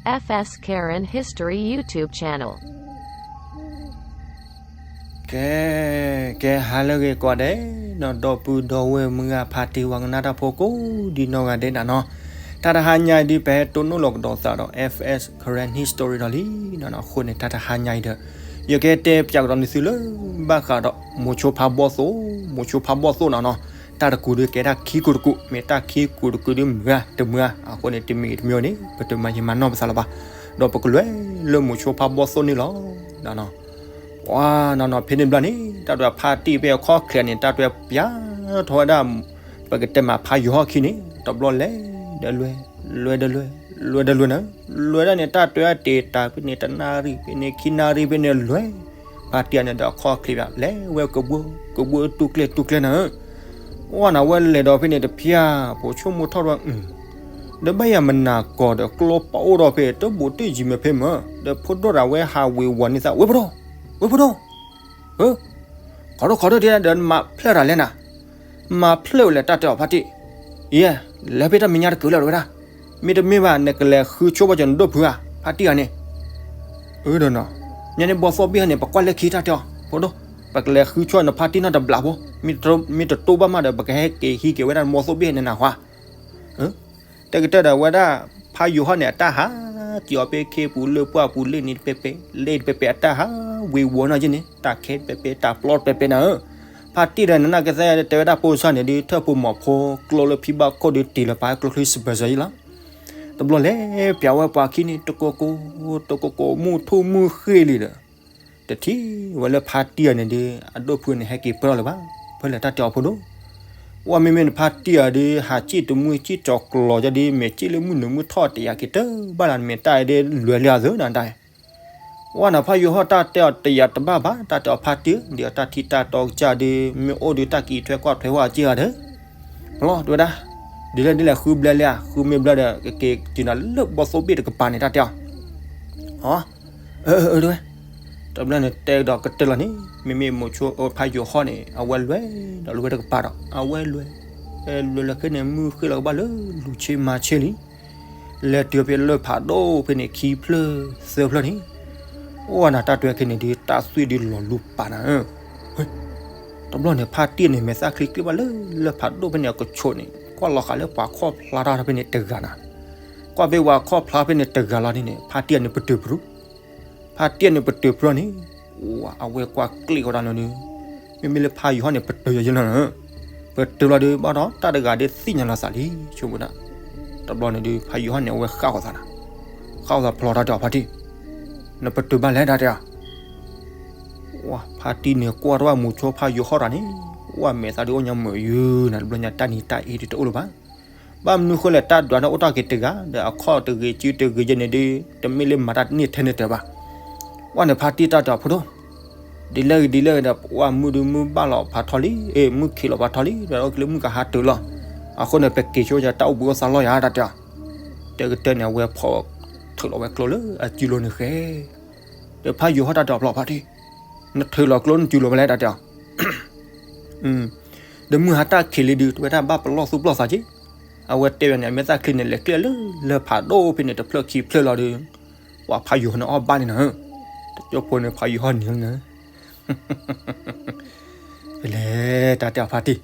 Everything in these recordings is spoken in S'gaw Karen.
F S Karen History YouTube channel. ကဲ, ကဲဟါလၢအဂ့ၤကိးဂၤဒဲး, ဒီပုၢ်ဒီဝဲၢ်မုၢ်ဂၤဖါတံၢ်ဝဲကနၣ်တၢ်ဖိကိးဒ်နီၢ်ဂၤဒဲးန့ၣ်နီၤ, တၢ်တဟါညါအံၤဒ်ပဟဲတိၢ်နီၣ်လီၤကဒီးသးဒီး F S Karen History ဒီးလံနီၤ, အဃိန့ၣ် တၢ်တဟါညါအံၤဒီး ယကတဲပၠးကဒီးနသုလၢ ဘၣ်ဃးဒီး မိၤဆိဖါဘီၣ်သိၣ်, မိၤဆိဖါဘီၣ်သိၣ်နီၤနီၤ, တၢ်တကူးဒ်ကဲတၢ်ခံကူးတကူး, မ့ၢ်တၢ်ခံကူးတကူးဒ်မုၢ်ဂၤတမုၢ်ဂၤ, အဃိန့ၣ် တမံၤတမံၤန့ၣ် ပတမၤယံာ်မၤနီၢ်ပသးလၢၤဘၣ်, ဒီးပကလဲၤလၢမိၤဆိဖါဘီၣ်သိၣ်န့ၣ်လီၤ. ပှၤနီၤနီၤ ဖဲန့ၣ်ဘျီန့ၣ် တၢ်တဲဖါတံၢ်ဖဲအခီၣ်ချ့န့ၣ် တၢ်တဲပၠးထီၣ်ဝဲဒၣ် ပကတဲမးဖါယိၤဟီၣ်ခံန့ၣ် တဘျီလဲၤဒီးလွဲ, လွဲဒီးလွဲ, လွဲဒီးလွဲန့ၣ်, လွဲဒၣ်န့ၣ် တၢ်တဲတ့ၢ်တၢ်ဖဲန့ၣ် တနၣ်ရံၣ်ဖဲန့ၣ် ခံနၣ်ရံၣ်ဖဲန့ၣ်လွဲ, ဖါတံၢ်အန့ၣ်ဒီးအခီၣ်ချ့ပၠး လဲၤဝဲကဘှၢ, ကဘှၢတူၢ်ကျဲတူၢ်ကျဲန့ၣ်, ဝဲန့ၣ်ဝဲလဲၤဒီးဖဲန့ၣ်တဖၠၣ် ပိာ်ဆိကမိၣ်ထီၣ်ဒီး ဒီးဘၣ်ယၤမနၤကီၢ်ဒီးကျိပအိၣ်ဒီးဖဲတဘိးတ့ၢ်ယံၤမ့ၢ်ဖဲမၢ, ဒီးဖိဒိၣ်တၢ်ဝဲဟးဝ့ၤဝီၤန့ၢ်သး ဝဲၢ်ဖိဒိၣ်, ဝဲၢ်ဖိဒိၣ်, ခီဒိၣ်ခီဒိၣ်ဒ်ဒီးမၤဖျၢၣ်တၢ်လဲၣ်နၤ, မၤဖျၢၣ်ဝဲလဲၣ်တၢ်တဲအီၤဖါတံၢ်, ယဲ, လဲၤဖဲတၢ်မဲာ်ညါတကုာ်လၢၤဝဲဒၣ်, မ့တမ့ၢ်ဘၣ် နကလဲၤဃုဆိဘၣ်ကီးနဒိၣ်ဖုဧါ, ဖါတံၢ်ဧါန့ၣ်, အၢဒီးနီၤ, ညါန့ၣ်ဘီသိၣ်ဘ့ၣ်ဟဲန့ၣ် ပကွၢ်လၢခံတၢ်တဲအီၤ ဖိဒိၣ်, ပကလဲၤဃုဆိနဖါတံၢ်နီတဘျီဖိ, မ့ၢ်တတိၢ်ဘၣ်မးဒီး ပကဟဲက့ၤဟံးက့ၤဝဲဒၣ်ဘီသိၣ်ဘ့ၣ်ဟဲန့ၣ်နၢ်ဟူဧါ တဲကတၢၢ်ဒီးဝဲဒၣ် ဖါယိၤဟီၣ်န့ၣ် အတၢ်ဟးက့ၤအီၤဖဲခ့ပူၤလၢပှၢ်ပူၤလၢန့ၣ်တပဲပဲ, လၢတပဲပဲ အတၢ်ဟးဝ့ၤဝီၤနီၢ်က့န့ၣ် တၢ်ခဲတပဲပဲ တၢ်ပျီတပဲပဲနၤဧၢ, ဖါတံၢ်ဒီးနနၢ်ကသ့ၣ်တဲဝဲဒၣ်ပိစၢ်န့ၣ်ဒ် ထၢၣ်ဖိမီၤဖိကျိလၢဖံဘၣ်ခိၣ်ဒ်တ့ၢ်လၢပှၤကျိချံစပၢၤစၢၤယံၤလီၤ, တဘျီလဲၤပၠးဝဲပှၤခံန့ၣ် တကိးကိး, တကိးကိးမုၢ်ထူၣ်မုၢ်ဃ့လံဒီး တထံၣ်ဝဲလၢဖါတံၢ်အန့ၣ်ဒ် အဒိၣ်ဖုန့ၣ် ဟဲက့ၤပၢၢ်လၢၤဘၣ်, ဖဲလဲၣ်တၢ်တဲအီၤဖိဒိၣ်, ဝဲမ့မ့ၢ်နဖါတံၢ်အဒ် ဟးစံၣ်တမှံစံၣ်ကၠီၤကျီၤကဒ် မ့ၢ်စံၣ်လၢမုၢ်နုာ်မုၢ်ထီၣ်တယာ်က့ၤတဘၣ်လၢ် မ့ၢ်တၢ်အဒ်လွဲၤလၢအသၢနၤတၢ်, ဝဲန့ၣ်ဖါယိၤဟီၣ်တၢ်တဲအီၤတယာ်တဘၣ်ဘၣ် တၢ်တဲအီၤဖါတံၢ် ဒ်အတၢ်ထံၣ်တၢ်တီကစၢ်ဒ် မ့ၢ်အိၣ်ဒီးတၢ်ကံးထွဲကွၢ်ထွဲဝဲအစ့ၢ်ဂၤဒီး ပလီၢ်တဲဝဲဒၣ်, ဒ်လဲၣ်ဒ်လဲၣ်ဃုဘျဲလံဧါ, ဃုမ့ၢ်ဘျဲဒီး ကက့ၤက့ၤနၤလၢဘီသိၣ်ဘ့ၣ်တကပၤန့ၣ် တၢ်တဲအီၤ, အၢ အၢ တဲဝဲ, တဘျီန့ၣ်တဲကဒီးကတၢၢ်လီၤန့ၣ် မ့မ့ၢ်မိၤဆိဖါယိၤဟီၣ်န့ၣ် အဝဲလွဲၢ်ဒီးလၢဝဲတကပၤဒီး အဝဲလွဲၢ်, လွဲၢ်လၢခံန့ၣ် မုၢ်ဃ့လီၤကဘၣ်လၢလူၤဆ့မၤဆ့လံ, လဲၤတုၤဖဲလၢၢ်ဖးဒိၣ်ဖဲန့ၣ် ခံဖျၢၣ်သၢဖျၢၣ်န့ၣ်, အိၣ်ဝဲနၤတၢ်တဲဝဲခဲန့ၣ်ဒ် တၢ်သွံၣ်ဒ်လီၤလူပာ်နၤဧၢ တဘျီန့ၣ် ဖါတံၢ်န့ၣ် မဲာ်သၣ်ချံကျ့ဘၣ်လၢ လၢၢ်ဖးဒိၣ်ဖဲန့ၣ်အကဆိးန့ၣ် ကွၢ်လီၤဃာ်လၢပှၤခီၣ်ဖျါထီၣ်ဖဲန့ၣ်တဂၤနၤ, ကွၢ်ဖဲပှၤခီၣ်ဖျါဖဲန့ၣ်တဂၤလီၤန့ၣ် ဖါတံၢ်န့ၣ်ပတုာ်ပရူး, ဖါတံၢ်န့ၣ်ပတုာ်ပရူးန့ၣ်, အဝဲကွၢ်ကျ့ၣ်ဝဲဒၣ်လီၤန့ၣ်, မ့မ့ၢ်လၢဖါယိၤဟီၣ်န့ၣ် ပတုာ်ယဲလီၤနၤ, ပတုာ်လီၤဒီး ဘၣ်ဒီးတၢ်တဂၤဒ်သ့ၣ်ညါလီၤသးလံ ဆိကမိၣ်ဒၣ်, တဘျီန့ၣ်ဒ် ဖါယိၤဟီၣ်န့ၣ် အဝဲဃၣ်ဃီၤသးနၤ, ဃၣ်ဃီၤသးဖျိးတၢ်တဲအီၤဖါတံၢ်, နပတုာ်ဘၣ်လဲၣ်တၢ်တဲအီၤ ဝဲဖါတံၢ်န့ၣ်ကွၢ်တၢ်ဘၣ်မိၤဆိဖါယိၤဟီၣ်တၢ်န့ၣ်, ဝဲမဲာ်သးဒ်အိၣ်ညီမုာ်ယုာ်နၤ တဘျီညါတၢ်နံၤတၢ်အ့ဒ်တအိၣ်လၢၤဘၣ်, ဘၣ်မနုၤဃိလဲၣ် တၢ်ဒွးန့ၣ်အိၣ်တ့ၢ်က့ၤတဂၤ ဒီးအခီၣ်တဂ့ၤစုတဂ့ၤယဲန့ၣ်ဒ် တမ့ၢ်လၢမၤတၢ်န့ၢ်ထဲန့ၢ်တၢၤဘၣ်, ဝဲန့ၣ်ဖါတံၢ်တၢ်တဲအီၤဖိဒိၣ်, ဒ်လဲၣ်ဂ့ၤဒ်လဲၣ်ဂ့ၤဒီး ပှၤမုၢ်ဒုးမုၢ်ဘၣ်လီၤဖးထီလံ, အ့ၣ် မုၢ်ခံးလီၤဖးထီလံ ဒီးအိၣ်က့ၤလၢမုၢ်ကဟါတုၤလီၤ, အဃိန့ၣ် ပက့ၤဆိယတၢ်အိၣ်ဘှံးအိၣ်သါလီၤယၤတၢ်တဲအီၤ, တဲကတၢၢ်န့ၣ် အဝဲဖီၣ်ထုးလီၤဝဲကျိလၢအစုလိၤန့ၣ်ဃဲ, ဒီးဖါယိၤဟီၣ်တၢ်တဲအီၤဖျိးဖါတံၢ်, နထုးလီၤကျိနစုလိၤဝဲလဲၣ်တၢ်တဲအီၤ ဒီးမုၢ်ဟါတၢ်ခံးလံဒုး တဝဲဒၣ်ဘၣ်ပလီၢ်သူၣ်ပလီၢ်သးက့, အဝဲတဲဝဲန့ၣ် အမဲာ်သၣ်ချံန့ၣ် လဲၤကျဲလၢလၢၢ်ဖးဒိၣ်ဖဲန့ၣ် တဖျၢၣ်ခံဖျၢၣ်လီၤဒီး, ပှၤဖးယိၤဟီၣ်န့ၣ်အီၣ်ဘၣ်န့ၣ်နၤ, တကၠိဖိန့ၣ် ဖးယိၤဟီၣ်န့ၣ်လီၤနၤ, လဲၤတၢ်တဲအီၤဖါတံၢ်,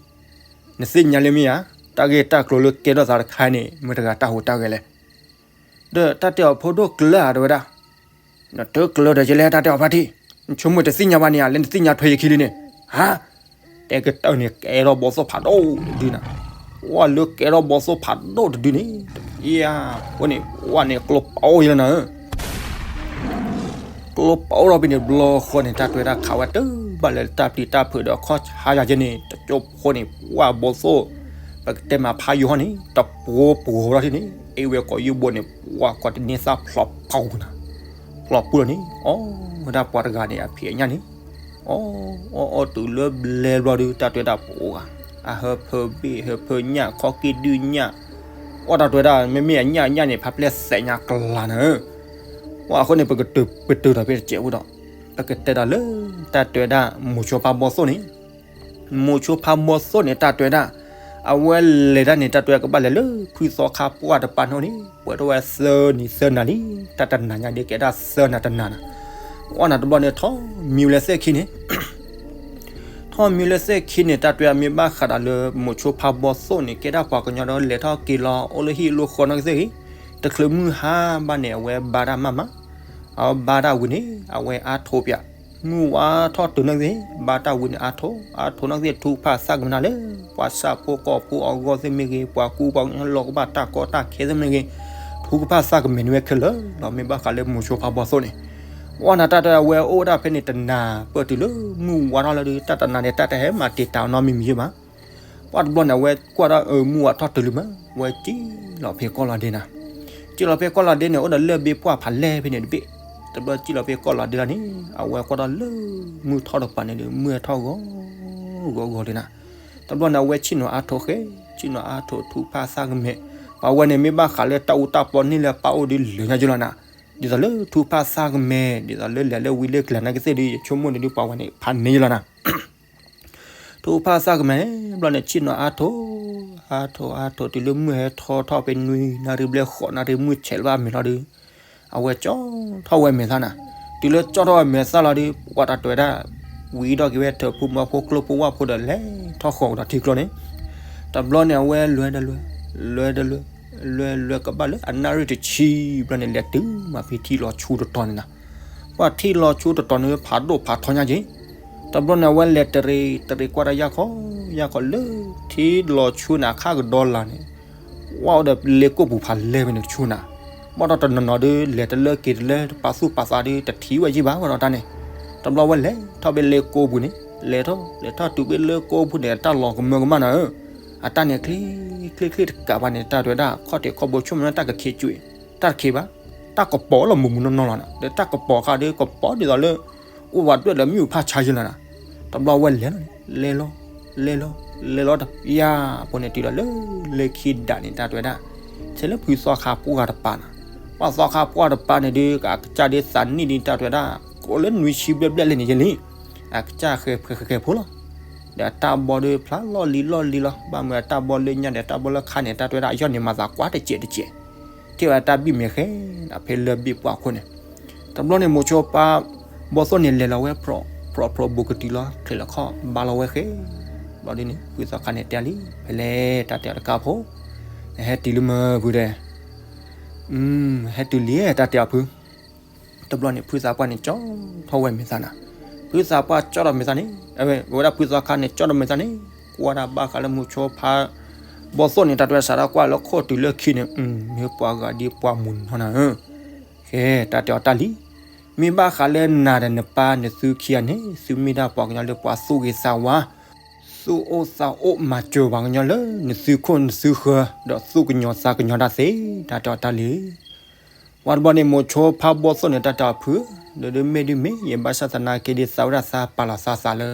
နသ့ၣ်ညါလၢမ့ၢ်ဧါ, တၢ်ဂ့ၢ်တၢ်ကျိၤလၢကဲထီၣ်သးတခါန့ၣ် မ့ၢ်တဂၤတၢ်ဟူးတၢ်ဂဲၤလဲၣ် ဒီးတၢ်တဲအီၤဖိဒိၣ်ကျၢၤဧါတဝဲဒၣ်, နတကျၢၤဒီးယလဲၣ်တၢ်တဲအီၤဖါတံၢ်, နဆိကမိၣ်တသ့ၣ်ညါဘၣ်န့ၣ်ဧါ, လၢနသ့ၣ်ညါထွဲယခံလံန့ၣ်, ဟါ, တဲကတၢၢ်န့ၣ် ကဲထီၣ်ဘီသိၣ်ဖးဒိၣ်တဒုနၤ, ဝဲလၢကဲထီၣ်ဘီသိၣ်ဖးဒိၣ်တဒုန့ၣ်, ယၤ, အဃိန့ၣ် ဝဲန့ၣ်ကျိပအိၣ်ယလီၤနၤဧၢ ကျိပအိၣ်ထီၣ်ဖဲန့ၣ်ဘျီဃီန့ၣ် တၢ်တဲဝဲဒၣ်ခးဝဲတဘၣ်လၢတၢ်ပျံၤတၢ်ဖုးဒီးခီၣ်ဆါယၤက့န့ၣ် တကၠိဖိန့ၣ် ပှၤဘီသိၣ်, ပကတဲမးဖးယိၤဟီၣ်န့ၣ် တပှိၤပှိၤထီၣ်ထံန့ၣ် အ့ၣ်ဝဲကိးယုၢ်ဘိန့ၣ် ပှၤကိးတန့ၢ်သၣ်ဖျိးပူၤနၤ, ဖျိးပူၤလီၤန့ၣ် အီၣ်ဝဲဒၣ်ပှၤတဂၤန့ၣ် အဖံးအညၣ်န့ၣ်, အီၣ်, အီၣ်အီၣ်တုၤလၢဘျဲဘျီဒုး တၢ်တဲဝဲဒၣ်ပှၤဂၤ, အဟၢဖၢဘ့ၣ်ဟၢဖၢညၣ် ခီၣ်က့ၣ်ဒုးညၣ်, အီၣ်တၢ်တဲဝဲဒၣ် မ့မ့ၢ်အညၣ်ညၣ်န့ၣ် ဖးပျဲၢ်သဲးညါကလၤနၤဧၢ ဝဲအဃိန့ၣ် ပကတုၤ, ပတုၤထီၣ်ဖဲတစဲးဖိဒီး, ပကတဲဒီးလၢ တၢ်တဲဝဲဒၣ် မိၤဆိဖါဘီသိၣ်န့ၣ်, မိၤဆိဖါဘီသိၣ်န့ၣ် တၢ်တဲဝဲဒၣ်, အဝဲလဲၤတၢ်န့ၣ် တၢ်တဲကဘၣ်လဲၤလၢဖုသီခါပှၢ်တပၤန့ၣ်အိၣ်န့ၣ် ပှဲၤထီၣ်ဝဲသၢနံၤသၢနၤလံ, တၢ်တနၤညါဒ်ကဲဒၣ်သၢနၤတနၤနၤ, အီၣ်နၤတဘျီန့ၣ် ထီၣ်မံဝဲလၢသ့ၣ်ခံန့ၣ် ထီၣ်မံလၢသ့ၣ်ခံန့ၣ် တၢ်တဲအမ့ၢ်ဘၣ်ဃးဒီးလၢမိၤဆိဖါဘီသိၣ်န့ၣ် ကဲဒၣ်ပှၤကညီဒီးလဲၤထီၣ်က့ၤလီၤ အိၣ်လၢဟံၣ်လၢဃီနီၢ်ကသ့ၣ်ဂ့ၤ, တချုးမုၢ်ဟါဘၣ်န့ၣ် အဝဲဘါတၢ်မးမး, အဝဲဘါတၢ်ဝံၤန့ၣ် အဝဲအါထိးပၠး, မုၢ်ဝါထီၣ်တုၤနီၢ်ကသ့ၣ် ဘါတၢ်ဝံၤန့ၣ်အါထိး အါထိးနီၢ်ကသ့ၣ် ထုကဖၣ်သၣ်ကမဲာ်နၤလၢ ပှၤဆၣ်ဖိကီၢ်ဖိအဂီၢ်သ့ၣ်မ့ၢ်ဂ့ၤ ပှၤကူပှၤကညီလီၤကဘၣ်တၢ်ကီတၢ်ခဲသ့ၣ်မ့ၢ်ဂ့ၤ, ထုကဖၣ်သၣ်ကမဲာ်န့ၣ်ဝဲခဲလၢာ်လီၤ မ့ၢ်ဘၣ်ဃးလၢမိၤဆိဖါဘီသိၣ်န့ၣ် အီၣ်နၤတၢ်တဲအဝဲအိၣ်ဝဲဒၣ်ဖဲန့ၣ်တနၤ ပၢၢ်တုၤလၢမုၢ်ဝါထီၣ်လီၤဒီး တၢ်တနၤန့ၣ် တၢ်တဟဲမၤတံာ်တာ်အီၤနီတမံၤမံၤယဲဘၣ်. ပှၢ်တဘျီန့ၣ် အဝဲကွၢ်ဒၣ်အၢမုၢ်ဝါထီၣ်တုၤလံမး အဝဲစံၣ်လီၤဖဲကီၢ်လီၤဒ့နၤ, စံၣ်လီၤဖဲကီၢ်လီၤဒ့န့ၣ် အိၣ်ဒီးလၢၢ်ဘ့ပှၢ်ဖးလဲၢ်ဖဲန့ၣ်တဘ့ၣ်, တဘျီစံၣ်လီၤဖဲကီၢ်လီၤဒ့လီၤန့ၣ် အဝဲကွၢ်ဒီးလၢမုၢ်ထီၣ်တပၤန့ၣ်ဒီး မုၢ်ဟဲထီၣ်ဂီၤဂီၤဂီၤဒ့နၤ, တဘျီန့ၣ် အဝဲဆ့ၣ်နီၤအါထိးဃဲ, ဆ့ၣ်နီၤအါထိးထုကဖၣ်သၣ်ကမဲာ်, ပှၤဝဲန့ၣ်မ့ၢ်ဘၣ်ဃးလၢတၢ်အူတၢ်ပီန့ၢ်လၢပၢ်အိၣ်ဒီးလၢာ်ညါယလီၤနၤ, ဒ်သိးလၢထုကဖၣ်သၣ်ကမဲာ် ဒ်သိးလၢလဲၤလၢဝံၤလၢကျါနာ်ကသ့ၣ်ဒီး ယဆိကမိၣ်န့ၣ်ဒီး ပှၤဝဲန့ၣ်ဖးန့ၢ်ယလီၤနၤ ထုကဖၣ်သၣ်ကမဲာ်န့ၣ် ဘျီန့ၣ် ဆ့ၣ်နီၤအါထိး, အါထိးအါထိး တုၤလၢမုၢ်ဟဲထီၣ်ထီၣ်ဖဲနွံနၣ်ရံၣ်ဘျဲၣ် ဃိးနၣ်ရံၣ်မုၢ်ဆဲးလၢၤဘၣ်အမဲာ်လီၤဒီး, အဝဲကၠီထီၣ်ဝဲမဲာ်သၣ်နၤ, တုၤလၢကၠီထီၣ်ဝဲမဲာ်သၣ်လီၤဒီး ပှၤတၢ်တဲဝဲဒၣ်, ဝံၤဒီးက့ၤဝဲထၢၣ်ဖိမီဖိကျိဖိဝၣ်ဖိဒီးလဲၤထီၣ်ဃီၤကဒီးထံကျိန့ၣ်, တဘျီန့ၣ် အဝဲလဲၤဒီးလဲၤ, လဲၤဒီးလဲၤ, လဲၤလဲၤကဘၣ်လၢအနၣ်ရံၣ်တဆံဘျီန့ၣ် လဲၤတုၤမးဖဲထံလီၤဆူတတီၤန့ၣ်နၤ ပှၤထံလီၤဆူတတီၤန့ၣ် ဖးဒိၣ်ဖးထီညါက့ၤ, တဘျီန့ၣ် အဝဲလဲၤတရံးတရံးကွၢ်တၢ်ယၢ်ခီ, ယၢ်ခီလၢထံလီၤဆူန့ၣ် အခါကဒီလၢ်န့ၣ်, ဝဲအိၣ်ဒီးလ့ကိၢ်ပူၤဖးလဲၢ်ဖဲန့ၣ်တဆူနၤ, ဘၣ်ဒီးတနီၤနီၤဒီး လဲၤတလၢက့ၤတလၢ တပာ်သူၣ်ပာ်သးဒီး တထံၣ်ဝဲယံၢ်ဘၣ်ဝဲဒီးတၢ်န့ၣ်, တဘျီဝဲလဲၤထီၣ်ဖဲလ့ကိၢ်ပူၤန့ၣ်, လဲၤထီၣ်လဲၤထီၣ်တုၤဖဲလ့ကိၢ်ပူၤန့ၣ် အတၢ်လီၤကမၢကမၣ်နၤဧၢ, အတၢ်န့ၣ်ချ့ချ့ချ့တကးဘၣ်န့ၣ် တၢ်တဲဝဲဒၣ် ခီၣ်ထံးခီၣ်ဘိဆိကမိၣ်န့ၣ် တၢ်ကခ့ကွံာ်, တၢ်တခ့ဘၣ်, တၢ်ကပီၤလီၤမုာ်မုာ်နီၢ်နီၢ်လီၤနၤ, ဒီးတၢ်ကပီၤအခါဒီး ကပီၤဒ်သိးလၢ အိၣ်ဝးဒွဲၣ်ဒီးမ့ၣ်အူဖးဆါယလီၤနၤ, တဘျီဝဲလဲၤလီၤန့ၣ်, လဲၤလီၤ, လဲၤလီၤ, လဲၤလီၤတပျၢ်ဖိန့ၣ် တုၤလီၤလၢလၢခံဒးန့ၣ် တၢ်တဲဝဲဒၣ်, ဆဲးလၢဖုသီခါပှၢ်တပၤနၤ, ပှၢ်သီခါပှၢ်တပၤန့ၣ်ဒီး အကစၢ်ဒ်သးနံၣ်ဒ်တၢ်တဲဝဲဒၣ်, ကိးလၢနွံဆံဘျဲၣ်ဘျဲၣ်လံန့ၣ်ယလံ, အကစၢ်ဃဲၤဃဲၤဃဲၤဖိလီၤ, ဒီးအတၢ်ဘီဒီးဖျါလီၢ်လံၤလီၢ်လံၤလီၤ, ဘၣ်မနုၤအတၢ်ဘီလၢညါဒီးတၢ်ဘီလၢခါန့ၣ် တၢ်တဲဝဲဒၣ် အယီၢ်န့ၣ်မၤသးကွၢ်တစဲးတစဲး ထံၣ်ဝဲတၢ်ဘံၣ်မဲာ်ဃဲ ဖဲလၢၢ်ဘ့ၣ်ပှၢ်ခိၣ်န့ၣ်, တဘျီန့ၣ် မိၤဆိဖါဘီသိၣ်န့ၣ် လဲၤလီၤဝဲ ဖြီၣ်ဖြီၣ်ဘူးကတုၤလီၤ ချံးလီၤခီၣ် ဘါလီၤဝဲဃဲ, ဘျီဒ်န့ၣ် ဖုသီခါန့ၣ်တဲလံ, ဖဲလဲၣ် တၢ်တဲအီၤတကးဖိ, နဟဲတုၤလံမၢ်ဖုတဲ, ဟဲတုၤလံ တၢ်တဲအီၤဖု တဘျီန့ၣ် ဖုသးပှၢ်န့ၣ် ကၠီထီၣ်ဝဲမဲာ်သၣ်နၤ, ဖုသးပှၢ်ကၠီထီၣ်မဲာ်သၣ်န့ၣ်, အဝဲဒၣ်ဖုသီခါန့ၣ် ကၠီထီၣ်မဲာ်သၣ်န့ၣ်, ကွၢ်တၢ်ဘၣ်ဃးလၢမိၤဆိဖါဘီသိၣ်န့ၣ် တၢ်တဲဝဲစးထီၣ်ကွၢ်လၢခိၣ်တုၤလၢခံန့ၣ်, မ့ၢ်ပှၤဂၤဒ်ပှၤမုၢ်နီၢ်နၤဧၢ, ကဲ တၢ်တဲအီၤတၢ်လံ, မ့ၢ်ဘၣ်ဃးလၢနၤဒီးနပၢ်နသုခံဂၤန့ၣ် သုမ့ၢ်ဒၣ်ပှၤကညီလၢပှၤသူၣ်ဂ့ၤသးဝါ, သူၣ်အိၣ်သးအိၣ်မၤစၢၤပှၤကညီလၢနသုခိၣ်နသုဃၢၤ ဒီးသူၣ်ကညီၤသးကညီၤတၢ်သ့, တၢ်တဲအီၤတၢ်လံ ပှၤတဘျီန့ၣ် မိၤဆိဖါဘီသိၣ်န့ၣ် တၢ်တဲအီၤဖု, ဒီးဒုးမ့ၢ်ဒုးမ့ၢ် ယဘၣ်ဆၣ်သနာ်က့ဒီး သးဝဲဒၣ်သးပာ်လီၤသးသးလၢ,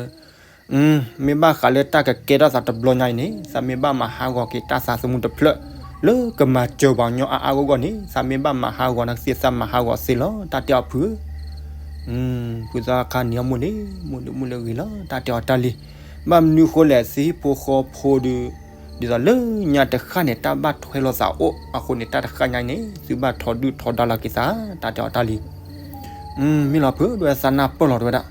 မ့ၢ်ဘၣ်ဃးလၢတၢ်ကကဲထီၣ်သးတဘျီညါအံၤန့ၣ် သးမ့ၢ်ဘၣ်မၤဟးဂီၤက့ၤတၢ်သးသမူတဖျၢၣ် လၢကမၤစၢၤပှၤကညီအါအါဂီၢ်ဂီၢ်န့ၣ် သးမ့ၢ်ဘၣ်မၤဟးဂီၤနာ်က့ သးမၤဟးဂီၤသ့လီၤ တၢ်တဲအီၤဖုဧၢ, ဖုသီခါန့ၣ်အမိၢ်န့ၣ် မုာ်လၢမုာ်လၢဂ့ၤလီၤ တၢ်တဲအီၤတၢ်လံ, ဘၣ်မနုၤဃိလဲၣ် သုဟံၣ်ဖိဃီဖိဒီး ဒ်သိးလၢညါတဃၣ်န့ၣ် တၢ်ဘၣ်ထွဲလိာ်သးအိၣ်အဃိန့ၣ် တၢ်တဃၣ်ညါန့ၣ် သုဘၣ်ထီဒုၣ်ထီဒါလီၤက့ၤသး တၢ်တဲအီၤတၢ်လံ, မ့ၢ်လီၤဖု ဒ်ဝဲသးနၢ်ပၢၢ်လီၤတဝဲဒၣ်,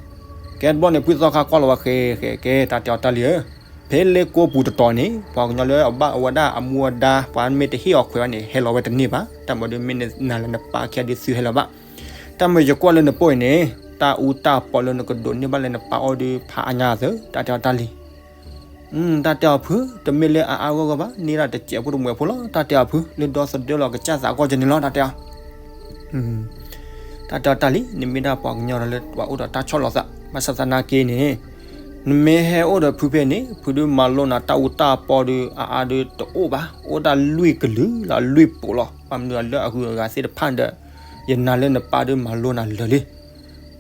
ကဲတဘျီန့ၣ် ဖုသီခါကွၢ်လီၤဝဲဃဲဃဲကဲ တၢ်တဲအီၤတၢ်လံဧၢ, ဖဲလ့ကိပူၤတတီၤန့ၣ် ပှၤကညီလၢအဘၣ်အဝဲဒၣ်အမူအဒါ ပှၤမ့ၢ်တဟ့ၣ်အီၤခွဲးဘၣ်န့ၣ် ဟဲလီၤဝဲတန့ၢ်ဘၣ်, တၢ်မၤဒီးမ့ၢ်နၤလၢနပၢ်ခံဂၤဒီးသုဟဲလီၤဘၣ်, တၢ်မၤယကွၢ်လၢနပိၢ်အံၤန့ၣ် တၢ်အူတၢ်ပီလၢနကဒိးန့ၢ်ဘၣ်လၢနပၢ်အအိၣ်ဒီးဖးအါညါသၢ တၢ်တဲအီၤတၢ်လံ တၢ်တဲအီၤဖု တမ့ၢ်လၢအအါဂီၢ်ဂီၢ်ဘၣ် န့ၢ်ဒၣ်တစဲးဖိတမှဲးဖိလီၤ တၢ်တဲအီၤဖု လၢဒီသဒၢလီၤကစၢ်သးအဂီၢ်ကန့ၣ်လီၤ တၢ်တဲအီၤ တၢ်တဲအီၤတၢ်လံ နမ့ၢ်ဒၣ်ပှၤကညီဒီးလၢပှၤအိၣ်ဒီးတၢ်ဆီၣ်လီၤသး ဘၣ်ဆၣ်သနာ်က့န့ၣ် နမ့ၢ်ဟဲအိၣ်ဒီးဖုဖဲန့ၣ် ဖုဒုးမၤလိနၤတၢ်အူတၢ်ပီဒီးအအါဒီးတအိၣ်ဘၣ် အိၣ်ဒၣ်လွံၢ်ကလုာ်လီၤ လွံၢ်ပိာ်လီၤ ဘၣ်မနုၤလၢအဂုၤအဂၤသ့ၣ်တဖၣ်ဒီး ယနာ်လၢနပၢ်ဒီးမၤလိနၤလၢာ်လံ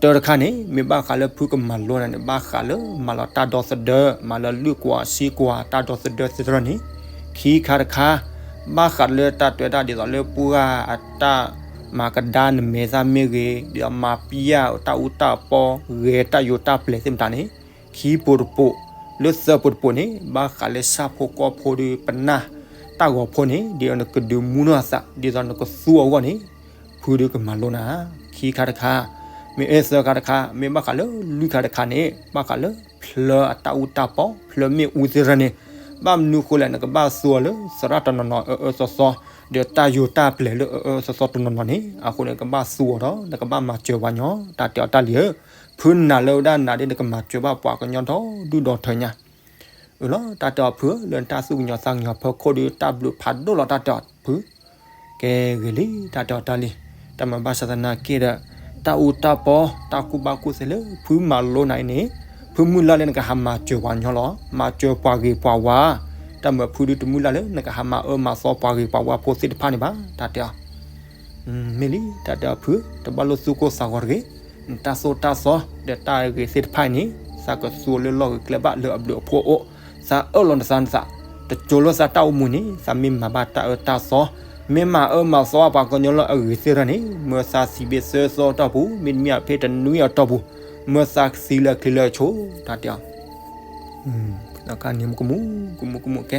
တၢတခါန့ၣ် မ့ၢ်ဘၣ်ဃးလၢဖုကမၤလိနၤန့ၣ် ဘၣ်ဃးလၢမၤလီၤတၢ်ဒီသဒၢ မၤလၢလုၢ်ကွၢ်စံကွၢ်တၢ်ဒီသဒၢသ့ၣ်တဖၣ်န့ၣ် ခံခါတခါ ဘၣ်ဃးလၢတၢ်တဲဝဲဒၣ်ဒ်သိးလၢပှၤအတၢ်မၤကဒါနမဲာ်သၣ်မ့ၢ်ဂ့ၤ ဒ်သိးမၤပျၢ်တၢ်အူတၢ်ပီ ဂဲၤတၢ်ယိၤတၢ်ပျဲၤသ့ၣ်မတၤန့ၣ် ခံပိာ်တပိာ် လၢသၢပူၤတပူၤန့ၣ် ဘၣ်ဃးလၢဆၣ်ဖိကီၢ်ဖိဒီးပနၢ်တၢ်ဂီၤဖိန့ၣ် ဒ်သိးနကဒုးမူနီၢ်အသး ဒ်သိးနကသူအဂီၢ်န့ၣ် ဖုဒုးကမၤလိနၤ. ခံခါတခါ, မ့ၢ်အဲၣ်သၢခါတခါ, မ့ၢ်ဘၣ်ဃးလၢလွံၢ်ခါတခါန့ၣ် ဘၣ်ဃးလၢဖျၢၣ်အတၢ်အူတၢ်ပီ, ဖျၢၣ်မ့ၣ်အူသ့ၣ်တဖၣ်န့ၣ် ဘၣ်မနုၤဃိလဲၣ် နကဘၣ်သူအီၤလၢသရၣ်တနီၤနီၤအအၢအၢသီသီ, ဒီးတၢ်ယိၤတၢ်ပျဲၤလၢအအၢအၢသီသီတနီၤနီၤန့ၣ် အဃိန့ၣ် ကဘၣ်သူအီၤဒီး နကဘၣ်မၤစၢၤပှၤညီ, တၢ်တဲအီၤတၢ်လံၤဧၢ, ဖုနာ်လၢဝဲဒၣ်နၤဒ်နကမၤစၢၤဘၣ်ပှၤကညီဒီး ဒုၣ်ဒီးထၢညါ အၢလီၤ တၢ်တဲအီၤဖုဧၢ, လၢနတၢ်သူၣ်ကညီၤသးကညီၤဖီခိၣ်ဒီး တၢ်ဘျုးဖးဒိၣ်လီၤ တၢ်တဲအီၤဖု, ကဲဂ့ၤလံ တၢ်တဲအီၤတၢ်လံၤ, တၢ်မၤဘၣ်ဆၣ်သနာ်က့ဒီး တၢ်အူတၢ်ပီ တၢ်ကူၣ်ဘၣ်ကူၣ်သ့လၢ ဖုမၤလိနၤအံၤန့ၣ် ဖုမုၢ်လၢ်လၢနကဟးမၤစၢၤပှၤညီလီၤ, မၤစၢၤပှၤဂ့ၤပှၤဝါ, တၢ်မၤဖုဒုးတမုၢ်လၢ်လၢနကဟးမၤအၢမၤသီပှၤဂ့ၤပှၤဝါဖိသ့ၣ်တဖၣ်န့ၣ်ဘၣ် တၢ်တဲအီၤ မ့ၢ်လံ တၢ်တဲအီၤဖု, တဘၣ်လိၣ်သူၣ်ကိၢ်သးဂီၤတဂ့ၤ, နတၢ်သိၣ်တၢ်သီ ဒီးတၢ်ဂ့ၤသ့ၣ်တဖၣ်အံၤန့ၣ် သးကသူလၢလီၢ်ဂ့ၤကျဲဘၣ်လၢအဘျုးအဖှိၣ်အအိၣ်, သးအၢၣ်လီၤနသးနသး, တကၠိၤလၢသးတၢ်အိၣ်မူန့ၣ် သးမ့ၢ်မၤဘၣ်တၢ်အၢတၢ်သီ, မ့ၢ်မၤအၢမၤသီပှၤကညီလၢအဂ့ၤသ့ၣ်တဖၣ်န့ၣ် မၢသးသံဘ့ၣ်သၢသီအတီၢ်ပူၤ, မ့တမ့ၢ်အဖဲတနွံအတီၢ်ပူၤ, မၢသးသံလၢချံလၢအဆိ တၢ်တဲအီၤ ကန့ၣ်မူကမူ ကမူကမူကဲ,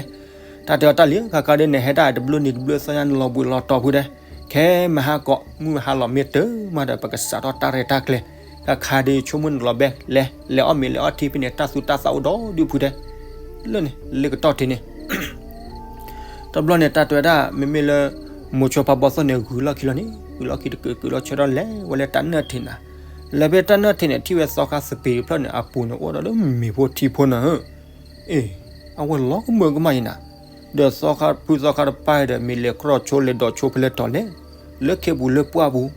တၢ်တဲအီၤတၢ်လံၤ ခါခါဒ်နဟဲတၢ်တဘျုးနံၤတဘျုးသီညါနလီၤဘှံးလီၤတီၤဖုဒဲး, ခဲမဟါကီး မုၢ်ဟါလီၤမ့ၢ်တၢ်မးဒီး ပကစးထီၣ်တၢ်ရဲၣ်တၢ်ကျဲၤ, ခါခါဒ်ဆိကမိၣ်နလီၤဘဲ လဲၤ လဲၤအီၣ်မ့ၤလဲၤအီထံဖဲန့ၣ် တၢ်သူတၢ်သၣ်အိၣ်ဒီးဒုးဖုဒဲး, လၢန့ၣ် လၢကတီၢ်ထံးန့ၣ် တဘျီန့ၣ် တၢ်တဲဝဲဒၣ် မ့မ့ၢ်လၢ မိၤဆိဖးဘီသိၣ်န့ၣ် ဂုၤလီၢ်ခံလီၤန့ၣ် ဂုၤလီၢ်ခံတကုာ်ကုာ်လီၤ ဆၢထီၣ်လဲၤဝဲလၢတၢ်နၢၣ်ထံးနၤ, လဲၤဖဲတၢ်နၢၣ်ထံးန့ၣ် ထံၣ်ဝဲသီခါစပံးတဖျၢၣ်န့ၣ် အပူၤန့ၣ်အိၣ်ဒီးလၢမ့ၤဖိထံဖိနၤဧၢ, အ့ အဝဲလီၤကမၢကမၣ်အံၤနၤ, ဒီးသီခါဖုသီခါတပၢ်ဒီး မ့ၢ်လဲၤကြီၤဆိလဲၤဒိးဆိဖဲလဲၣ်တီၤလဲၣ်, လၢခ့ပူၤလၢပှၢ်ပူၤ,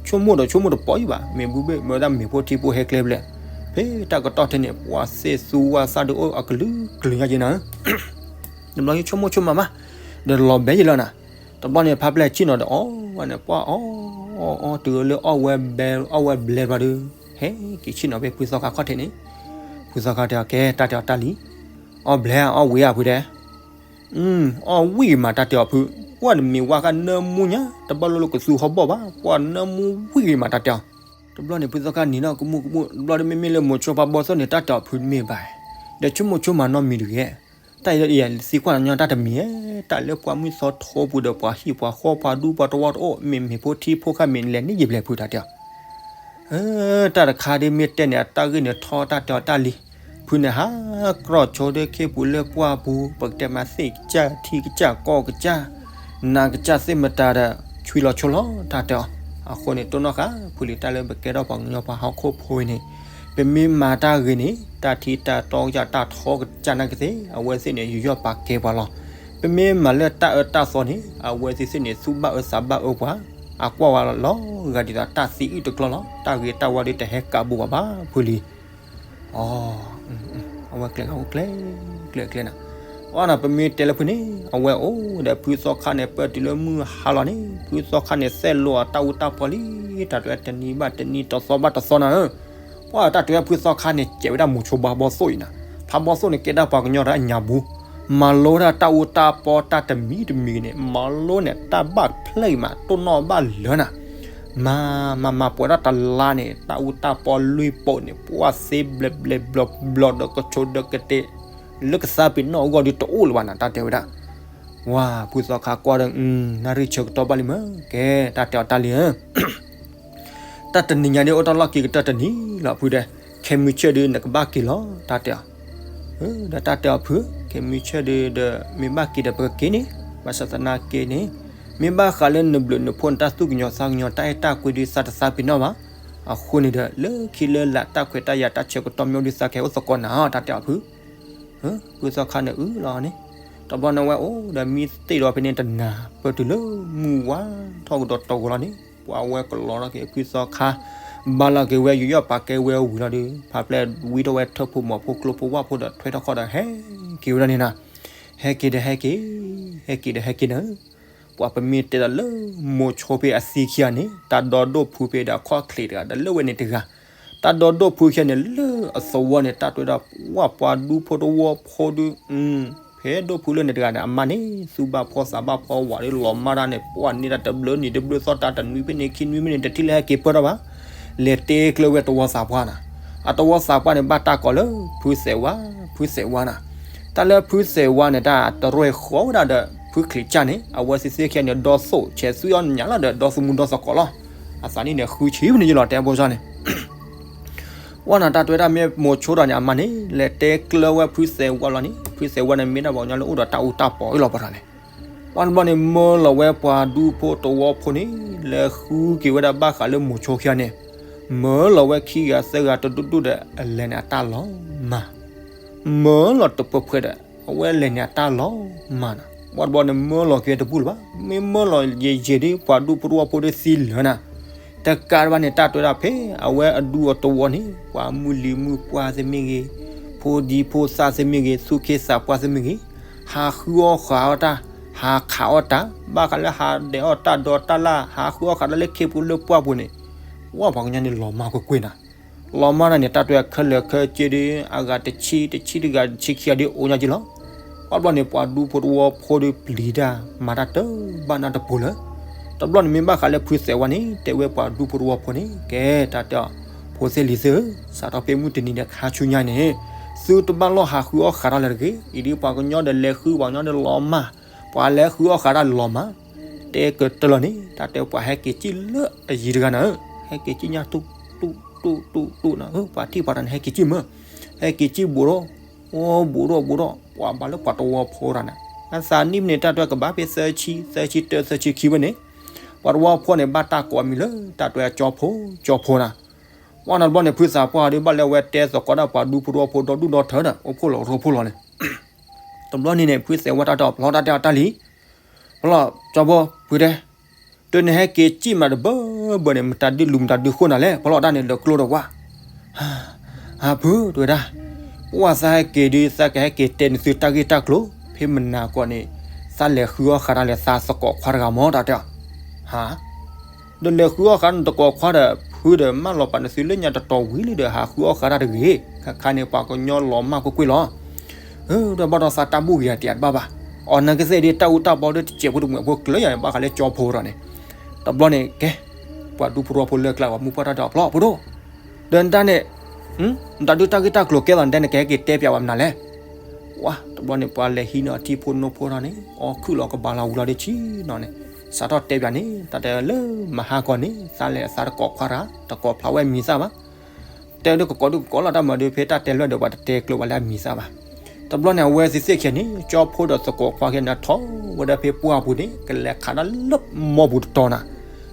ဆိကမိၣ်ဒီးဆိကမိၣ်တပီၤအံၤဘၣ် မ့ၢ်ဘုဘ့ၣ်မ့ၢ်ဝဲဒၣ်မ့ၤဖိထံဖိဟဲကျဲဘျဲၣ်, ဖဲတၢ်ကတီၢ်ထံးန့ၣ် ပှၤသ့ၣ်သူဝၣ်သၣ်ဒုးအိၣ်အကလုာ်ကလုာ်ညါက့ၤနၤဧၢ တဘျီဆိကမိၣ်ဆိကမးမး, ဒီးလီၤဘဲယံၤလီၤနၤ, တဘျီန့ၣ် ဖါပျဲၢ်ဆ့ၣ်နီၤဒီးအီၣ်ဝဲန့ၣ် ပှၢ်အီၣ်အီၣ်အီၣ်တုၤလၢအီၣ်ဝဲ အီၣ်ဝဲဘျဲးဘျီဒီး ဟဲက့ၤဆ့ၣ်နီၤဖဲဖုသီခါခီၣ်ထံးန့ၣ်, ဖုသီခါတဲအီၤ ကဲ တၢ်တဲအီၤတၢ်လံၤ, အီၣ်ဘျဲးဧါ အီၣ်ဝံၤဧါဖုတဲ, အီၣ်ဝံၤမး တၢ်တဲအီၤဖု, ပှၢ်နမ့ၢ်ဝါခါနၢမူညါ တဘၣ်လိၣ်လၢကသူဟီၣ်ဘီၣ်ဘၣ် ပှၢ်နၢမူဝံၤမး တၢ်တဲအီၤ, တဘျီန့ၣ် ဖုသီခါနံၤနီၢ်ကမူၣ်ကမူၣ် တဘျီဒီးမ့မ့ၢ်လၢမိၤဆိဖးဘီသိၣ်န့ၣ် တၢ်တဲအီၤဖုတမ့ၢ်ဘၣ်, ဒီးဆိကမိၣ်ဆိကမးနီတမံၤတဂ့ၤ, တၢ်အံၤဒီးအံၤ သံကွၢ်ညီတၢ်တမံၤဧၢ, တၢ်လၢပှၢ်မုၢ်သီထိပူၤဒီးပှၤဟံၣ်ပှၤဃီပှၤဒူပှၤတဝီတအိၣ် မ့ၢ်မ့ၤဖိထံဖိခါမ့ၢ်လဲၤန့ၢ်ယံၤဘျဲၣ်ဖု တၢ်တဲအီၤ တၢ်တခါဒ်မ့ၢ်တဲန့ၣ် အတၢ်ဂ့ၢ်န့ၣ်ထီၣ် တၢ်တဲအီၤတၢ်လံၤ, ဖုန့ၣ်ဟးကြီၤဆိဒၢခ့ပူၤလၢပှၢ်ပူၤ ပကတဲမးသ့ၣ်ကစၢ်ထံကစၢ်ကီၢ်ကစၢ် နၤကစၢ်သ့ၣ်မတၤဒီး ဆွံလီၤဆိလီၤ တၢ်တဲအီၤ, အဃိန့ၣ် တိၢ်နီၣ်ဃာ်ဖုလံၤ တၢ်လၢပကဲထီၣ်ပှၤကညီပှၤဟီၣ်ခိၣ်ဖိအံၤန့ၣ် ပမ့ၢ်မၤတၢ်ဂ့ၤန့ၣ် တၢ်ထံတၢ်တီကစၢ်တၢ်ထီကစၢ်နာ်က့သ့ၣ် အဝဲသ့ၣ်န့ၣ် ယူးယီၣ်ပာ်ကဲပှၤလီၤ. ပမ့ၢ်မၤလၢတၢ်အၢတၢ်သီန့ၣ် အဝဲသ့ၣ်သ့ၣ်န့ၣ် သူၣ်ဘၣ်အၢသးဘၣ်အၢပှၤ, အကွၢ်ဝဲလီၤဂာ်ဒ်သိးတၢ်သံအုၣ်တကျီလီၤ. တၢ်ဂ့ၤတၢ်ဝါဒ်တဟဲကးဘူးဘၣ်ဘၣ်ဖုလံၤ အဝဲကျဲၤဂၤအိၣ်ကျဲၤ ကျဲၤကျဲၤနၤ, အဝဲန့ၣ် ပမ့ၢ်တဲလၢဖုန့ၣ် အဝဲအိၣ်ဒီး ဖုသီခါန့ၣ် ပၢၢ်တုၤလၢမုၢ်ဟါလီၤန့ၣ် ဖုသီခါန့ၣ် သဲၣ်လိာ်အတၢ်အူတၢ်ပီလံ, တၢ်တဲဝဲတနံၤဘၣ်တနံၤ တသီဘၣ်တသီနၤဧၢ, ပှၢ်တၢ်တဲဝဲဖုသီခါန့ၣ် စဲးဝဲဒၣ်မိၤဆိဖးဘီသိၣ်အံၤနၤ, ဖးဘီသိၣ်န့ၣ် ကဲဒၣ်ပှၤကညီတၢ်ညၣ်ဘူး, မၤလိဝဲဒၣ်တၢ်အူတၢ်ပီတၢ်တမံၤတမံၤန့ၣ် မၤလိန့ၣ် တၢ်ဘၣ်ဖျၢၣ်အံၤမး တိၢ်နီၣ်ဘၣ်လၢနၤ မၤ မၤမၤပှဲၤထီၣ်တလါန့ၣ် တၢ်အူတၢ်ပီလွံၢ်ပိာ်န့ၣ် ပှၢ်သ့ဘျဲးဘျဲးဘျီဘျီဒီးကဆိးဒီးကတ့ၢ် လၢကသါပ့ၤနီၣ်အဂီၢ်ဒ်တအိၣ်လၢၤဘၣ်နၤ တၢ်တဲဝဲဒၣ်. ဝါ ဖုသီခါကွၢ်ဒီး နၣ်ရံၣ်ဆၢကတီၢ်ဘၣ်လံမး ကဲ တၢ်တဲအီၤတၢ်လံဧၢ တၢ်တနံၤညါဒ်အိၣ်တၢ်လီၢ်ခံကတၢၢ်တနံၤလီၤဖုဒီး ခဲမုၢ်ဆ့ၣ်ဒုးနကဘၣ်က့ၤလီၤ တၢ်တဲအီၤ. ဒီးတၢ်တဲအီၤဖု ခဲမုၢ်ဆ့ၣ်ဒုးဒီး မ့ၢ်ဘၣ်က့ၤဒီးပကက့ၤန့ၣ် ဘၣ်ဆၣ်သနာ်က့န့ၣ် မ့ၢ်ဘၣ်ဃးလၢနဘျုးနဖှိၣ်နတၢ်သူၣ်ကညီၤသးကညီၤတၢ်အဲၣ်တၢ်ကွံဒုးသးတသးပ့ၤနီၣ်ဘၣ်. အဃိန့ၣ်ဒီး လၢခံလၢလာ်တၢ်ခွဲးတၢ်ယာ်တၢ်ဆၢကတီၢ်မ့ၢ်အိၣ်ဒုးသးကဟဲအိၣ်သကိးနၤ တၢ်တဲအီၤဖု ဖုသီခါန့ၣ်အုလီၤန့ၣ် တဘျီန့ၣ်ဝဲအိၣ်ဒီးမံသ့ၣ်ဒီးဖဲန့ၣ် တနၤပၢၢ်တုၤလၢမုၢ်ဝါထီၣ်ကဒီးတီၤဂီၤလီၤန့ၣ် ပှၤဝဲကလီထီၣ်က့ၤဖုသီခါ ဘၣ်လီၤက့ၤဝဲယူးယီၣ်ပာ်ကဲဝဲဝံၤလီၤဒီး ဖါပျဲၢ်ဝံထီၣ်ဝဲထၢၣ်ဖိမီၤဖိကျိဖိဝၣ်ဖိဒီးထွဲထီၣ်ခီဒီးဟဲက့ၤဝဲဒၣ်န့ၣ်နၤ ဟဲက့ၤဒီးဟဲက့ၤ ဟဲက့ၤဒီးဟဲက့ၤနၤ ပှၤပမ့ၢ်တဲဒီးလၢမိၤဆိဖဲအသံခံဂၤန့ၣ် တၢ်ဒီဒိၣ်ဖုဖဲဒီးအခီၣ်ချ့းတဂၤဒီးလၢဝဲန့ၣ်တဂၤ တၢ်ဒီဒိၣ်ဖုခံဂၤန့ၣ် လၢအသဝီန့ၣ် တၢ်တဲဝဲဒၣ် ပှၤပှၤဒူဖိတဝီဖိဒုး ဖဲဒိၣ်ဖုလၢန့ၣ်တဂၤန့ၣ် အမါန့ၣ် သူၣ်ဘၣ်ဖှီၣ်သးဘၣ်ဖှီၣ်ဝးဒီးလီၤမၢ်တၢ်န့ၣ် ပှၤန့ၢ်တၢ်တဘျုးနံၤတဘျုးသီ တၢ်တနွံဖဲန့ၣ်ခံနွံဖဲန့ၣ် တထံၣ်လၢဟဲက့ၤပၢၢ်ထီၣ်ဘၣ် လဲၤတဲကျၢၤဝဲတဝီသးပှၢ်နၤ အသဝီသးပှၢ်န့ၣ် ဘၣ်တၢ်ကိးလၢ ဖုသဲးဝါ, ဖုသဲးဝါနၤ. တၢ်လၢဖုသဲးဝါန့ၣ် တၢ်တရၢၢ်ဃီဝဲဒၣ်ဒီး ဖုချံးကၠၢ်န့ၣ် အဝဲသ့ၣ်သ့ၣ်ခံဂၤန့ၣ် ဒီသိၣ်ဆဲးသူအီၤညါလီၤဒီး ဒီသမူဒီသကိးလီၤ. အသးနံၣ်န့ၣ် ဃုဆံမ့ၢ်န့ၣ်ယလီၤ တဲဘိၣ်စၢ်န့ၣ် ဝဲနၤ တၢ်တဲဝဲဒၣ်မ့ၢ်မိၤဆိဒီးန့ၣ် အမါန့ၣ် လဲၤတဲကျၢၤဝဲဖုသဲးဝါလီၤန့ၣ်, ဖုသဲးဝါန့ၣ် မ့ၢ်ဒၣ်ပှၤကညီလၢအိၣ်ဒီးတၢ်အူတၢ်ပီအံၤလီၤ ပှၤတဂၤန့ၣ်. ပှၤတဘျီန့ၣ် မၢလီၤဝဲပှၤဒူဖိတဝီဖိန့ၣ် လဲၤဃုက့ၤဝဲဒၣ်ဘၣ်ဃးလၢမိၤဆိခံဂၤန့ၣ်, မၢလီၤဝဲခံဂၤသၢဂၤတဒူၣ်ဒူၣ်ဒီး အလဲၤန့ၣ်အတၢ်လီၤမၢ် မၢလီၤတပှဲၤပှဲၤဒီး အဝဲလဲၤန့ၣ်အတၢ်လီၤမၢ်နၤ. ပှၤတဘျီန့ၣ် မၢလီၤက့ၤတဘူၣ်လၢၤဘၣ်. မ့ၢ်မၢလီၤယံာ်ယံာ်ဒီး ပှၤဒူဖိတဝီဖိဒီးသံလၢာ်နၤ. တကးဒံးဘၣ်န့ၣ် တၢ်တဲဝဲဒၣ်ဖဲ အဝဲအဒူအတဝီန့ၣ် ပှၤမုၢ်လံၤမုၢ်ပှၢ်သ့ၣ်မ့ၢ်ဂ့ၤ, ဖိဒံဖိသၣ်သ့ၣ်မ့ၢ်ဂ့ၤ, သူၣ်က့သးပှၢ်သ့ၣ်မ့ၢ်ဂ့ၤ, ဟးဃုအီၣ်ဃုအီတၢ်, ဟးခးအီၣ်တၢ်, ဘၣ်ဃးလၢဟးဒဲးအီၣ်တၢ်ဒီးတၢ်လၢ်, ဟးဃုအီၣ်ဃုအီတၢ်လၢခ့ပူၤလၢပှၢ်ပူၤန့ၣ်, ဝဲပှၤကညီန့ၣ်လီၤမၢ်ကွ့ၢ်ကွ့ၢ်နၤ. လီၤမၢ်နၤန့ၣ် တၢ်တဲဝဲခဲလၢာ်ခဲဆ့ဒီး အဂၤတဆံ, တဆံတဂၤ တဆံခံဂၤဒီး အိၣ်ညါက့ၤလီၤ. ပှၤတဘျီန့ၣ် ပှၤဒူဖိတဝီဖိဒီးပျံၤတၢ် မၤတၢ်တဘၣ်နၢ်တပူၤလၢၤ. တဘျီန့ၣ် မ့ၢ်ဘၣ်ဃးလၢဖုသဲးဝါန့ၣ် တဲဝဲပှၤဒူဖိတဝီဖိန့ၣ် ကဲ တၢ်တဲအီၤ, ဖိသ့ၣ်လံၤသ့ၣ်ဧၢ, စးထီၣ်ဖဲမုၢ်တနံၤဒီးခါဆူညါန့ၣ် သုတဘၣ်လီၢ်ဟးဃုအီၣ်ဃးတၢ်လၢၤတဂ့ၤ. အံၤဒ်ပှၤကညီဒီးလဲၤဃု ပှၤကညီဒီးလီၤမၢ်, ပှၤလဲၤဃုအီၣ်ဃးတၢ်လီၤမၢ်. တဲကတၢၢ်လီၤန့ၣ် တၢ်တဲပှၤဟဲက့ၤစံၣ်လၢအယံၤတဂၤနၤဧၢ, ဟဲက့ၤစံၣ်ညါတူၢ်တူၢ်တူၢ်တူၢ်တူၢ်နၤ, ပှၤထံၣ်ပှၤတဂၤန့ၣ် ဟဲက့ၤစံၣ်မၢ်, ဟဲက့ၤစံၣ်ဘူးဒီး, အိၣ်ဘူးဒီးဘူးဒီး ပှၤဘၣ်လၢပှၤတဝီဖိတဂၤန့ၣ်, အသးနံၣ်မ့ၢ်န့ၣ် တၢ်တဲကဘၣ်ဖဲသၢဆံ, သၢဆံတၢ သၢဆံခံဝဲန့ၣ်, ပှၤတဝီဖိန့ၣ် ဘၣ်တၢ်ကိးအမံၤလၢ တၢ်တဲကၠီဖိ, ကၠီဖိနၤ. ပှၤနၤတဘျီန့ၣ် ဖုသးပှၢ်ဒီး ဘၣ်လၢအဝဲတဲသကိးဒၣ်ပှၤဒူဖိတဝီဖိဒီဒူၣ်ဒီထၢဒီး အိၣ်ဖှိၣ်လီၤရိဖှိၣ်လီၤန့ၣ် တဘျီန့ၣ်န့ၣ် ဖုသဲးဝါတၢ်တဲအီၤ ဖျီတၢ်တဲအီၤတၢ်လံ, ဖျီ ကၠီဖိ ဖုတဲ, တုၤနဟဲက့ၤစံၣ်မးတဘၣ်ဘၣ်န့ၣ် မတၤဒုးလူၤမတၤဒုးဃိၣ်နၤလဲၣ်, ဖျီတၢ်န့ၣ်လၢကျိဒီးဝါ, ဟါ ဖုတဲဝဲဒၣ်, ပှၤသးဟဲက့ၤဒုး သးကဟဲက့ၤတဲနသုတၢ်ဂ့ၢ်တၢ်ကျိၤ, ဖဲမနၤကီးန့ၣ် သးလဲၤဃုအီၣ်ဃးတၢ်လၢသးသကိးခွါတဂၤမၢ် တၢ်တဲအီၤ, ဟါ ဒီးလဲၤဃုအီၣ်ဃးနသကိးခွါဒီး ဖုဒီးမၢလီၤပာ်နသုလၢညါတတီၤဝံၤလံဒီး ဟးဃုအီၣ်ဃးတၢ်တဂ့ၤ, ခါခါန့ၣ် ပှၤကညီလီၤမၢ်ကွ့ၢ်ကွ့ၢ်လီၤ. ဒီးဘၣ်ဒီးသးတၢ်ဘူၣ်ဂ့ၤအတံၤအတဘၣ်ဘၣ်, အီၤနကသ့ၣ်ဒ်တၢ်အူတၢ်ပီဒီးတစဲးဖိတမှဲးဖိကျၢၤယၤန့ၣ် ဘၣ်ဃးလၢကၠီဖိဒီးန့ၣ်, တဘျီန့ၣ် ကဲ, ပှၤဒူဖိတဝီဖိလၢကျါ ပှၤမုၢ်ပှၢ်တၢ်တဲအီၤ ဖျီ ဖုဒိၣ်, ဒီးနတၢ်န့ၣ် နတၢ်ဒုးတၢ်ဂ့ၢ်တၢ်ကျိၤကဲလီၤ နတဲနကဟဲက့ၤတဲပၠးဝဲမနုၤလဲၣ်. ဝါ တဘျီန့ၣ် ပှၤလဲၤဟံးန့ၢ်အထံဖိနိဖိထီၣ်န့ၣ် အီၣ်ခုၣ်လီၤကဘၣ်လီၤဝံၤလီၤဒီးဆံးနီၤန့ၣ်, စးထီၣ်တဲပၠးန့ၣ် တၢ်တဲလၢမဟါကီးန့ၣ် သးလဲၤအသးတကိးခွါတဂၤ တကိးဖျါဝဲအမံၤသၣ်ဘၣ်. တဲဒုးကကိးဒုးကကိးလီၤ တၢ်မၤဒုးဖဲတၢ်တဲလွဲၢ်ဒီး ပှၤတတဲကျိၤဘၣ်လၢအမံၤသၣ်ဘၣ်. တဘျီန့ၣ် အဝဲသ့ၣ်သ့ၣ်ခံဂၤန့ၣ် ကၠီဖိဒီးသကိးခွါခံဂၤန့ၣ် ထီၣ်ဝဲဒၣ်ဖဲပှၢ်ပူၤန့ၣ် ကလဲၤခးဒၣ်လၢမီပူၤတတီၤနၤ.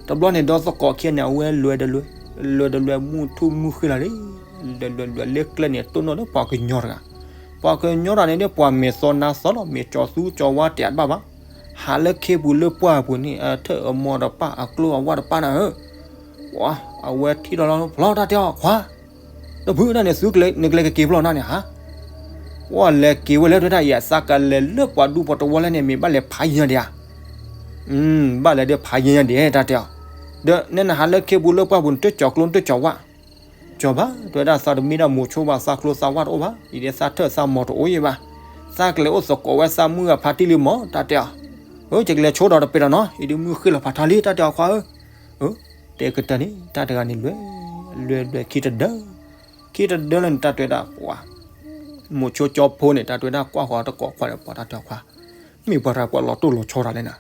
တဘျီန့ၣ် ဒီးသကိးခံဂၤန့ၣ် အဝဲလဲၤဒီးလဲၤ, လဲၤဒီးလဲၤမုၢ်ထူၣ်မုၢ်ဃ့လီၤလံ လဲၤလဲၤလဲၤလၢကျဲန့ၣ် တိၢ်နီၣ်လၢပှၤကညီတဂၤ, ပှၤကညီတဂၤန့ၣ် ပှၤမဲာ်သီနါသီလီၤ မဲာ်ကၠီၤသူကၠီၤဝါတဲာ်တဘၣ်ဘၣ်. ဟးလၢခ့ပူၤလၢပှၢ်ပူၤန့ၣ် အထၢၣ်အမီၤတပၣ် အကျိအဝၣ်တပၣ်နၤဧၢ. ပှၤ အဝဲထံၣ်လီၤလီၤ ဖျီတၢ်တဲအီၤ ခွါ, ဒီးဖုတၢ်န့ၣ် သုနကလဲၤကက့ၤဖျီနၤန့ၣ်ဧါ. ပှၤလဲၤက့ၤဝဲလဲၣ် တဲဒၣ်အံၤ သးကလဲၤလၢပှၤဒူဖိတဝီလဲၣ်န့ၣ် မ့ၢ်ဘၣ်လဲၤဖးယံၤညါဒံးဧါ. ဘၣ်လဲၤဒီးဖးယံၤညါဒံး တၢ်တဲအီၤ, ဒီးနဲနဟးလၢခ့ပူၤလၢပှၢ်ပူၤန့ၣ် တကၠီၤကျိတကၠီၤဝါ ကၠီၤဘၣ် တဲဝဲဒၣ် သးတမ့ၢ်ဒၣ်မိၤဆိဘၣ် သးကျိသးဝၣ်တအိၣ်ဘၣ် အံၤဒီးသးထၢၣ်သးမီၤတအိၣ်ယံၤဘၣ်. သးကလဲၤအိၣ်သကိးဝဲသးမုၢ်ဂၤဖါတံၢ်လံမီၤ တၢ်တဲအီၤ. အၢ ယကလဲၤဆိဒီးတပဲာ်ဒီးနီၤ အံၤဒုးမုၢ်ဃ့လီၤဖးထီလံ တၢ်တဲအီၤခွါဧၢ. အၢ တဲကတၢၢ်န့ၣ် တၢ်တဂၤန့ၣ်လွဲၢ် လွဲၢ်လွဲၢ်ခံတဒၢ ခံတဒၢလၢန့ၣ် တၢ်တဲဝဲဒၣ် ပှၤ မိၤဆိကၠီဖိန့ၣ် တၢ်တဲဝဲဒၣ် ကွၢ်ဃီၤတကိးခွါဒီးပှၤတၢ်တဲအီၤခွါ မ့ၢ်ပှၤတဂၤပှၤလီၤတိၢ်လီၤဆီတၢ်လဲၣ်နၤ.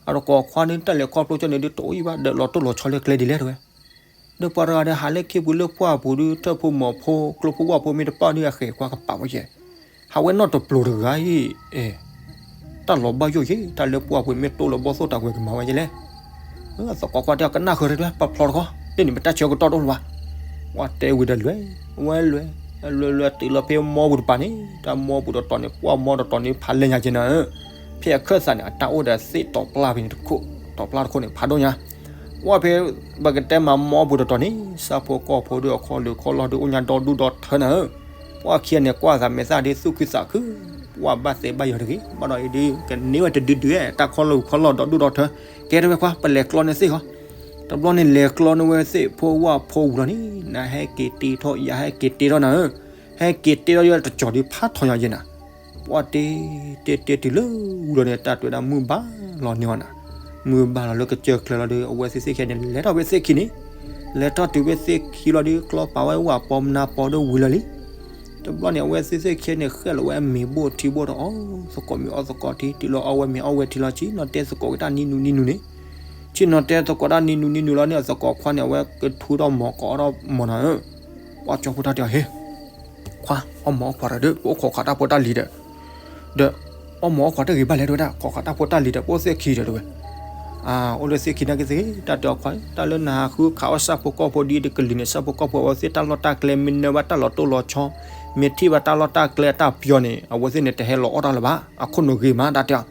အတကိးခွါန့ၣ် တၢ်လဲၤခီဖျိကၠီန့ၣ်ဒုးတအိၣ်ယံၤဘၣ် ဒီးလီၤတိၢ်လီၤဆီလၢကျဲဒ်လဲၣ်တဲဝဲ. ဒီးပှၤတဂၤဒီးဟးလၢခ့ပူၤလၢပှၢ်ပူၤဒုး ထၢၣ်ဖိမီၤဖိ ကျိဖိဝၣ်ဖိမ့ၢ်တပၣ်ဒုး အဃဲၤခွါကပာ်ဝဲယဲၢ် ဟးဝဲနီၣ်တပျိၤတဂၤအံၤ အဲ တၢ်လီၤဘၣ်ယိၣ်ယဲၢ် တၢ်လၢပှၢ်ပူၤမ့ၢ်တိၢ်လီၤဘီၣ်သိၣ်တၢ်ဝဲကမၤဝဲယဲၢ်လဲၣ်. သကိးခွါတဲအီၤ ကနၣ်ဃုာ်တၢ် ပဖျီတခီ တန့ၣ်မ့ၢ်တၢ်ဆၢကတီၢ်တအိၣ်လၢၤဘၣ်. ပှၤတဲဝံၤဒီးလွဲၢ် ဝဲလွဲၢ် လွဲၢ်လွဲၢ်တုၤလီၤဖဲမီပူၤတပၤန့ၣ် တၢ်မီပူၤတတီၤန့ၣ် ပှၢ်မီတတီၤန့ၣ် ဖးလဲၢ်ညါက့နၤဧၢ. ဖဲအခၢၣ်သးန့ၣ် အတၢ်အိၣ်ဒီးသ့ၣ်တီၤပျၢ်ဖဲန့ၣ်တခိၣ် တီၤပျၢ်တခိၣ်န့ၣ် ဖးဒိၣ်ညါ ပှၢ်ဖဲ ပကတဲမးမီပူၤတတီၤန့ၣ် ဆၣ်ဖိကီၢ်ဖိဒီးအခီၣ်လၢာ်ခီၣ်လီၢ်ဒီးအိၣ်ညါဒီဒူၣ်ဒီထၢနၤဧၢ. ပှၢ်ခံဂၤန့ၣ် ကွၢ်သးမဲာ်သၣ်ဒ်သူၣ်ခုသးခု ပှၢ်ဘၣ်သဲဘၣ်ယီၤတဂ့ၤ ဘၣ်ဒီးအံၤဒုး ကန့ၢ်ဝဲတဒုဒုး တၢ်ခီၣ်လၢာ်ခီၣ်လီၢ်ဒီဒူၣ်ဒီထၢ ကဲထီၣ်ဝဲခွါ ပလဲၤကျီန့ၢ်သ့ၣ်ဃီ တဘျီန့ၣ် လဲၤကျီန့ၢ်ဝဲသ့ၣ်ဖိဝၣ်ဖိဝံၤလီၤန့ၣ် နဟဲက့ၤတ့ထီၣ် ယဟဲက့ၤတ့ထီၣ်နၤဧၢ. ဟဲက့ၤတ့ထီၣ်ယဲတကၠီၤဒုးဖးထီညါယဲနၤ. ပှၢ်တ့ တ့တ့တုၤလၢဝံၤလီၤန့ၣ် တၢ်တဲဝဲဒၣ်မုၢ်ဘၣ်လီၤန့ၢ်အီၤနၤ. မုၢ်ဘၣ်လီၤလၢကစၢၢ်ချၢလီၤဒီး အဝဲသ့ၣ်သ့ၣ်ခံဂၤန့ၣ် လဲၤထီၣ်ဖဲသ့ၣ်ခံန့ၣ် လဲၤထီၣ်တုၤဝဲသ့ၣ်ခံလီၤဒီး ကျီပာ်ဝဲဝၣ်ပီမနၤပီဒီးဝံၤလၢာ်လံ. တဘျီန့ၣ် အဝဲသ့ၣ်သ့ၣ်ခံန့ၣ် ဃဲၣ်လီၤဝဲအမ့ၤဘိၣ်ထံဘိၣ်ဒီး အီၣ်သကိးမ့ၤအီၣ်သကိးထံ တုၤလီၤအီၣ်ဝဲမ့ၤအီၣ်ဝဲထံလီၤ ဆ့ၣ်နီၤတဲသကိးဝဲတၢ်နံၤနုၤနံၤနုၤန့ၣ်, ဆ့ၣ်နီၤတဲသကိးတၢ်နံၤနုၤနံၤနုၤလီၤန့ၣ် အသကိးခွါန့ၣ် အဝဲကထူထီၣ်မီၤ ကအီၣ်ထီၣ်မီၤနၤဧၢ, ပှၤကၠီဖိတၢ်တဲအီၤ ဟ့ၣ် ခွါ အီၣ်မီၤအီၣ်ခွါဒီး ပအိၣ်ခိးခးတၢ်ဖိတၢ်လံၤဒီး ဒီး အီၣ်မီၤအီၣ်ခွါတဂ့ၤဘၣ်လဲၣ်တဲဝဲဒၣ် ခိးခးတၢ်ဖိတၢ်လံၤဒီး ပအိၣ်သ့ၣ်ခံဒီးတဲဝဲ, အိၣ်လၢသ့ၣ်ခံနာ်က့သ့ၣ် တၢ်တဲအီၤခွါ တၢ်လၢနဟးဃုခးအီၣ်ဆၣ်ဖိကီၢ်ဖိဒ်တကလုာ်န့ၣ် ဆၣ်ဖိကီၢ်ဖိအဝဲသ့ၣ်တၢ်လီၢ်တၢ်ကျဲ မ့ၢ်နၢဘၣ်တၢ်လီၤတိၢ်လီၤဆီ မ့ၢ်ထံၣ်ဘၣ်တၢ်လီၢ်တၢ်ကျဲအတၢ်ပျီန့ၣ် အဝဲသ့ၣ်န့ၣ် တဟဲလီၤအီၣ်တၢ်လၢၤဘၣ် အခိၣ်နူာ်ဂ့ၤမး တၢ်တဲအီၤ,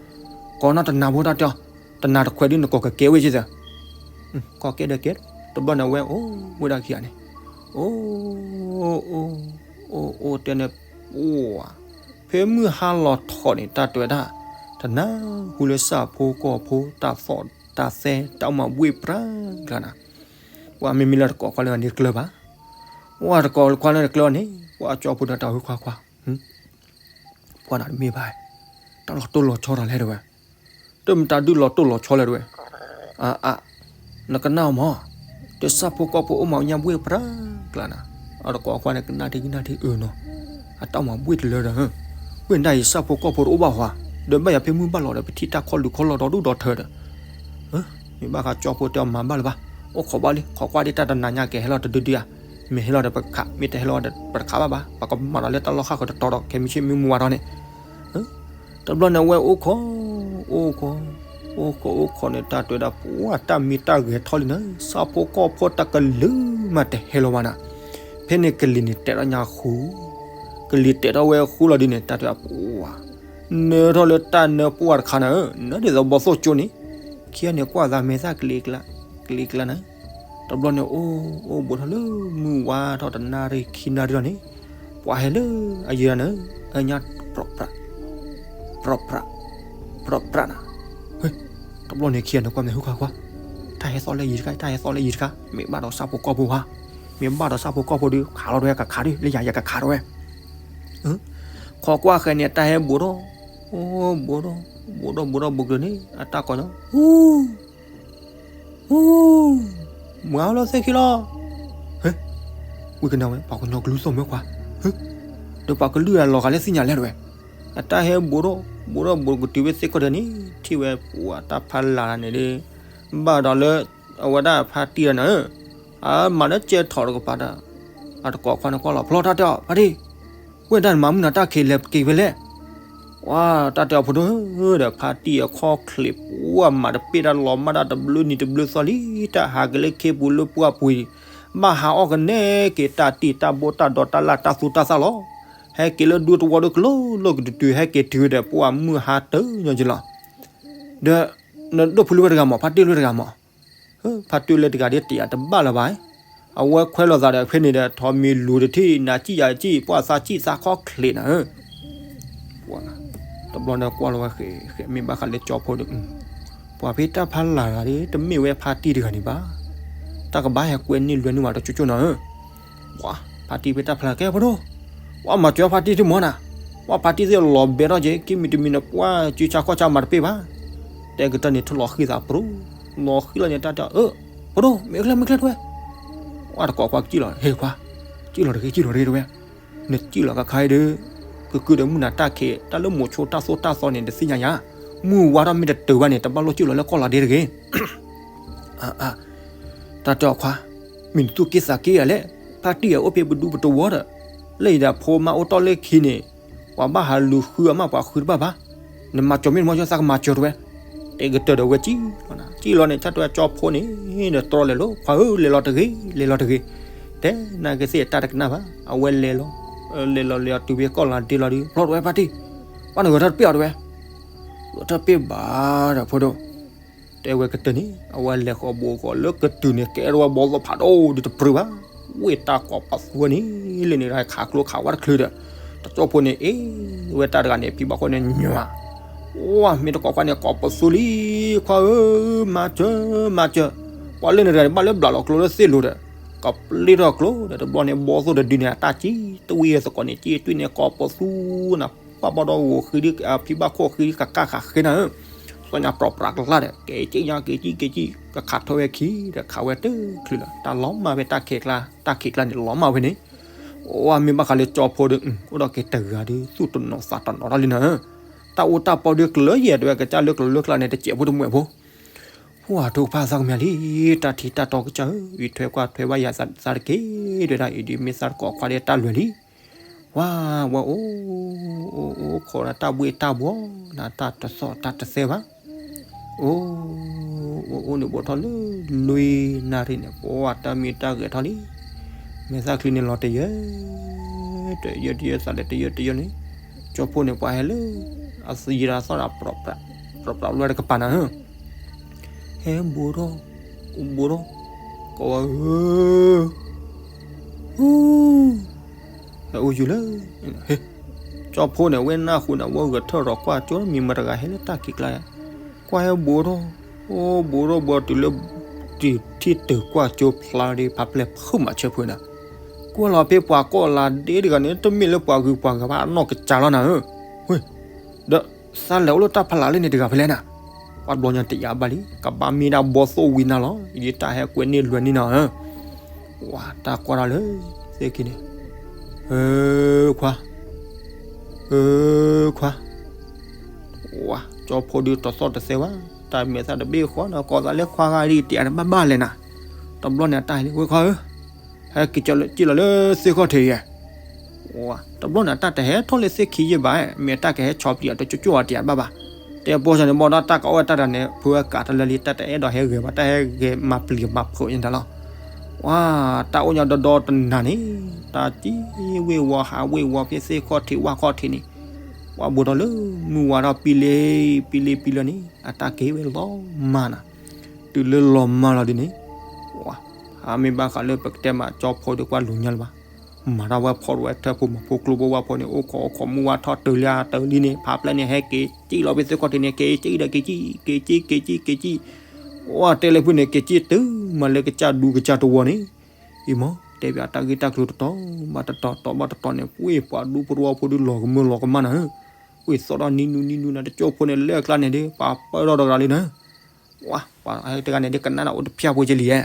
ကိးနီၢ်တနၤဖိ တၢ်တဲအီၤ, တနၤတခွဲးဒ်နကိးကကဲဝဲက့သၢ ကီၢ်ကဲဒီးကဲ, တဘျီန့ၣ် အဝဲအိၣ်ဝဲဒၣ်ခံဂၤန့ၣ်, အိၣ် အိၣ် အိၣ် အိၣ်တဲန့ၣ်, ပှၤ ဖဲမုၢ်ဟါလီၤထီၣ်န့ၣ် တၢ်တဲဝဲဒၣ်, တနၢ်ဟူလၢဆၣ်ဖိကီၢ်ဖိ တၢ်သီၣ်တၢ်သဲ တၢ်အိၣ်မးဘှ့ၣ်ပြၢကျါနၤ, ပှၤမ့မ့ၢ်လၢတကိးခွါလၢအန့ၣ်ကျၢၤဘၣ်, ပှၤတကိးခွါလၢတကျၢၤန့ၣ် ပှၤကၠီဖိဒီးတၢ်ဟူခွါခွါ ပှၤနၤတမ့ၢ်ဘၣ်, တၢ်လီၤတိၢ်လီၤဆီတၢ်လဲၣ်တဲဝဲ, တမ့ၢ်တၢ်ဒုးလီၤတိၢ်လီၤဆီလဲၣ်တဲဝဲ, အါ အါ နကနၣ်အီၤမး, တဆၣ်ဖိကီၢ်ဖိအိၣ်မးညါဘှ့ၣ်ပြၢကျါနၤ, အတကိးခွါန့ၣ် ကနၣ်ထံကနၣ်ထံအၢနီၤ, အတၢ်အိၣ်မးဘှ့ၣ်တလၢဒီး, ဘှ့ၣ်နတၢ်အံၤ ဆၣ်ဖိကီၢ်ဖိတအိၣ်ဘၣ်ဟီ, ဒီးဘၣ်ယၤဖဲမုၢ်ဘၣ်လီၤဒီး ပထံၣ်တၢ်ခီၣ်လူၤခီၣ်လီၤဒီဒူၣ်ဒီထၢဒီး မ့ၢ်ဘၣ်ဃးကၠီဖိတဲအီၤမၤဘၣ်လၢၤဘၣ်, အိၣ်ခိးဘၣ်လံ ခိးကွၢ်ဒ်တၢ်တနၤညါကဲဟဲလီၤတဒုဒုဧါ, မ့ၢ်ဟဲလီၤဒီးပကခး မ့ၢ်တဟဲလီၤဒီးပတခးဘၣ်ဘၣ်, ပကမၤဒီးလၢတၢ်လီၢ်ဃၣ်ဃၢၤတတီၤဒီး ခဲမုၢ်ဆ့ၣ်မုၢ်မုၢ်ဝါထီၣ်န့ၣ်, တဘျီန့ၣ်အဝဲအိၣ်ခိး, အိၣ်ခိး, အိၣ်ခိးအိၣ်ခိးန့ၣ် တၢ်တဲဝဲဒၣ် ပှၤတၢ်မံတၢ်ဂဲၤထီၣ်လံနၤ, ဆၣ်ဖိကီၢ်ဖိတကလုာ်မးတဟဲလီၤဘၣ်နၤ, ဖဲန့ၣ်ကလံၤန့ၣ်တဲာ်ထီၣ်ညါဃူ, ကလံၤတဲာ်ထီၣ်ဝဲဃူလီၤဒ်န့ၣ် တၢ်တဲဝဲဒၣ်ပှၤ နၢထီၣ်လၢတၢ်နၢပှၢ်တခါနၤဧၢ, နၢဒ်သိးဘီသိၣ်ကၠိန့ၣ်, ခံဂၤန့ၣ်ကွၢ်သးမဲာ်သၣ်ကလံၤကျါ, ကလံၤကျါနၤ, တဘျီန့ၣ် အိၣ် အိၣ်ဘူးထီၣ်လၢမုၢ်ဝါထီၣ်တနၣ်ရံၣ်ခံနၣ်ရံၣ်လီၤန့ၣ်, ပှၤဟဲလၢအယံၤနၤဧၢ, အညါ ပြီၣ်ပြး, ပြီၣ်ပြး, ပြီၣ်ပြးနၤ, ဟ့ၣ်, တဘျီန့ၣ်ခံဂၤန့ၣ်ကွၢ်မဲာ်ဟူခါခွါ, တၢ်ဟဲသီၣ်လၢယံၤတခါ တၢ်ဟဲသီၣ်လၢယံၤတခါ, မ့ၢ်ဘၣ်ဒီးဆၣ်ဖိကီၢ်ဖိဧါ, မ့ၢ်ဘၣ်ဒီးဆၣ်ဖိကီၢ်ဖိဒီး ခးလီၤတဝဲကခးဒီး လၢယၤယကခးတဝဲ ခိးကွၢ်ဃဲန့ၣ် အတၢ်ဟဲဘူးထီၣ်, အိၣ်ဘူးထီၣ်, ဘူးထီၣ်ဘူးထီၣ်ဘူးကတၢၢ်န့ၣ် အတၢ်ကိးညီ, ဟူ, ဟူ, မွၤလီၤသ့ၣ်ခံလီၤ, ဟ့ၣ်, ဝံကနၣ်ဝဲ ပှၤကညီကလုၢ်သီၣ်မၢကွၢ်, ဟ့ၣ်, ဒီးပှၤကလုၢ်အလီၤဂာ်လၢသ့ၣ်ညါလဲၣ်တဝဲ, အတၢ်ဟဲဘူးထီၣ်, ဘူးထီၣ်ဘူးကတုၤဝဲသ့ၣ်ကီၢ်ဒီးန့ၣ် ထံၣ်ဝဲပှၤတၢ်ဖးလၢ်န့ၣ်ဒီး, ဘၣ်ဒီးလၢ အဝဲဒၣ်ဖါတံၢ်ဒီးနၤဧၢ, အမၤလၢကဲထီၣ်တကပၤဒီး, အတကိးခွါန့ၣ်ကွၢ်လီၤဖျီတၢ်တဲအီၤ ဖါတံၢ်, ဝဲဒၣ်နမၤမုၢ်နၤတၢ်ခံးလဲၤက့ၤဖဲလဲၣ်, ဝါ တၢ်တဲအီၤဖိဒိၣ်ဧၢဒီး ဖါတံၢ်အခီၣ်ချ့ပှၤမၤတပ့ၢ်တၢ်လီၤမၢ်တၢ်တဘျုးနံၤတဘျုးသီလံ, တၢ်ဟးက့ၤလၢခ့ပူၤလၢပှၢ်ပူၤအံၤ, ဘၣ်ဟးအီၣ်ကနဲက့ၤတၢ်တံၢ်တၢ်ဘိတၢ်ဒီးတၢ်လၢ်တၢ်သူတၢ်သၣ်လီၤ, ဟဲက့ၤလၢဒူသဝီဒီးကလိလိကတုၤတုၤ ဟဲက့ၤတုၤဒီးပှၤမုၢ်ဟါတၢ်ညီက့ၤလီၤ, ဒီး နဒိၣ်ဖုလၢဝဲတဂၤမး ဖါတံၢ်လၢဝဲတဂၤမး ဖါတံၢ်လၢတဂၤဒီးတယာ်တဘၣ်လၢၤဘၣ်, အဝဲခွဲးလိာ်သးဒီးဖဲန့ၣ်ဒီး ထိးမံၤလူၤတထံၣ် နၤစံၣ်ယၤစံၣ် ပှၤသးစံၣ်သးခီၣ်ချ့နၤဧၢ, တဘျီန့ၣ်ကွၢ်လီၤဝဲဃဲၤဃဲၤ မ့ၢ်ဘၣ်ဃးလၢကၠီဖိဒီး, ပှၤဖဲတၢ်ဖးလၢ်တဂၤဒီး တမ့ၢ်ဝဲဖါတံၢ်တဂၤန့ၣ်ဘၣ်, တၢ်ကဘၣ်ဟဲကွဲန့ၢ်လွဲန့ၢ်ဝဲတကၠိကၠိနၤဧၢ ပှၤဖါတံၢ်ဖဲတၢ်ဖးလၢ်ကဲဖိဒိၣ်, ပှၤမၤစၢၤဖါတံၢ်တမီၤနၤ, ပှၤဖါတံၢ်သ့ၣ်လီၤဘဲထီၣ်က့ၤ ခံမံၤတမံၤန့ၣ် ပှၤစုဆါခီၣ်ဆါမၤတပ့ၢ်ဘၣ်, တဲကတၢၢ်န့ၣ် ထီၣ်လီၤဃံသးပြူၤ, လီၤဃံလီၤန့ၣ် တၢ်တဲအီၤ အၢ ဖိဒိၣ် မ့ၢ်အချၢမ့ၢ်ချၢတဝဲ, ပှၤတကိးခွါကစံၣ်လီၤ ဟ့ၣ်ခွါ, စံၣ်လီၤတဂ့ၤ စံၣ်လီၤတဂ့ၤတဝဲ, နစံၣ်လီၤခါခါအံၤဒီး, ကကုၢ်ဒီးမုၢ်နၤတၢ်ခံး တၢ်လၢမိၤဆိတၢ်သိၣ်တၢ်သီန့ၣ် တသ့ၣ်ညါယၤ, မုၢ်ဝါထီၣ်မ့ၢ်တတုၤဘၣ်န့ၣ် တဘၣ်လိၣ်စံၣ်လီၤလၢကီၢ်လီၤဒ့တဂ့ၤ အါ အါ တၢ်တဲအီၤခွါ, မ့ၢ်နသူၣ်က့သးက့ယၤလဲၣ်, ဖါတံၢ်အအိၣ်ဖဲပဒူပတဝီဒီး, လၢယဒီးဖိမါအိၣ်တီၢ်လၢခံန့ၣ်, ပှၤဘၣ်ဟးလူၤဃုအမးပှၤဃုတဘၣ်ဘၣ်, နမၤစၢၤမ့ၢ်တမၤစၢၤသးကမၤစၢၤတဝဲ, တဲကတၢၢ်ဒီးဝဲစံၣ်လီၤနၤ, စံၣ်လီၤန့ၣ် တၢ်တဲအီၤကၠီဖိန့ၣ်, ဒီးတြီလဲၤလီၤ, ခွါဧၢ လဲၤလီၤတဂ့ၤ လဲၤလီၤတဂ့ၤ, တဲနာ်က့သ့ၣ်တၢ်တကနၣ်ဘၣ်, အဝဲလဲၤလီၤ, လဲၤလီၤလဲၤလီၤတုၤဖဲကီၢ်လီၤဒ့လီၤဒီး ဖျီတဝဲဖါတံၢ်, ပှၤနဂဲၤထီၣ်တပ့ၢ်အီၤတဝဲ ဂဲၤထီၣ်တပ့ၢ်ဘၣ်ဒီးဖိဒိၣ်, တဲဝဲကတၢၢ်န့ၣ် အဝဲလဲၤဃီၤဘိးဃီၤလၢကတုၤန့ၣ် ကဲထီၣ်ဝဲဘီသိၣ်ဖးဒိၣ်ဒုးတပြၢဘၣ်, ဝ့ၢ်တၢ်ကိးပသူန့ၣ် လၢန့ၣ်ခးကျိခးဝဲတချုးဒီး, တကၠိဖိန့ၣ် အ့ၣ် ဝဲတၢ်တဂၤန့ၣ် ဖံဘၣ်ခိၣ်န့ၣ်ညွၤ, ဝါ မ့ၢ်တကိးခွါန့ၣ် ကိးပသူလံ, ခွါဧၢ, မၤစၢၤ မၤစၢၤ, ပှၤလၢန့ၣ်တဂၤန့ၣ် ဘၣ်လၢဘျးလီၤကျိလၢသ့ၣ်လိၤဒီး, ကပျ့ထီၣ်ကျိဒီး တဘျီန့ၣ် ဘီသိၣ်တဒုန့ၣ် အတၢ်စံၣ်တဝံၤသကိးန့ၣ် စံၣ်တွံၢ်န့ၣ် ကိးပသူနၤ, ပှၤဘၣ်ဒီးဂီၤဃံဒ် ဖံဘၣ်ခိၣ်ဃံဒ်ကကၢ်ဃးဃ့နၤဧၢ, သီၣ်ညါပြီၣ်ပြးကလါဒီး က့ၤက့ၤညါ က့ၤက့ၤက့ၤက့ၤ ကခးထီၣ်ဝဲခံဒီး ခးဝဲတချုးလီၤ တၢ်လီၤမၢ်ဝဲတၢ်ခံးကျါ တၢ်ခံးကျါန့ၣ် လီၤမၢ်ဝဲန့ၣ်, အိၣ်မ့ၢ်ဘၣ်ဃးလၢကၠီဖိဒီး အိၣ်ဒီးက့ၤတဂၤဒီး သူၣ်တနီၤသးတနီၤထီၣ်လံနၤဧၢ, တၢ်အိၣ်တၢ်ပီဒီးကျၢၤယဲၢ် တဲဝဲကစၢ်လၢကျၢၤလၢကျါန့ၣ် တစဲးဖိတမှဲးဖိ ဟူၣ် အထိၣ်ကဖၣ်သးကမံၤလံ, တၢ်ထံးတၢ်တီကစၢ်ဧၢ, အံးထွဲကွၢ်ထွဲဘၣ်ယၤသးတက့ၢ်, တဲဒၣ်အံၤဒ်မ့ၢ်သးတကိးခွါဒီးတၢ်လွဲၤလံ, ဝါ ဝဲအိၣ် အိၣ်အိၣ်ခိးဒီးတၢ်ဘှ့ၣ်တၢ်ဘှီၤ နတၢ်တသီၣ်တၢ်တသဲဘၣ်, အိၣ် အိၣ်အိၣ်န့ၣ်ဘီထီၣ်လၢ လွံၢ်နၣ်ရံၣ်န့ၣ် ပှၤတၢ်မံတၢ်ဂဲၤထီၣ်လံ, မဲာ်သၣ်ချံန့ၣ်လီၤတယၢ တယၢတယၢ သးလဲၤတယၢတယၢန့ၣ်, ကၠီဖိန့ၣ် ပှၤဟဲလၢ အသံယံၤဒီးသီၣ်ဒီး ပြးပြးပြးပြးလၢတကပၤနၤဧၢ, ဟဲဘူးထီၣ် ဘူးထီၣ် ကိးဝဲဧၢ ဟဲအိၣ်ယုၢ်လၢ ကၠီဖိန့ၣ် ဝဲနၢ်ဟူန့ၣ် ဝဲဂဲၤထၢၣ်ဒီးကွၢ်ကၠိ မံၤမတၤတဂၤဟဲလၢတၢ်ခံးကျါ, ကွၢ်ဟဲဘူးထီၣ် အိၣ်ဘူးထီၣ်ဘီတုၤလၢ တုၤထံၣ်တုၤကွၢ်ကၠိဖျါဒီး ဖးပျဲၢ်ဖုးမးဆၢဖုးနၤ, ကွၢ်လီၤဖဲပှၤကိးလၤဒ့တဂၤန့ၣ် တမ့ၢ်လၢပှၤဂုၤပှၤဂၤဘၣ် အနီၢ်ကစၢ်လီၤနၤဧၢ, ဝဲ ဒီး သးလဲၤအိၣ်လၢတၢ်ဖးလၢ်လၢန့ၣ်တဂၤဖဲလဲၣ်နၤ, ပှၤဘျီညါတယာ်ဘၣ်လံ ကဘၣ်မ့ၢ်ဒၣ်ဘီသိၣ်ဝံနၤလီၤ ယတၢ်ဟဲကွဲန့ၢ်လွဲန့ၢ်နၤဧၢ, ဝါ တၢ်ကွၢ်တၢ်လၢ သ့ၣ်ခံန့ၣ်, ဧၢ ခွါ ဧၢ ခွါ, ဝါ ကၠီဖိဒုးတသီၣ်တသဲဘၣ်, တၢ်မဲာ်သၣ်တဘ့ၣ်ဃီနၤ ကိးသးလၢခွါဂၤဒ်တယာ်တဘၣ်ဘၣ်လဲၣ်နၤ, တဘျီန့ၣ်အတၢ်ဟဲလံ ဝဲခွါဧၢ ဟဲက့ၤကၠီလၢက့ၤလီၤလၢသ့ၣ်ခီၣ်ထံးယဲၢ်, ဝါ တဘျီန့ၣ် တၢ်တဟဲထီၣ်လၢသ့ၣ်ခံယဲၢ်ဘၣ်, မ့ၢ်တၢ်ကဟဲဆီးပျံၤအီၤတကၠိကၠိအီၤတယာ်ဘၣ်ဘၣ်, တဲပီၢ်စၢ်န့ၣ် ဘီဒီးတၢ်ကအီၣ်ဝဲတၢ်တၢ်န့ၣ် ဖုဝဲကးတၢ်လၢလံ တၢ်တအဲၣ်ဒိးဟဲဂဲၤဘၣ် တၢ်ဟဲဂဲၤမၤပျံၤမၤဖုးယဲၢ်တၢ်လီၤ, ဝါ တၢ်အိၣ်ညီဒီဒီတနၤန့ၣ် တၢ်ကံဝ့ၢ်ဝီဟးဝ့ၢ်ဝီဖဲသ့ၣ်ခီၣ်ထံးဝၣ်ခီၣ်ထံးန့ၣ်, ဝါဘူးထီၣ်လၢ မုၢ်ဝါထီၣ်ပံလ့ ပံလ့ပံလ့န့ၣ် အတၢ်က့ၤဝဲလီၤမၢ်နၤ, တုၤလၢလီၤမၢ်လီၤဒ်န့ၣ်, ဝါ အမ့ၢ်ဘၣ်ဃးလၢပကတဲမးကၠီဖိဒီးကွၢ်လူၤညါလၢၤဘၣ်, မၤတၢ်ဝဲဖီၣ်ဝဲထၢၣ်ဖိမၤဖိကျိဖိဝၣ်ဖိန့ၣ် အိၣ်ခိးအိၣ်ခိးမုၢ်ဝါထီၣ်တုၤလံအတၢ်လံန့ၣ် ဖးပျဲၢ်န့ၣ် ဟဲက့ၤကံလီၤဖဲသ့ၣ်ခီၣ်ထံးန့ၣ် က့ၤကံဒီးက့ၤကံ က့ၤကံက့ၤကံက့ၤကံ, ဝါ တဲလၢဖုန့ၣ် က့ၤကံတုၤမၤလၢကစၢ်ဒူကစၢ်တဝီန့ၣ်, အံၤမ့ၢ် တဲဘၣ်တၢ်ဂ့ၢ်တၢ်ကျိၤတတီၤဘၣ်တတီၤ တီၤဘၣ်တတီၤန့ၣ် ဝ့ၢ်ပှၤဒူဖိတဝီဖိဒုးလီၤကမၢလီၤကမၣ်နၤဧၢ, ဝ့ၢ်သီၣ်ဒီးနံၤနူနံၤနူနၤ တကၠိဖိန့ၣ် လၢအကျါန့ၣ်ဒီး ပှၤပၢထီၣ်တဂၤလံနၤ, ဝါ ပှၤတဂၤန့ၣ်ဒီး ကနၣ်ဒီးအိၣ်တဖျၢၣ်ဖိကဲလံယဲၢ်,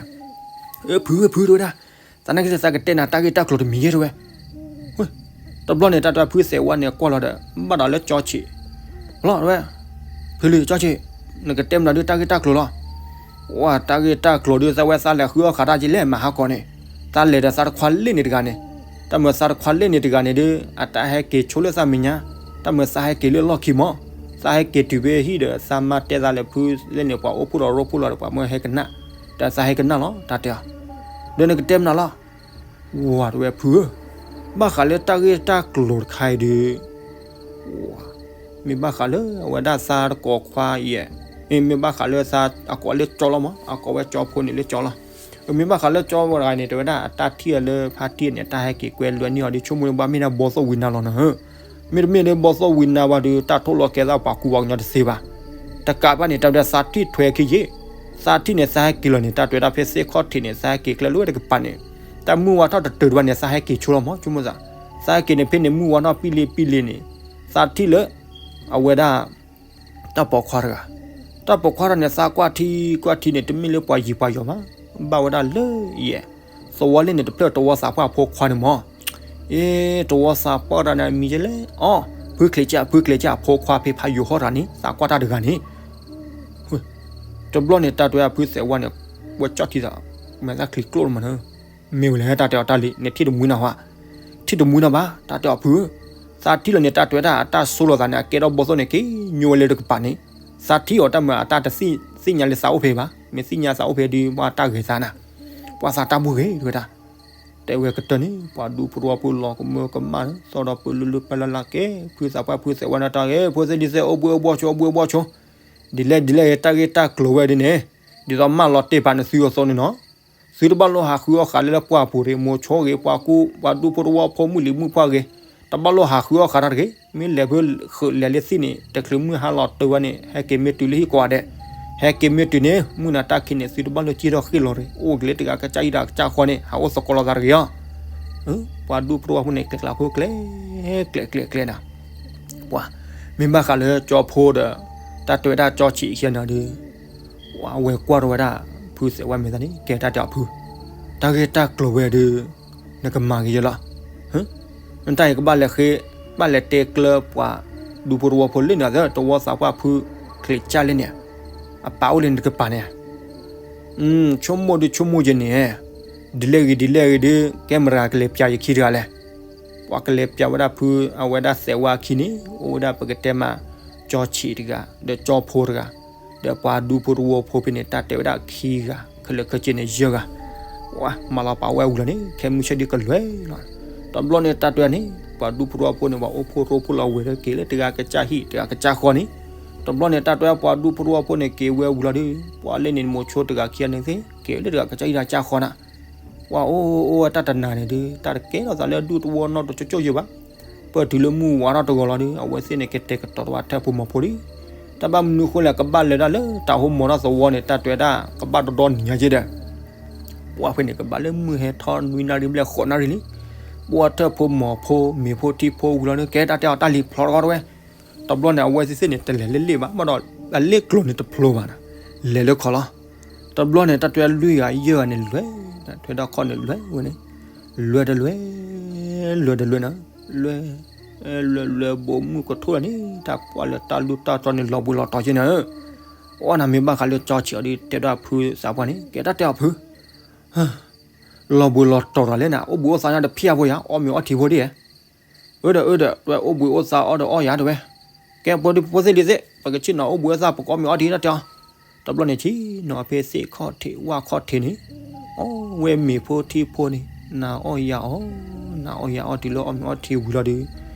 အၢ ဖု ဖု တဲဝဲဒၣ်, သနာ်က့သးကတဲနၤတၢ်ဂ့ၢ်တၢ်ကျိၤတမံၤယဲၢ်တဲဝဲ, တဘျီန့ၣ် တၢ်တဲဖုသဲးဝါန့ၣ်ကွၢ်လီၤဒီး ဘၣ်ဒီးလၢကၠီဆံး, လီၤတဲဝဲ, ဖုလံ ကၠီဆံး, နကတဲမနုၤဒုးတၢ်ဂ့ၢ်တၢ်ကျိၤလီၤ, ဝါ တၢ်ဂ့ၢ်တၢ်ကျိၤဒုး သးဝဲသးလဲၤဃုအီၣ်ဃာ်တၢ်က့ၤလဲၣ် မၤဟးကီးန့ၣ်, သးလဲၤဒီးသးတခွါလ့ၣ်န့ၣ်တဂၤန့ၣ်, တၢ်မၢသးတခွါလ့ၣ်န့ၣ်တဂၤန့ၣ်ဒုး အတၢ်ဟဲက့ၤဆိလၢသးမဲာ်ညါ, တၢ်မၢသးဟဲက့ၤလၢလီၢ်ခံမး, သးဟဲက့ၤတုၤဖဲဟံၣ်ဒီး သးမၤတဲသးလဲၤဖုလ့ၣ်န့ၣ် ပှၤအိၣ်ဖှိၣ်ဒီးရိဖှိၣ်လီၤဒီး ပှၤမၢဟဲကနၣ်, ဒီးသးဟဲကနၣ်လီၤ တၢ်တဲအီၤ, ဒီးနကတဲမနုၤလီၤ ဝါ တဲဝဲဖုဧၢ, ဘၣ်ဃးလၢတၢ်ဂ့ၢ်တၢ်ကျိၤတခါအံၤဒုး, ဝါ မ့ၢ်ဘၣ်ဃးလၢအဝဲဒၣ်သးတကိးခွါအံၤ, မ့ၢ်ဘၣ်ဃးလၢသးအကိးလၢကၠီလီၤမး အကိးဝဲကၠီဖိန့ၣ်လၢကၠီလီၤ, မ့ၢ်ဘၣ်ဃးလၢကၠီဝဲတဂၤန့ၣ် တဲဝဲဒၣ်အတၢ်ထံၣ်အီၤလၢဖါတံၢ်န့ၣ် အတၢ်ဟဲက့ၤကွဲလွဲန့ၢ်အီၤဒီး ဆိကမိၣ်လၢဘၣ်မ့ၢ်ဒၣ်ဘီသိၣ်ဝံနၤလီၤနၤဧၢ, မ့တမ့ၢ်လၢဘီသိၣ်ဝံနၤဘၣ်ဒီး တၢ်ထိၣ်လီၤကဲသးပှၤကူပှၤကညီတသ့ဘၣ်, တကးဘၣ်န့ၣ် တၢ်ဝဲဒၣ်သးထံၣ်ထွဲခံယ့ၣ်, သးထံၣ်န့ၣ် သးဟဲက့ၤလီၤန့ၣ် တၢ်တဲဝဲဒၣ်ဖဲသ့ၣ်ခီၣ်ထံးန့ၣ် သးဟဲက့ၤကျဲလၢဝဲတကပၤန့ၣ်, တၢ်မုၢ်ဝါထီၣ်တတုၤတဘၣ်န့ၣ် သးဟဲက့ၤဆိလီၤမး ဆိကမိၣ်သး, သးဟဲက့ၤန့ၣ်ဖဲန့ၣ် မုၢ်ဝါထီၣ်ပံလ့ပံလ့န့ၣ်, သးထံၣ်လၢ အဝဲဒၣ် တၢ်ပိာ်ခွါတဂၤ, တၢ်ပိာ်ခွါတဂၤန့ၣ် သးကွၢ်ထံကွၢ်ထံန့ၣ် တမ့ၢ်လၢပှၤယံၤပှၤယီၤဘၣ်, ဘၣ်ဝဲဒၣ်လၢယဲၢ်, သဝီလ့ၣ်န့ၣ် တဖျၢၣ်တဝီသးပှၢ်အဖိခွါန့ၣ်မး, အ့ တဝီသးပှၢ်တဂၤန့ၣ် အမံၤယဲလဲၣ်, အီ ဖုချ့ကၢ် ဖုချ့ကၢ် အဖိခွါဖဲဖးယိၤဟီၣ်တဂၤန့ၣ် သးကွၢ်တၢ်တဂၤန့ၣ် တဘျီန့ၣ် တၢ်တဲဝဲဖုသဲးဝါန့ၣ် ဝဲကၠီၣ်ထံသး, မဲာ်သၣ်ချံကျိၣ်လီၤမးန့ၣ်, မ့ၢ်ဝဲလဲၣ် တၢ်တဲအီၤတၢ်လံ နထံၣ်တမှံနၤဟါ, ထံၣ်တမှံနၤဘၣ် တၢ်တဲအီၤဖု, သးထံၣ်လီၤန့ၣ် တၢ်တဲဝဲဒၣ်အတၢ်ဆိလီၤသးန့ၣ် အကဲထီၣ်ဘီသိၣ်န့ၣ် က့ၤညိဝဲလၢတကပၤန့ၣ်, သးထံၣ်အီၤတၢ်မၤအတၢ်တသ့ၣ်ညါလၢသးအိၣ်ဖဲဘၣ်, မ့ၢ်သ့ၣ်ညါသးအိၣ်ဖဲဒုး ပှၤတၢ်ဂဲၤသးနၤ, ပှၤသးတၢ်ဘှ့ၣ်ဂ့ၤတဲဝဲဒၣ် တဲဝဲကတၢၢ်န့ၣ် ပှၤဒူဖိတဝီဖိလီၤကမၢကမၣ် သီၣ်ဒီးပၢလုၢ်လုၢ်ပၢလၢ်လၢ်ကဲ ဖုသးပှၢ်ဖုသဲးဝါန့ၣ်တၢ်ဂ့ၤ ဖိသ့ၣ်ဒ်သ့ၣ်အိၣ်ဘှံးအိၣ်ဘှီၣ်ဆိ အိၣ်ဘှံးအိၣ်ဘှီၣ်ဆိ, ဒ်လဲၣ်ဒ်လဲၣ်ဂ့ၤ တၢ်ဂ့ၢ်တၢ်ကျိၤဝဲဒ်န့ၣ်, ဒ်သိးမၢလီၤတ့ၢ်ပာ်နသုအသိးန့ၣ်နီၤ, သုတဘၣ်လိၣ်ဟးဃုအီၣ်ဃာ်လၢလၢပှၢ်ပူၤရ့ၣ် မိၤဆိဂ့ၤ ပှၤကူ ပှၤဒူဖိတဝီဖိ မုၢ်လံၤမုၢ်ပှၢ်ဂ့ၤ, တဘၣ်လိၣ်ဟးဃုအီၣ်ဃာ်တၢ်တဂ့ၤ, မ့ၢ်လဲၤဖဲဃုာ်လဲၤလၢသ့ၣ်န့ၣ် တချုးမုၢ်ဟါလီၤတၢၤဝဲန့ၣ် ဟဲက့ၤမ့ၢ်တုၤလၢဟံၣ်ကိးဂၤဒဲး, ဟဲက့ၤမ့ၢ်တုၤန့ၣ် မုၢ်နၤတၢ်ခံးန့ၣ် သုတဘၣ်လိၣ်စံၣ်ထီၣ်ဃ့ၢ်လီၤရ့ၣ် အိၣ်ကလဲၤတဂၤကစၢ်အံၤတဂၤကစၢ်ဃီန့ၣ် ဟးအိၣ်သကိးလိာ်သးတဂ့ၤအီၤ, ပှၤဒူဖိတဝီဖိန့ၣ် ကျဲကျါဖိကျဲ ကျဲကျဲကျဲနၤ ပှၤ မ့ၢ်ဘၣ်ဃးလၢကၠီဖိဒီး တၢ်တဲဝဲဒၣ်ကၠီဆံးခံဂၤန့ၣ်ဒီး အဝဲကွၢ်ထီၣ်ဝဲဒၣ် ဖုသဲးဝါမဲာ်သၣ်န့ၣ် ကဲတၢ်တဲအီၤဖု, တၢ်ဂ့ၢ်တၢ်ကျိၤဝဲဒီး နကမၤက့ၤယဲလီၤ. နတၢ်အံၤကဘၣ်လဲၤဃ့, ဘၣ်လဲၤတဲကျၢၤပှၤဒူဖိတဝီဖိလၢန့ၣ် သတဝီသးပှၢ်ဖုချံးကၢ်လၢန့ၣ်, အပာ်အိၣ်လၢနတကပၤန့ၣ် ဆိကမိၣ်ဒုးဆိကမိၣ်ယဲန့ၣ်, ဒ်လဲၣ်ဂ့ၤဒ်လဲၣ်ဂ့ၤဒီး ကဲမတၤကလဲၤပျးယခံတဂၤလဲၣ်. ပှၤကလဲၤပျးဝဲဒၣ်ဖု အဝဲဒၣ်သဲးဝါခံန့ၣ် အိၣ်ဝဲဒၣ်ပကတဲမး ကၠီဆံးတဂၤ ဒီးကၠီဖိတဂၤ ဒီးပှၤဒူဖိတဝီဖိဖဲန့ၣ် တၢ်တဲဝဲဒၣ်ခံဂၤ ခဲလၢာ်ခဲဆ့န့ၣ်ယဲၢ်ဂၤ, မၤလီၤပာ်ဝဲဝံၤလီၤန့ၣ် ခဲမုၢ်ဆ့ၣ်ဒုးကလွဲလီၤ. တဘျီန့ၣ် တၢ်တဲန့ၣ် ပှၤဒူဖိတဝီဖိန့ၣ် ပှၤအိၣ်ဖှိၣ်ရိဖှိၣ်လီၤဝဲဒီး က့ၤလၢတဂၤကစၢ်ဟံၣ် တဂၤကစၢ်ဃီန့ၣ်, တဘျီန့ၣ် တၢ်တဲပှၤဒူဖိတဝီဖိန့ၣ် က့ၤဝဲဝံၤလီၤဒီး ပှၤလၢန့ၣ်မိၤဆိတဂၤခံဂၤန့ၣ်သ့ၣ် က့ၤလၢတဂၤကစၢ်ဟံၣ်တဂၤကစၢ်ဃီန့ၣ်, ပှၤအိၣ်အိၣ်ဝဲတၢ်တနၤန့ၣ်ဒီး တၢ်တကဲထီၣ်သးလၢဒူၣ်တဝီနီတကၠိကၠိယဲၢ်ဘၣ်. ပၢၢ်တုၤလၢမုၢ်ဝါထီၣ်တဂီၤလီၤဒီး အဝဲသ့ၣ်န့ၣ် ကတဲာ်ကတီၤတဝဲထၢၣ်ဖိမီၤဖိဒီး တၢ်ဘၣ်မနုၤဃိလဲၣ် ကဘၣ်လဲၤဒၣ်လၢတၢ်ဟိမိၤထီၣ်သဝီန့ၣ် တၢ်တဲဝဲဒၣ် ကဘၣ်ဒီဒီနံၤညါက့ဒီး ပှၤဖဲန့ၣ် ကဘၣ်လၢမုၢ်ဟဲထီၣ်နွံနၣ်ရံၣ်ဘျဲၣ်ဃိးနၣ်ရံၣ်လံ. ပှၤထၢၣ်ဖိမီၤဖိ မ့ၤဖိထံဖိဝံၤလီၤဒီး ကဲတၢ်တဲအီၤတၢ်လံၤဖျိးတဂီၢ်တဝဲ. တဘျီန့ၣ် အဝဲသ့ၣ်သ့ၣ်န့ၣ် တလဲၤလၢလ့ၣ်ဘၣ် ဘၣ်ဒီး အလ့ၣ်ကျိၤန့ၣ်တဖျိဘၣ်နီၤ, လဲၤလၢခီလီၤ. တဘျီန့ၣ် တၢ်တဲလွံၢ်ဂၤယဲၢ်ဂၤန့ၣ်လွဲၢ်, ထွဲဒီးခီၣ်န့ၣ်လွဲၢ်ဝဲန့ၣ်, လွဲၢ်တလွဲၢ်, လွဲၢ်တလွဲၢ်နီၤ, လွဲၢ် လွဲၢ်လွဲၢ်ဘိးမုၢ်ကထိၣ်လၢန့ၣ် တၢ်ကွၢ်လၢတၢ်လူၢ်တၢ်တီၤန့ၣ် လီၤဘှံးလီၤတီၤက့န့ၣ်. အီၣ်နၤမ့ၢ်ဘၣ်ဃးလၢကၠီဆံးအီၤဒီး တဲဒီးဖုသးပှၢ်န့ၣ် ကဲတၢ်တဲအီၤဖု လီၤဘှံးလီၤတီၤတၢ်လဲၣ်နၤ, အိၣ်ဘှံးအိၣ်သါညါတဖျၢၣ်ဖိယၤ, အီၣ်မ့ၤအီထံဖိဒ်ဧါ. အၢဒီးအၢဒီး တဝဲအိၣ်ဘှံးအိၣ်သါအီၣ်ဒီးအီၣ်ယၤတဝဲ. ကဲပှၤဒူဖိသ့ၣ်လံသ့ၣ် ပကဆ့ၣ်နီၤအိၣ်ဘှံးအိၣ်သါ ပကအီၣ်မ့ၤအီထံတၢ်တဲအီၤ. တဘျီန့ၣ်ဆ့ၣ်နီၤဖဲသ့ၣ်ခီၣ်ထံး ဝၣ်ခီၣ်ထံးန့ၣ် အီၣ်ဝဲမ့ၤဖိထံဖိန့ၣ် နၤအီၣ်ယၤအီၣ်, နၤအီၣ်ယၤအီၣ်တုၤလၢအီၣ်မ့ၤအီထံဝံၤလီၤဒီး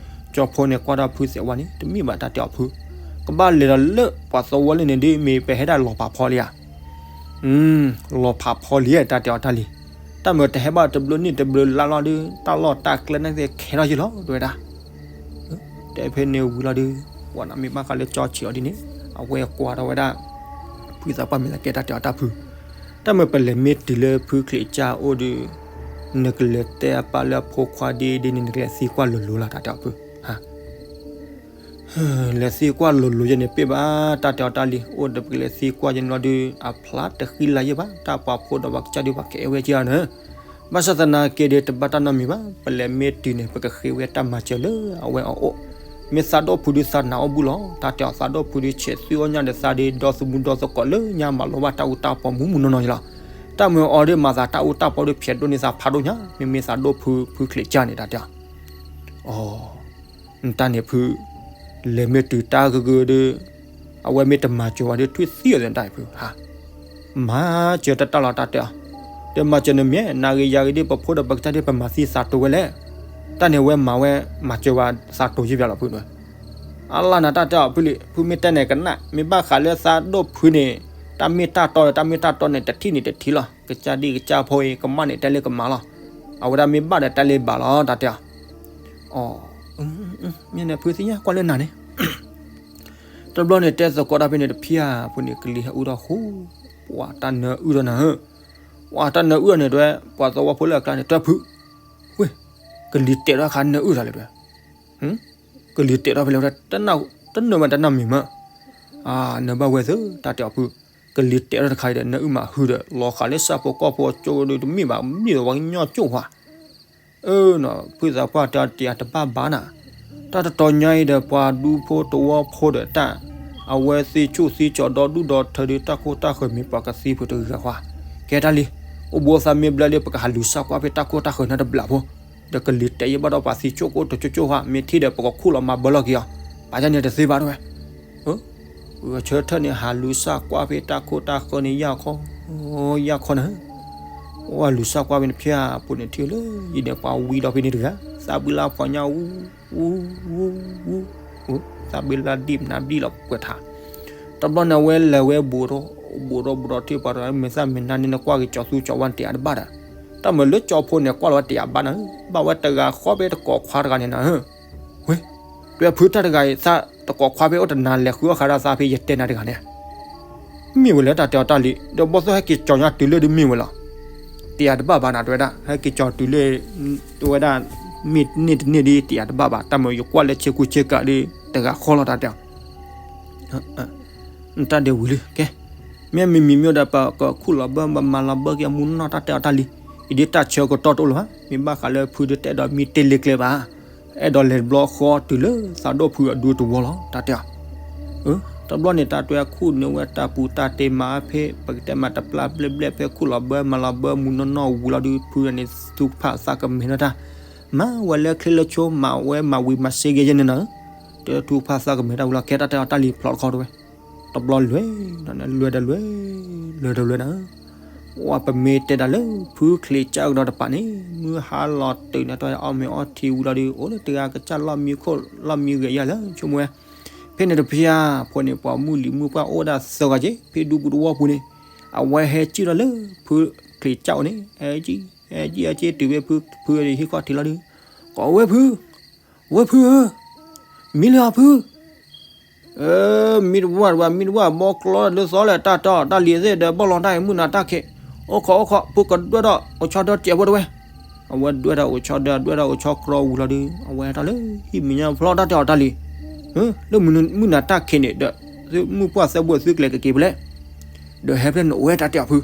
ကၠီဖိန့ၣ်ကွၢ်ဒီးဖုသဲးဝါန့ၣ် တမ့ၢ်ဘၣ်တၢ်တဲအီၤဖု ကဘၣ်လဲၤဒီးလၢပှၤသဝီလၢန့ၣ်ဒီး မ့ၢ်ပဟဲဒၣ်လီၤဖးဖီလံဧါ. လီၤဖးဖီလံ တၢ်တဲအီၤတၢ်လံၤ. တၢ်မ့ၢ်တဟဲဘၣ်တဘျုးနံၣ်တဘျုးလါလီၤဒီး တၢ်လီၢ်တၢ်ကျဲန့ၣ်ခဲထီၣ်ယ့ၢ်လီၤ တဲဝဲဒၣ်. တဲဖဲန့ၣ်ဝံၤလီၤဒီး ပှၤနမ့ၢ်ဘၣ်ဃးလၢကၠီဆံးအီၤဒ်န့ၣ် အဝဲကွၢ်ထီၣ်ဝဲဒၣ် ဖုသးပှၢ်မ့ၢ်သးကဲတၢ်တဲအီၤတၢ်ဖု တၢ်မ့ၢ်ပလဲၤမ့ၢ်တုၤလၢဖုချံးကၢ်အိၣ်ဒီး နကလဲၤတဲအပၢ်လၢအဖိခွါဒ်ဒ်န့ၣ် နကလဲၤသံကွၢ်လိၤလိၤလီၤ တၢ်တဲအီၤဖု ဟါ လဲၤသံကွၢ်လိၤလိၤယဲန့ၣ် ပ့ၢ်ဘၣ်တၢ်တဲအီၤတၢ်လံၤ အိၣ်ဒီးပကလဲၤသံကွၢ်ယဲန့ၣ်လီၤဒီး အဖျါတဃံလၤယဲၢ်ဘၣ် တၢ်ပှၤဖိဒီးပှၤကစၢ်ဒုးပှၤကအဲၣ်ဝဲက့ၤအီၤန့ၣ် ဘၣ်ဆၣ်သနာ်က့ဒီး တဘၣ်တၢ်နီတမံၤဘၣ် ပလဲၤမ့ၢ်တုၤန့ၣ် ပကဃ့ဝဲတၢ်မၤစၢၤလၢအဝဲအအိၣ် မ့ၢ်သးဒိၣ်ဖုဒုးသးနးအိၣ်ဘူးလီၤ တၢ်တဲအီၤသးဒိၣ်ဖုဒုးဆဲးသွံၣ်အီၣ်ညၣ်ဒီးသးဒီး ဒီသုးမူဒီသုးကိးလၢညါမၤလိဘၣ်တၢ်အူတၢ်ပီမူးမူးနီၢ်နီၢ်ယလီၤ တၢ်မ့ၢ်အီၤဒီးမၤသးတၢ်အူတၢ်ပီဒီးဖျဲးဒိၣ်န့ၢ်သးဖးဒိၣ်ညါ မ့မ့ၢ်သးဒိၣ်ဖု ဖုချံးကၢ်န့ၣ် တၢ်တဲအီၤ အီ နတၢ်န့ၣ်ဖု လဲၤမ့ၢ်တုၤတၢ်ဂ့ၤဂ့ၤဒီး အဝဲမ့ၢ်တမၤစၢၤဝဲဒီး ထွံၣ်သံအီၤသ့ၣ်တၢ်အံၤဖု ဟါ မၤစၢၤတၢ်တၢ်လီၤတၢ်တဲအီၤ တမၤစၢၤနမ့ၢ် နၤဂ့ၤယၤဂ့ၤဒီး ပဖိဒီးပကစၢ်ဒီး ပမၤသံသးတိၤဝဲလဲၣ် တၢ်န့ၣ်ဝဲမၤဝဲ မၤစၢၤဝဲသးတိၤယံၢ်ပၠးလီၤဖု အလၢနၤတၢ်တဲအီၤဖုလံ ဖုမ့ၢ်တဲန့ၣ်ကနၣ် မ့ၢ်ဘၣ်ဃးလၢသးဒိၣ်ဖုန့ၣ် တၢ်မ့ၢ်တၢ်တီဒီး တၢ်မ့ၢ်တၢ်တီန့ၣ် တထံၣ်န့ၣ်တထံၣ်လီၤ ကစၢ်ဒံၣ်ကစၢ်ဖိအံၤ ကမၣ်န့ၣ်တဲလၢကမၣ်လီၤ အဝဲဒၣ်မ့ၢ်ဘၣ်ဒီးတဲလၢဘၣ်လီၤ တၢ်တဲအီၤ အီ မ့ၢ်န့ၣ်ဖုသ့ၣ်ညါကွၢ်လၢနၤန့ၣ် တဘျီန့ၣ် တဲသကိးတၢ်ဖဲန့ၣ်တဖျၢၣ်ဖိန့ၣ် ကလံၤဟဲအုၣ်ထီၣ်ဃိ ပှၤတၢ်နၢအုၣ်ထီၣ်နၤဧၢ, ပှၤတၢ်နၢအုၣ်ထီၣ်န့ၣ် တဲဝဲ ပှၤသဝီဖိလၢအကျါန့ၣ် တဲဖု, ဝ့ၢ်, ကလံၤတဲာ်ထီၣ်ခါနၢအုၣ်ထီၣ်လဲၣ်တဲဝဲ, ကလံၤတဲာ်ထီၣ်ဖဲလဲၣ်ဝဲဒၣ်, တနၢ်မးတနၢ်မံၤမး, အါ နၢဘၣ်ဝဲသ့ၣ် တၢ်တဲအီၤဖု, ကလံၤတဲာ်ထီၣ်တခါဒီး နၢအုၣ်မးဟုဒီး လီၤဃာ်လၢဆၣ်ဖိကီၢ်ဖိအကၠိဒီး တမ့ၢ်ဘၣ် မ့ၢ်ဝဲကညီကၠိၣ်ဝါ အၢ နီၤ ဖုသးပှၢ်တဲတယၤတဘၣ်ဘၣ်နၤ, တၢ်တတီၤညါအံၤဒီး ပှၤဒူဖိတဝီဖိဒီးတၢ်, အဝဲသ့ၣ်ဆူၣ်သံကၠီၤဒီဒူၣ်ဒီထၢဒီး တၢ်ခိၣ်တၢ်ဃၢၤမ့ၢ်ပှၤကသံဖုးတဂၤဃီ, ကဲတၢ်လံ, အိၣ်ဘှံးအိၣ်သါမ့ၢ်ဘျါလံ ပကဟးလူၤစၢ်ကွၢ်ဖဲတၢ်ခိၣ်တၢ်ဃၢၤန့ၣ်တဘျီဖိ, ဒီးကလံၤတဲာ်ယဲၢ်ဘၣ်ဒီးပှၤသံကၠိၣ်ကိၣ်တကၠိၣ်ကၠိၣ်ဃီ, မ့ၢ်ထံၣ်ဒီးပကခူၣ်လီၤမၤဘၢလီၤက့ၤအီၤ, ပာ်ယၢ်န့ၣ်တသ့ဘၣ်တဝဲ ဂဲၤဆၢထၢၣ်န့ၣ် ဟးလူၤစၢ်ကွၢ်ဖဲတၢ်ခိၣ်တၢ်ဃၢၤန့ၣ် ယၢ်ခီ, ယၢ်ခီနၤ, အိၣ်လူၤစၢ်ကွၢ်ဖဲန့ၣ်ဖဲအပူၤန့ၣ် ထံၣ်လၢယံၤန့ၣ် ပှၤဝံဒီးဖဲန့ၣ်တဂၤ, သးဘှံးလၢဖီညါအူ, အူ, အူ, အူ, သးဘှံးလၢဒံၣ်မနၤဘံၣ်လီၤပှဲၤထး, တဘျီန့ၣ် အဝဲလဲၤဝဲဘူးထီၣ်, ဘူးထီၣ်ဘူးထီၣ်ထံၣ်ပှၤတဂၤ မ့ၢ်သးမ့ၢ်နၤန့ၣ် နကွၢ်က့ၤကၠီၤသူကၠီၤဝါန့ၣ် တယၤတဘၣ်ဒီး, တၢ်မ့ၢ်လၢကၠီၤဖိန့ၣ် ကွၢ်လီၤဝဲတယၤဘၣ်နၤ, ဘၣ်ဝဲတဂၤဃီဖဲတကိးခွါတဂၤန့ၣ်နၤ ဝ့ၢ်, တွဲဖုတၢ်တဂၤအံၤ သးတကိးခွါဖဲအိၣ်တနၤလဲၤဃုအီၣ်ဃာ်ဒီးသးဖဲယတဲနၤတဂၤန့ၣ်, မ့ၢ်ဝဲလၢတၢ်တဲအီၤတၢ်လံ, ဒီးဘီၣ်သိၣ်ဟဲက့ၤကၠီၤညါတုၤလၢဒုးမ့ၢ်ဝဲလီၤ, တယၤတဘၣ်ဘၣ်နၤ တဲဝဲဒၣ်, ဟဲက့ၤကၠီၤတုၤလၢ, တဲဝဲဒၣ်, မ့ၢ်န့ၢ်တန့ၢ်ဒ်တယၤတဘၣ်ဘၣ်, တၢ်မ့ၢ်ယကွၢ်လၢဆ့ကူဆ့ကၤဒီး တဂၤဃီလီၤတၢ်တဲအီၤ အ နတၢ်ဒဲးဝံၤလံ ကဲ, မ့ၢ်မံၤမံၤမ့ၢ်ဒီး ပကခူၣ်လီၤဘၢ ပမၤလီၤဘၢက့ၤအမူနီၢ်နီၢ် တၢ်တဲအီၤတၢ်လံ, အံၤဒ်တၢ်ဆၢကတီၢ်တအိၣ်လၢၤဘၣ်, မ့ၢ်ဘၣ်ဃးလၢဖုဒုးတအဲၣ်ဒိးမံတ့ၢ်လ့ကျဲဘၣ်, အဲၣ်ဒိးလဲၤတဘျီဃီတုၤလၢသးဒိၣ်ဖုအဒူတဝီလီၤ တၢ်တဲအီၤ. တဘျီန့ၣ် တၢ်တွဲခူၣ်န့ၢ်ဝဲတၢ်ပူၤတၢ်တ့ၢ်မၤဖဲ ပကတဲမၤတပျၢ်ဘျဲၣ်ဘျဲၣ် ဖဲခူၣ်လီၤဘၢမၤလီၤဘၢမူနီၢ်နီၢ်ဝံၤလီၤဒုး ဖုန့ၣ် သူၣ်ကဖၣ်သးကမဲာ်ထီၣ်တၢ်, မၤဝဲလၢချ့လၢဆိ မၤဝဲမၤဝံၤမၤစ့ကဲယဲၢ်န့ၣ်နီၤ, တၢ်သူၣ်ကဖၣ်သးကမဲာ်တၢ်ဝံၤလီၤ ကဲတၢ်တဲအီၤတၢ်လံဖျိးတခီတဝဲ, တဘျီလွဲၢ်, လွဲၢ်ဒီးလွဲၢ်, လွဲၢ်ဒီးလွဲၢ်နၤ, ဝဲပမ့ၢ်တဲဒၣ်လၢ ဖုချံးကၢ်ကဒီးတပၤန့ၣ် မုၢ်ဟါလီၤတုၤန့ၣ် တၢ်အီၣ်မ့ၤအီထံဝံၤလီၤဒုး အိၣ်လၢတဂၤကစၢ်လီၢ်မံခိၣ်လီၢ်မံဂဲၤယၤလၢဆိကမိၣ်ဝဲ, ဖဲန့ၣ်တဖျၢၣ်ဖိန့ၣ် ပှၤမုၢ်လံၤမုၢ်ပှၢ်အိၣ်ဒၣ်သၢဂၤက့ၤ ဖဲဒူပူၤတဝီပူၤန့ၣ်, အဝဲဟဲကံၣ်လီၤလၢဖုချံးကၢ်အိၣ်န့ၣ်, ဟဲကံၣ်, ဟဲကံၣ်, ဟဲကံၣ်တုၤဖဲဖု, ဖုဟံၣ်ခီၣ်ထံးလီၤဒုး, ကိးဝဲဖု, ဝဲဖုဧၢ, မံလံအီၤဖု မံတဝၢ်တဝၢ် မံတဝၢ်ဘီကျီလၢသီလဲၣ် တၢ်တီတၢ်လံၤသ့ၣ်ဒီး ဘီၣ်လီၤတၢ်အံၤ မုၢ်နၤတၢ်ခံး, အိၣ်ခိးအိၣ်ခိး ဖုကဒွဲၣ်ထီၣ်အိၣ်ဆီဒၢတစဲးဖိတဝဲ, အဝဲဒွဲၣ်ထီၣ်အိၣ်ဆီဒၢ ဒွဲၣ်ထီၣ်အိၣ်ဆီကြီဝံၤလီၤဒုး အဝဲဟဲထီၣ်လၢဟံၣ်မဲာ်ညါဖျီ တၢ်တဲအီၤတၢ်လံၤ, လၢမုၢ်နၤတၢ်ခံးန့ၣ်ဒီး မုၢ်ပှၢ်သၢဘိသုကလဲၤကက့ၤဖဲလဲၣ်, ဒီးဟဲဖဲလဲၣ်နအိၣ်ဝဲ တၢ်တဲအီၤဖု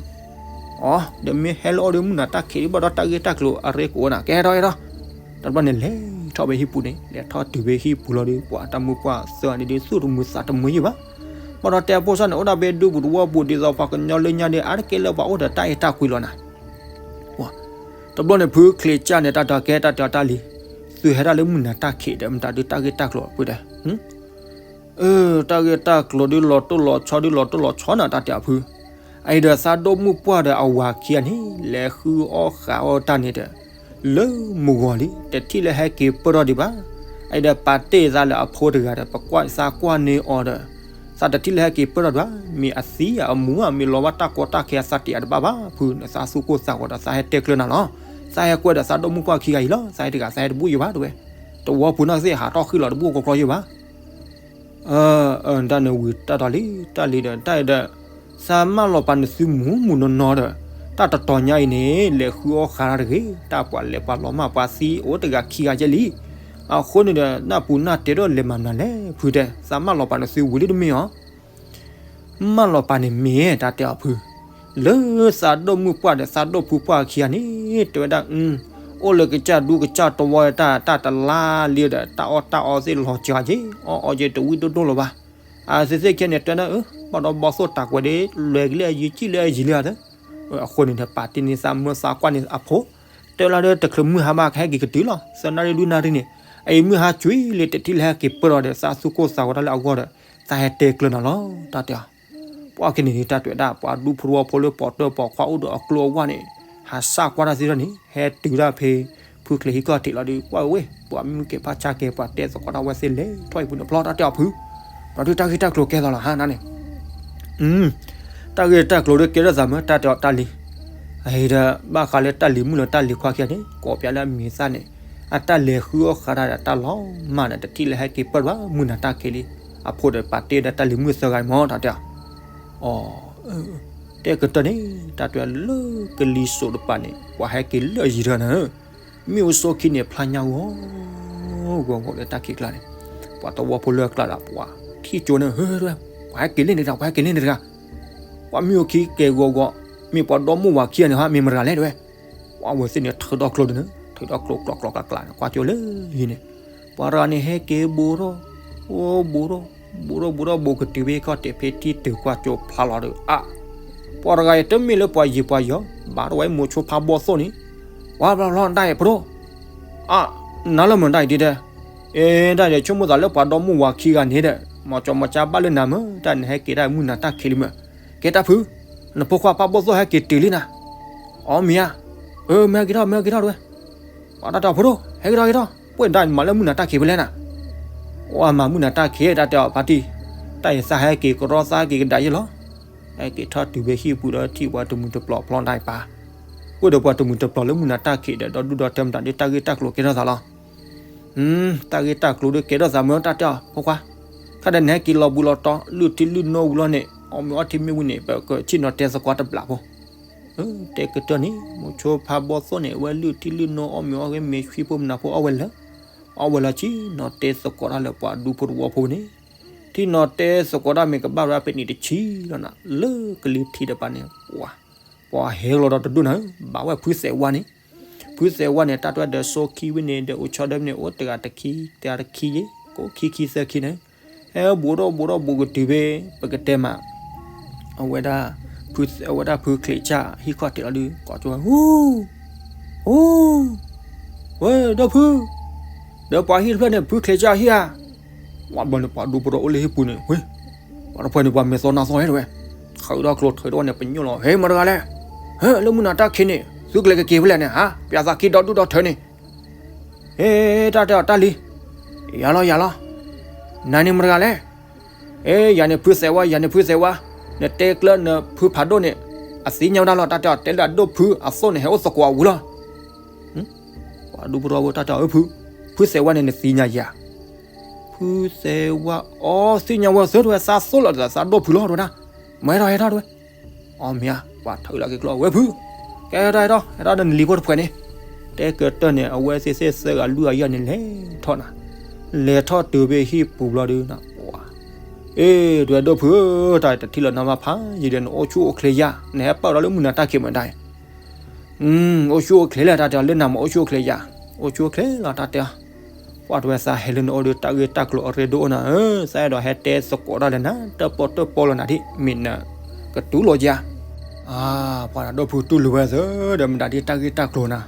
အီ ဒီးမ့ၢ်ဟဲလၢအီၤဒီး မုၢ်နၤတၢ်ခံးဒ်ဘၣ်ဒီး တၢ်ဂ့ၢ်တၢ်ကျိၤအရ့ကအိၣ်နၤ ကဲထီၣ်ကဲထီၣ်, တဘျီန့ၣ်လဲၤထီၣ်ဖဲဟံၣ်ပူၤန့ၣ် လဲၤထီၣ်တုၤဖဲဟံၣ်ပူၤလီၤဒုး ပှၤတၢ်မုၢ်ပှၢ်သၢဂၤန့ၣ်ဒုး သူၣ်တမုာ်သးတမုာ်ယံၤဘၣ်, ဘၣ်ဒီးတဲအဖိစၢ်န့ၣ် အိၣ်ဒၣ်ဖဲဒူပူၤတဝီပူၤ ဒ်သိးပှၤကညီလၢညါဒုး အါတက့ၢ်လၢပှၤအိၣ်ဒီးတၢ်အဲၣ်တၢ်ကွံလီၤနၤ တဘျီန့ၣ် ဖုချံးကၢ်န့ၣ် တၢ်တဲအီၤကဲ တၢ်တဲအီၤတၢ်လံၤ, သုဟဲဒၣ်လၢမုၢ်နၤတၢ်ခံးဒီး မတၤဒုးတၢ်ဂ့ၢ်တၢ်ကျိၤအပူၤဒီး တၢ်ဂ့ၢ်တၢ်ကျိၤဒုးလီၤတိၢ်လီၤဆီဒုးလီၤတိၢ်လီၤဆီနၤ တၢ်တဲအီၤဖု, အအံၤဒီးသးဒိၣ်မုၢ်ပှၢ်ဒီးအဝၤခံဂၤန့ၣ် လဲၤဃုအီၣ်ဃးအီၣ်တၢ်န့ၣ်ဒီး လၢမုၢ်ဂီၤလံ တထံၣ်လၢဟဲက့ၤပၢၢ်ထီၣ်ဒံးဘၣ်, အအံၤဒီးပာ်တ့ၢ်သးလၢအဖိတဂၤဒီး ပကွၢ်သးကွၢ်န့ၢ်အီၤဒီး သးတထံၣ်လၢဟဲက့ၤပၢၢ်ထီၣ်ဒံးဘၣ်, မ့ၢ်အသံဧါအမူဧါ မ့ၢ်လီၤဘၣ်တၢ်ကီတၢ်ခဲအသးတ့ၢ်အတဘၣ်ဘၣ် ဖုန့ၣ် သးသူၣ်ကိၢ်သးဂီၤဒီး သးဟဲတဲကျၢၤနၤလီၤ, သးဟဲကွဲဒီးသးဒိၣ်မုၢ်ပှၢ်ခံဂၤအံၤလီၤ, သးဟဲတဂၤ သးဟဲတဘူၣ်ယံၤဘၣ်တဝဲ, တဝီပူၤနီၢ်သ့ၣ်ဟးထီၣ်ဃံလီၤတဘူၣ်ကီကီယံၤဘၣ် တၢ်န့ၣ်ဝံၤတၢ်တီၤလံ တၢ်လံၤဒီး တၢ်အံၤဒီး သးမၢလီၤပာ်နသုမူမူနီၢ်နီၢ်ဒီး တၢ်တတီၤညါအံၤန့ၣ် လဲၤဃုအီၣ်ဃးတၢ်တဂ့ၤ, တၢ်ပှၤလဲၤပှၤလီၤမၢ်ပှၤသံအိၣ်တဂၤခံဂၤကဲလံ, အဃိန့ၣ်ဒီး နၢ်ပူၤနၢ်တဲဒီးလဲၤမၤမနုၤလဲၣ် ဖုတဲ, သးမၢလီၤပာ်နသုဝံၤလံတမ့ၢ်အီၤ မၢလီၤပာ်န့ၣ်မ့ၢ် တၢ်တဲအီၤဖု, လၢသးဒိၣ်မုၢ်ပှၢ်ဒီးသးဒိၣ်ဖုပှၢ်ခံဂၤန့ၣ် တဲဝဲဒၣ် အိၣ်လၢကစၢ်ဒူကစၢ်တဝီတၢ် တၢ်တလါလံဒီး တၢ်အီၣ်တၢ်အီသ့ၣ်လီၤစှၤက့ၤ အီၣ်အီက့ၤတဝံၣ်ဒိၣ်ဒိၣ်လၢၤဘၣ်, အသ့ၣ်သ့ၣ်ခဲန့ၣ် တဲဒၣ် ဘၣ်ဒီးဘီသိၣ်တၢ်ကွဲးဒ် လွဲၤကလၢအယံၤ ကံၣ်လၢအယံၤလံဧါ, အဃိန့ၣ်ဒီး ပာ်တ့ၢ်န့ၢ်သးမၢသးကွၢ်န့ၢ်အဖိ, တဲလၢတချုးမုၢ်ဟါဘၣ် ကဟဲက့ၤကတုၤလီၤ သၢနၣ်ရံၣ်လွံၢ်နၣ်ရံၣ်န့ၣ်, အအံၤမုၢ်ဟါကွံာ်လံ တထံၣ်လၢဟဲက့ၤပၢၢ်ထီၣ်ဒီး သးသူၣ်ကိၢ်သးဂီၤတၢ်လၢအဂီၢ်ဒီး သးဟဲတဲကျၢၤနၤလီၤ တၢ်တဲအီၤ ပှၤကန့ၣ်န့ၣ် တၢ်တဲဝဲဒၣ် ပှၤဒူဖိတဝီဖိလၢပိာ်တၢၢ်ပိာ်ခွါအိၣ်ဒီးအကျိအဝါန့ၣ် ဟးစၢ်ကွၢ်တၢ်သ့ၣ်ထီၣ်န့ၣ် ဟဲတုၤဒၣ်ဖဲ ဖုချံးဟံၣ်ခီၣ်ထံးလီၤဒုး ကွၢ်ဝဲ ပှၤမုၢ်ကဲၤဖးဆါကဲၤ ပှၤတဲသကိးတၢ်ဝဲသ့ၣ်လဲၤထီၣ်အံၤပူၤန့ၣ်ဖျီ တၢ်တဲအီၤဖု, ဒီးဒုးတၢ်ဂ့ၢ်တၢ်ကျိၤကဲထီၣ်လီၤဟါနၤန့ၣ် တၢ်ဂ့ၢ်တၢ်ကျိၤဒုးကဲထီၣ်သးမၢ တၢ်တဲအီၤတၢ်လံၤ, အအံၤဒီး ဘၣ်ဃးလၢတၢ်လံၤမုၣ်လၢတၢ်လံၤခွါခံဂၤန့ၣ် ကိးပၠးလၢအမံၤသၣ်န့ၣ် အတၢ်လဲၤဃုအီၣ်ဃးတၢ်ဒီးတၢ်လီၤမၢ်ဒီး တထံၣ်လၢဟဲက့ၤပၢၢ်ဘၣ် မုၢ်နၤတၢ်ခံးလံ, အဖိဒီးပာ်တ့ၢ်ဒီးတၢ်လံၤမုၣ်သၢဂၤအံၤမၢ တၢ်တဲအီၤ, အီ တဲကတၢၢ်န့ၣ် တၢ်တဲလၢကလံၤစိးတပၤန့ၣ် ပှၤဟဲက့ၤလၢအယံၤတဂၤနၤ မ့ၣ်အူစိခံန့ၣ် ဖျါညါဂီၤ ဂီၤဂီၤလၢတၢ်ခံးကျါန့ၣ်, ပှၤသဝီဖိလၢအကျါဒီး ပှၤထံၣ်ကၠိန့ၣ် ဟၢ ပှၤဟဲက့ၤလၢန့ၣ်တဂၤ ပှၤဟဲက့ၤလၢန့ၣ်တဂၤ, ပှၤမ့ၣ်အူခံကဲၤဂီၤဂီၤ, မ့ၢ်ပှၤဒီမါဝၤခံဂၤန့ၣ်ဟါ မ့ၢ်မတဂၤလဲၣ်တဝဲ, ပှၤဝဲသ့ၣ်န့ၣ် ထုးဒီကျိဒ်န့ၣ် ထုးဒီကျိကျိကျိကျါကျါန့ၣ် ကွၢ်ကၠိလၢယံၤန့ၣ်, ပှၤတဂၤန့ၣ်ဟဲက့ၤဘူးထီၣ်, အိၣ်ဘူးထီၣ်, ဘူးထီၣ်ဘူးထီၣ် ဘူးကတုၤဖဲခီၣ်ထံးဖဲထံၣ်တုၤကွၢ်ကၠိဖျါလီၤဒီး အါ ပှၤတဂၤအံၤတမ့ၢ်လၢပှၤယံၤပှၤယီၤ, ဘၣ်တဝဲမိၤဆိဖးဘီၣ်သိၣ်န့ၣ်, ပှၤဘျီဘျီဒၣ်အံၤပဒိၣ်, အါ, နၤလၢမုၢ်ဒၣ်အံၤဒ်တဲ, အ့ ဒၣ်ဒီးဆိကမိၣ်သးလၢပှၤဒီမါဝၤခံဂၤန့ၣ်ဒီး မၤကၠီမၤကၠါဘၣ်လၢနၤမၢ်, တၢ်နဟဲက့ၤဒၣ်မုၢ်နၤတၢ်ခံးလံမၢ်, ကဲတၢ်ဖု, နဖိခွါဖးဘီၣ်သိၣ်ဟဲက့ၤတုၤလံနၤ, အီမ့ၢ်ဧါ, အၢ မ့ၢ်ဟဲက့ၤထီၣ် မ့ၢ်ဟဲက့ၤထီၣ်တဝဲ, ပှၤတၢ်တဲအီၤဖိဒိၣ် ဟဲက့ၤထီၣ်က့ၤထီၣ်, ပှဲၤဒၣ်မၤလၢမုၢ်နၤတၢ်ခံးဖဲလဲၣ်နၤ, အီမၤမုၢ်နၤတၢ်ခံး တၢ်တဲအီၤဖါတံၢ်, တၢ်ယသးဟဲက့ၤကရီသးက့ၤကဒါယ့ၢ်လီၤ, ဟဲက့ၤထီၣ်တုၤဖဲဟံၣ်ပူၤဒီးထံၣ်ပှၤတမုာ်တပျီၤဖျီဒၣ်အံၤပၢ်, အိၣ်ဒီးပှၤတမုာ်တပျီၤလၢမုၢ်နၤတၢ်ခံးဒီး ဒီဒူၣ်ဒီထၢမတၤဒ်တၢ်ဂ့ၢ်တၢ်ကျိၤကဲထီၣ်သးလီၤ တၢ်ဂ့ၢ်တၢ်ကျိၤဒုးကဲထီၣ်သးမၢ် တၢ်တဲအီၤဖိခွါ, ခဲဒၣ်နဟဲက့ၤလီၤဘူးလီၤတီၤ လုၢ်ထံလုၢ်နိဝံၤလီၤန့ၣ် အီၣ်မ့ၤအီထံမ့ၢ်ဝံၤန့ၣ် ပကဆ့ၣ်နီၤတဲသကိးတဘျီဖိ, တဲကတၢၢ်န့ၣ် မိၤဆိဖးဘီၣ်သိၣ်န့ၣ် အဝဲလုၢ်ထံလုၢ်နိအီၣ်မ့ၤအီၣ်ဂ့ၤမ့ၤဆှံဖိမနၤဖိအီၣ်ဝဲလၢ, အီၣ်ဝဲလီၤဆံနီၤတဲသကိးတၢ်လၢပှၤဒူဖိတဝီဖိန့ၣ်, ထ ထံၣ်နီၤတဲသကိးတၢ်မ့ၢ်ကဘၣ်ဝဲဒၣ်ပနံးတဆံလီၤနၤ, လၢကလံၤထံးတပၤန့ၣ် ပှၤ ပှၤဟဲလီၤဒီးတဒူၣ်နၤဧၢ, ဘၣ်ဝဲဖုသဲးဝါန့ၣ်, ဖုသဲးဝါန့ၣ် တၢ်တဝဲဒီးစိခံဝံၤန့ၣ် ဒီးအိၣ်ဆီဒီးမ့ၢ်န့ၣ် အိၣ်တဂၤတခံ တဂၤတခံယ့ၣ် ကိးခံခံသၢခံန့ၣ်, ဟဲဘူးဒီးဘူးဒီးဘူးကတုၤဖဲ ပကတဲမး အဝဲဒၣ် အဝဲဒၣ်ဖုချံးစၢ်ဟံၣ်ခီၣ်ထံးလီၤဒုး ကိးကၠိဝဲ ဟူ ဟူ ဝဲ ဒီဖု, ဒီးပှၤဟံၣ်တဖျၢၣ်န့ၣ် ဖုချံးစၢ်ဟံၣ်ဧါ, ဝဲဘျီန့ၣ်ပှၤဒူဖိထီၣ်အိၣ်လၢဟံၣ်ပူၤန့ၣ် ဝဲ ပှၤတဖၣ်န့ၣ် ပှၤမဲာ်သီနါသီဟဲတဝဲ, ထုးထီၣ်ကျိၤထုးထီၣ်န့ၣ် ပညိၣ်လီၤ ဟဲမတၤတဂၤလဲၣ်, ဟဲလၢမုၢ်နၤတၢ်ခံးန့ၣ် သုကလဲၤကက့ၤဖဲလဲၣ်န့ၣ် ဟါ ပျးသးခံဒီဒူၣ်ဒီထၢန့ၣ် ဟ့ တၢ်တဲအီၤတၢ်လံၤ, ယၤလီၤယၤလီၤ, နၤန့ၣ်မတၤတဂၤလဲၣ်, ဟ့ ယၤန့ၣ်ဖုသဲးဝါ ယၤန့ၣ်ဖုသဲးဝါ, နတဲကျၢၢ်နဖုဖးဒိၣ်န့ၣ် အသ့ၣ်ညါဝဲဒၣ်လီၤ တၢ်တဲအီၤ တဲလၢအဒိၣ်ဖုအသိးန့ၣ် ဟဲအိၣ်သကိးအဝံၤလီၤ, ပှၤဒူဖိထီၣ်ဖိ တၢ်တဲအီၤ အၢ ဖု, ဖုသဲးဝါန့ၣ် နသ့ၣ်ညါယၤ, ဖုသဲးဝါ အီ သ့ၣ်ညါဝဲသၢတဝဲ သးသိၣ်လီၤသးဒိၣ်ဖုလီၤတဝဲဒၣ်, မ့ၢ်ဟဲထီၣ်ဟဲထီၣ်တဝဲ အီ မ့ၢ်ဧါ ပှၤထုးလီၤက့ၤကျိၤ ဝဲဖု, ကဲဟဲထီၣ်ဟဲထီၣ် ဟဲထီၣ်ဒီးနလံၤဖိတဖှဲးန့ၣ်, တဲကတၢၢ်န့ၣ် အဝဲသ့ၣ်သ့ၣ်သၢဂၤလွံၢ်ဂၤယဲၢ်န့ၣ် လဲၤထီၣ်နၤ, လဲၤထီၣ်တုၤဖဲဟံၣ်ပူၤဘျီဒုးနၤ, အ့ တဝဲဒိၣ်ဖုဧၢ, တၢ်တထံၣ်လီၤနၤမးဖးယံာ်ဒီး နအိၣ်ဆူၣ်အိၣ်ချ့ယၤ, နဟဲပာ်ဒီးလၢမုၢ်နၤတၢ်ခံးမတၤအံၤ, အိၣ်ဆူၣ်အိၣ်ချ့လဲၣ် တၢ်တဲအီၤ လၢနၤမးအိၣ်ဆူၣ်အိၣ်ချ့ယၤ, အိၣ်ဆူၣ်အိၣ်ချ့လီၤ တၢ်တဲအီၤ ပှၤတဝဲသးဟဲလၢနအိၣ်ဒီး တၢ်ဂ့ၢ်တၢ်ကျိၤအရ့ဒိၣ်အိၣ်နၤဧၢ, သးအဲၣ်ဒိးဟဲတဲသကိးတၢ်လၢနၤ တၢၣ်ပီၣ်တၢၣ်ပီလီၤနၤဒ် မ့ၢ်နကတူၢ်လိာ်ယၤ, အါ ပှၤဒိၣ်ဖုတူၢ်လိာ်ဝဲသၢဒီး မတၤဒ်တၢ်ဂ့ၢ်တၢ်ကျိၤနၤ,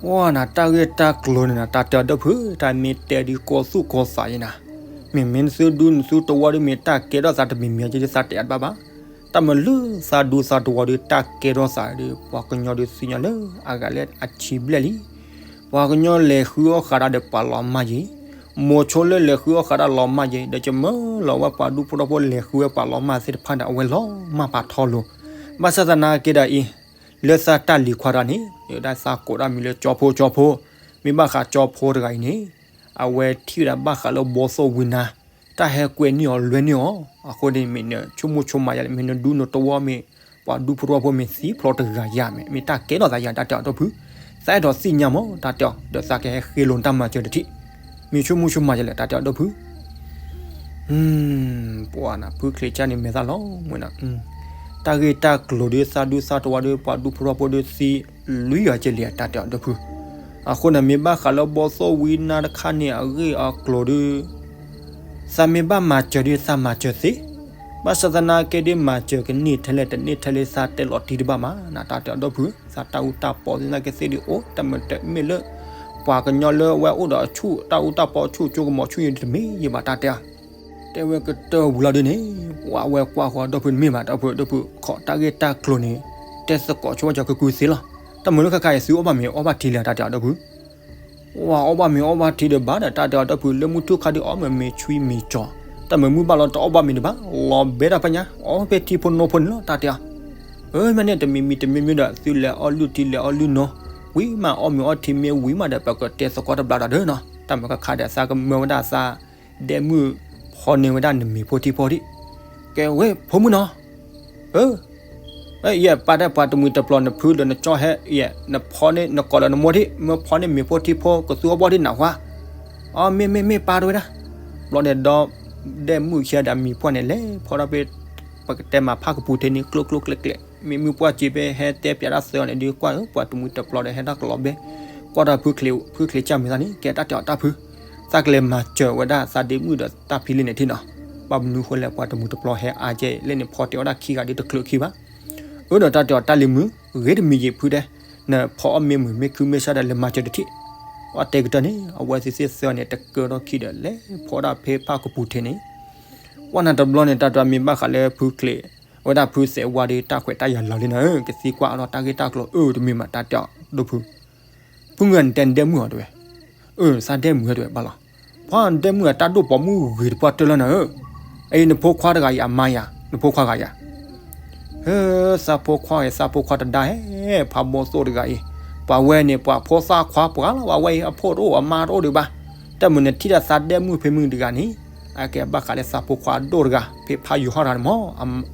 ပှၤနၤ တၢ်ဂ့ၢ်တၢ်ကျိၤန့ၣ်နၤ တၢ်တဲအီၤဒိၣ်ဖု, တၢ်မ့ၢ်တဲဒ်ကီသူၣ်ကီသးယဲနၤ, မ့မ့ၢ်နသုဒူနသုတဝီဒီး မ့ၢ်တၢ်ကဲထီၣ်သးတမံၤမံၤက့ဒ်သးတဲအါတဘၣ်ဘၣ်, တၢ်မၤလၢသးဒူသးတဝီဒီး တၢ်ကဲထီၣ်သးဒီး ပှၤကညီဒီးသ့ၣ်ညါလၢအဂၤလၢအဆံဘျဲၣ်လံ ပှၤကညီလဲၤဃုအီၣ်ဃးတၢ်ဒီးပှၤလီၤမၢ်ယဲ, မိၤဆိလၢလဲၤဃုအီၣ်ဃးတၢ်လီၤမၢ်ယဲ, ဒီးကမၢလီၤဝဲပှၤဒူဖိထီၣ်ဖိလဲၤဃုဝဲပှၤလီၤမၢ်သ့ၣ်တဖၣ်ဒီး အဝဲလီၤမၢ်ပာ်ထီလိၤ, ဘၣ်ဆၣ်သနာ်က့ဒီးအံၤ, လၢသးတၢ်လံၤခွါတဂၤန့ၣ် ဒၣ်သးကိးတၢ်မံၤလၢကၠီဖိကၠီဖိ, မ့ၢ်ဘၣ်ဃးကၠီဖိတဂၤအံၤန့ၣ်, အဝဲထံၣ်ဝဲဒၣ်ဘၣ်ဃးလၢဘီသိၣ်ဝံနါ, တၢ်ဟဲကွဲန့ၢ်အီၤလွဲန့ၢ်အီၤ, အဃိန့ၣ်မ့ၢ်နဆိကမိၣ်ဆိကမးယၤလဲၣ်, မ့ၢ်နဒူနတဝီမ့ၢ် ပှၤဒူဖိထီၣ်ဖိမ့ၢ်သံဖျိးတဂၤယၤမ့ၢ် မ့ၢ်တၢ်ကဲထီၣ်သးယၤ တၢ်တဲအီၤဒိၣ်ဖု, သးအဲၣ်ဒိးသ့ၣ်ညါမး တၢ်တဲအီၤ ဒီးသးကဟဲဃ့လိာ်နတၢ်မၤစၢၤတထံၣ်, မ့ၢ်ဆိကမိၣ်ဆိကမးယၤလဲၣ် တၢ်တဲအီၤဒိၣ်ဖု ပှၤနၤ ဖုချံးကၢ်န့ၣ်မဲာ်သၣ်လီၤမ့ၢ်နၤ, တၢ်ဂ့ၢ်တၢ်ကျိၤဒီးသးဒူသးတဝီဒီး ပှၤဒူဖိထီၣ်ဖိဒီးသံလွံၢ်ဂၤကလဲာ် တၢ်တဲအီၤဒိၣ်ဖု, အဃိန့ၣ် မ့ၢ်ဘၣ်ဃးလၢဘီသိၣ်ဝံနါတခါန့ၣ် အဂ့ၢ်အကျိၤဒီး သးမ့ၢ်ဘၣ်မၤစၢၤဒီးသးမၤစၢၤသ့, ဘၣ်ဆၣ်သနာ်က့ဒီး မၤစၢၤကန့ၢ်ထဲလဲၣ်တန့ၢ်ထဲလဲၣ် သးတဲလီၤတံၢ်တဘၣ်မးနၤ တၢ်တဲအီၤဒိၣ်ဖု, သးတၢ်အူတၢ်ပီသနာ်က့သ့ၣ်ဒုးအိၣ် တမ့ၢ်တမ့ၢ်လၢ ပှၤကညီလၢအဝဲအိၣ်ဒီးအဆူၣ် တၢ်အူတၢ်ပီအဆူၣ် ကၠိကမီၤဆူၣ်ယံၤတမ့ၢ်ယံၤဘၣ် တၢ်တဲအီၤ, တဲဝဲကတၢၢ်ဝံၤလီၤဒုးန့ၣ်, ပှၤဝဲကွၢ်ဃီဒိၣ်ဖုတမ့ၢ်ဘၣ် ဒိၣ်ဖုဒိၣ်ဖု ခိးတၢ်ဂ့ၢ်တၢ်ကျိၤန့ၣ် တဲသကိးဆိဝဲကီကကွံသ့လီၤ, တၢ်မုာ်လၢခါခါအံၤ သုအီၣ်ဘၣ်မ့ၤအီၣ်ဘၣ်ထံလဲၣ် တၢ်တဲအီၤဒိၣ်ဖု ဝဲအီၣ်ဘၣ်မ့ၤအီၣ်ဘၣ်ထံဒီးဘၣ်ဒီး တၢ်တဲအီၤဒိၣ်ဖု လၢမုၢ်ထူၣ်ခါဒုးအီၣ်မ့ၤမ့ၤဆွံမ့ၤကၠီၤ, တၢ်မုာ်မုၢ်ဘၣ်လီၤတအီၣ်ဘၣ်မ့ၤဒံးဘၣ် လီၤဘဲတၢ်ဖဲညါ အီၣ်ဖဲထံဖိနိဖိန့ၣ်လီၤ တၢ်တဲအီၤ, အၢ မ့ၢ်န့ၣ် တမံၤမံၤတမံၤမံၤဒီး သုလဲၤအီၣ်လုၢ်ထံလဲၤအီၣ်လုၢ်နိ, ဝံၤမးအီၣ်မ့ၤအီၣ်ထံမ့ၢ်ဝံၤမးဒီး ပကတဲသကိးတဘျီဒီးဒီးနီၤ, တၢ်မုာ်ခါခါဒီး သးကမၢဝဲဒၣ်သး ဒဲမုၣ်ဖီန့ၢ်ဝဲဒၣ်နမ့ၤဖိထံဖိဒံး, ကဲဝဲဖိမုၣ်နီၤ အၢ ယဲၢ်ပာ်တၢ်ပှၤတမှံၤတပျီၤနဖုဒီးနကၠီဟဲ ယဲၢ်နဖီန့ၢ်နကိးလၢနမိၢ်ဒံး မၢဖီန့ၢ်မ့ၤဖိထံဖိ ကသူအီၣ်ဘီဒံးနၢ်ဟူဧါ, အီ မ့ၢ်မ့ၢ်မ့ၢ်ပာ်တဝဲဒၣ်, ဘျီန့ၣ်ဒီး ဒဲမုၣ်ခံဂၤဒီးမံၤပှၢ်န့ၣ် လဲၤဖီထီၣ်ဖဲ ပကတဲမးဖးကပူၤထံးန့ၣ် ကျိကျိကျဲကျဲ, မ့ၢ်မုၢ်ပှၢ်စ့ဖဲဟဲတဲပၠးတၢ်သၢအီၤန့ၣ် ဒုးကွၢ်ပှၤတမှံၤတပျီၤဒီးဟဲတၢ်ကလီၤဘဲ, ကွၢ်တၢ်ဖုချံးကၢ်မ့ၢ်သၣ်န့ၣ် ကဲတၢ်တဲအီၤတၢ်ဖု သးကလဲၤမၤစၢၤဝဲဒၣ်သးဒ့မုၣ်ဒီးတၢ်ဖံလံန့ၣ်ထံၣ်နီၤ, ဘၣ်မနုၤဃိလဲၣ် ပှၤတမှံၤတပျီၤဟဲအါကဲလဲၣ်န့ၣ် ဖီတဲအီၣ်ဒၣ်ခံဂၤဒုးတချုးခံဘၣ်, အၢဒီးတၢ်တဲအီၤတၢ်လံၤမုာ် ဂ့ၤတမံၤယံာ်ဖုတဲ, နဖီအီၣ်မ့ၤမုာ်မ့ၢ်ခုမ့ၢ်ဆါဒီးလဲၤမၤစၢၤတထံၣ်, အတဲကတၢၢ်န့ၣ် အဝဲသ့ၣ်သ့ၣ်သၢန့ၣ် တကၢထီၣ်ခံဒီးလဲၤဖီဒၣ်ဖဲဖးကပူၤထံးန့ၣ်, ကွၢ်နၤတဘျီန့ၣ် တၢ်တဲအီၤမ့ၢ်ဘၣ်ဃးလၢဖုချံး အဝဲဒၣ်ဖုသဲးဝါဒီး တၢ်ခွဲးတၢ်ယာ်လီၤလံနၤဧၢ, ကသံကွၢ်အလီၤတၢ်ဂ့ၢ်တၢ်ကျိၤအၢတမ့ၢ်မး တၢ်တဲအီၤဒိၣ်ဖု ဖုမုၣ်ဂၤန့ၣ်တဲနဒဲမုၣ်အီၤတဝဲ, အၢ သးဒဲမုၣ်ဟဲတဝဲဘၣ်လီၤ, ဖဲနဒဲမုၣ်အတၢ်ဒိၣ်ပိာ်မုၣ်ဂ့ၤတပှၢ်တၢၢ်လီၤနၤဧၢ, အအံၤနဖိခွါတဂၤအံၤအမါယၤ နဖိခွါဂၤယၤ ဟၢ သးဖိခွါဂ့ၤ သးဖိခွါတဒါဟဲ ဖးဘီသိၣ်တဂၤအံၤ, ပှၤဝဲန့ၣ် ပှၤဖိသၣ်ခွါပှၤလီၤ ပှၤဝဲအံၤ အဖိတအိၣ်အမါတအိၣ်ဒံးဘၣ်, တၢ်မုာ်နထံၣ်ဒီးသးဒဲမုၣ်ဖဲမုၢ်တဂၤန့ၣ်, အကဲဘၣ်ဃးလၢသးဖိခွါအဒိၣ်တဂၤ ဖဲဖးယိၤဟီၣ်တဂၤန့ၣ်မး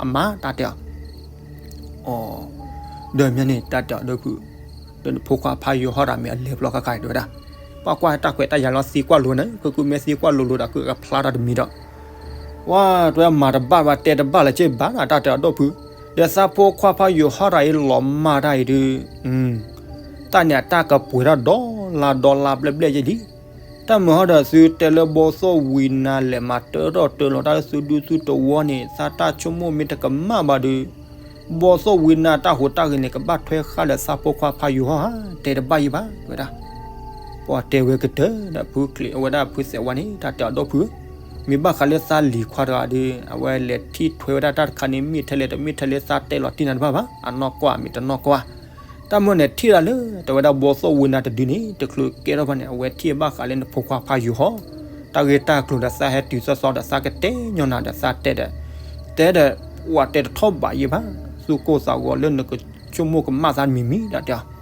အမါတၢ်တဲအီၤ အီၤ, ဒီးမ့ၢ်န့ၣ် တၢ်တဲအီၤဒိၣ်ဖု, ဒီးနဖိခွါဖးယိၤဟီၣ်တၢ်မ့ၢ်အလဲၤဘျီဃၣ်ဃၣ်ဒိၣ်ဝဲဒၣ်, ပှၤကွၢ်တၢ်ခွဲးတၢ်ယာ်လီၤသံကွၢ်လိၤန့ၣ် ကကုမ့ၢ်သံကွၢ်လိၤလိၤဒီး ကုကဖျါထီၣ်တမံၤဒီး, ပှၤတဲဝဲမၤတဘၣ်ဘၣ် တဲတဘၣ်လၢၤဘၣ်နၤ တၢ်တဲအဒိၣ်ဖု, ဒီးသးဖိခွါဖးယိၤဟီၣ်တဂၤအံၤလီၤမၢ်တၢ်အံၤဒုး တၢ်န့ၣ်အတၢ်ကပှဲၤထီၣ်ဒီးလါဒီးလါဘျဲၣ်ဘျဲၣ်ယဲလံ. တၢ်မုာ်ဟီၣ်ဒီးသုတဲလၢဘီသိၣ်ဝံနၤလဲၤမၤတၢထီၣ်တၢလီၤတၢ်လၢသုဒူသုတဝီန့ၣ် သးတၢ်ဆိကမိၣ်မ့ၢ်တကမၣ်ဘၣ်ဒီး ဘီသိၣ်ဝံနၤတၢ်ဟူးတၢ်ဂဲၤန့ၣ် ကဘၣ်ထွဲဃာ်ဒီးသးဖိခွါဖးယိၤဟီၣ်ဧါ တဲတဘၣ်ယဲဘၣ် တဲဝဲဒၣ်. ပှၤတဲဝဲကတၢၢ်ဒီးဖုချံးအဝဲဒၣ်ဖုသဲးဝါန့ၣ် တၢ်တဲအဒိၣ်ဖုဧၢ, မ့ၢ်ဘၣ်ဃးလၢသးလံၤခွါတဂၤဒီး အဝဲလဲၤထံၣ်ထွဲဝဲဒၣ်တၢ်တခါန့ၣ် မ့ၢ်ထဲလဲၣ်တမ့ၢ်ထဲလဲၣ်သးတဲလီၤတံၢ်နၤတဘၣ်ဘၣ် အနီၢ်ကီၢ်ဧါမ့ၢ်တနီၢ်ကီၢ်ဧါ တၢ်မုၢ်န့ၣ်ထံၣ်ဒၣ်လၢ တဲဝဲဒၣ်ဘီသိၣ်ဝံနၤတဒုန့ၣ် တချုးကဲထီၣ်ဘၣ်န့ၣ် အဝဲထံၣ်ဘၣ်ဃးလၢနဖိခွါဖးယိၤဟီၣ် တၢ်ဂ့ၢ်တၢ်ကျိၤဒီးသးဟဲတုၤသီသီဒီးသးကတဲညီနၤဒီးသးတဲဒီး တဲဒီး ပှၤတဲတထီၣ်ဘးယဲဘၣ်, သူၣ်ကိၢ်သးဂီၤလၢနကဆိကမိၣ်ကမၣ်သးတမံၤမံၤ တၢ်တဲအီၤ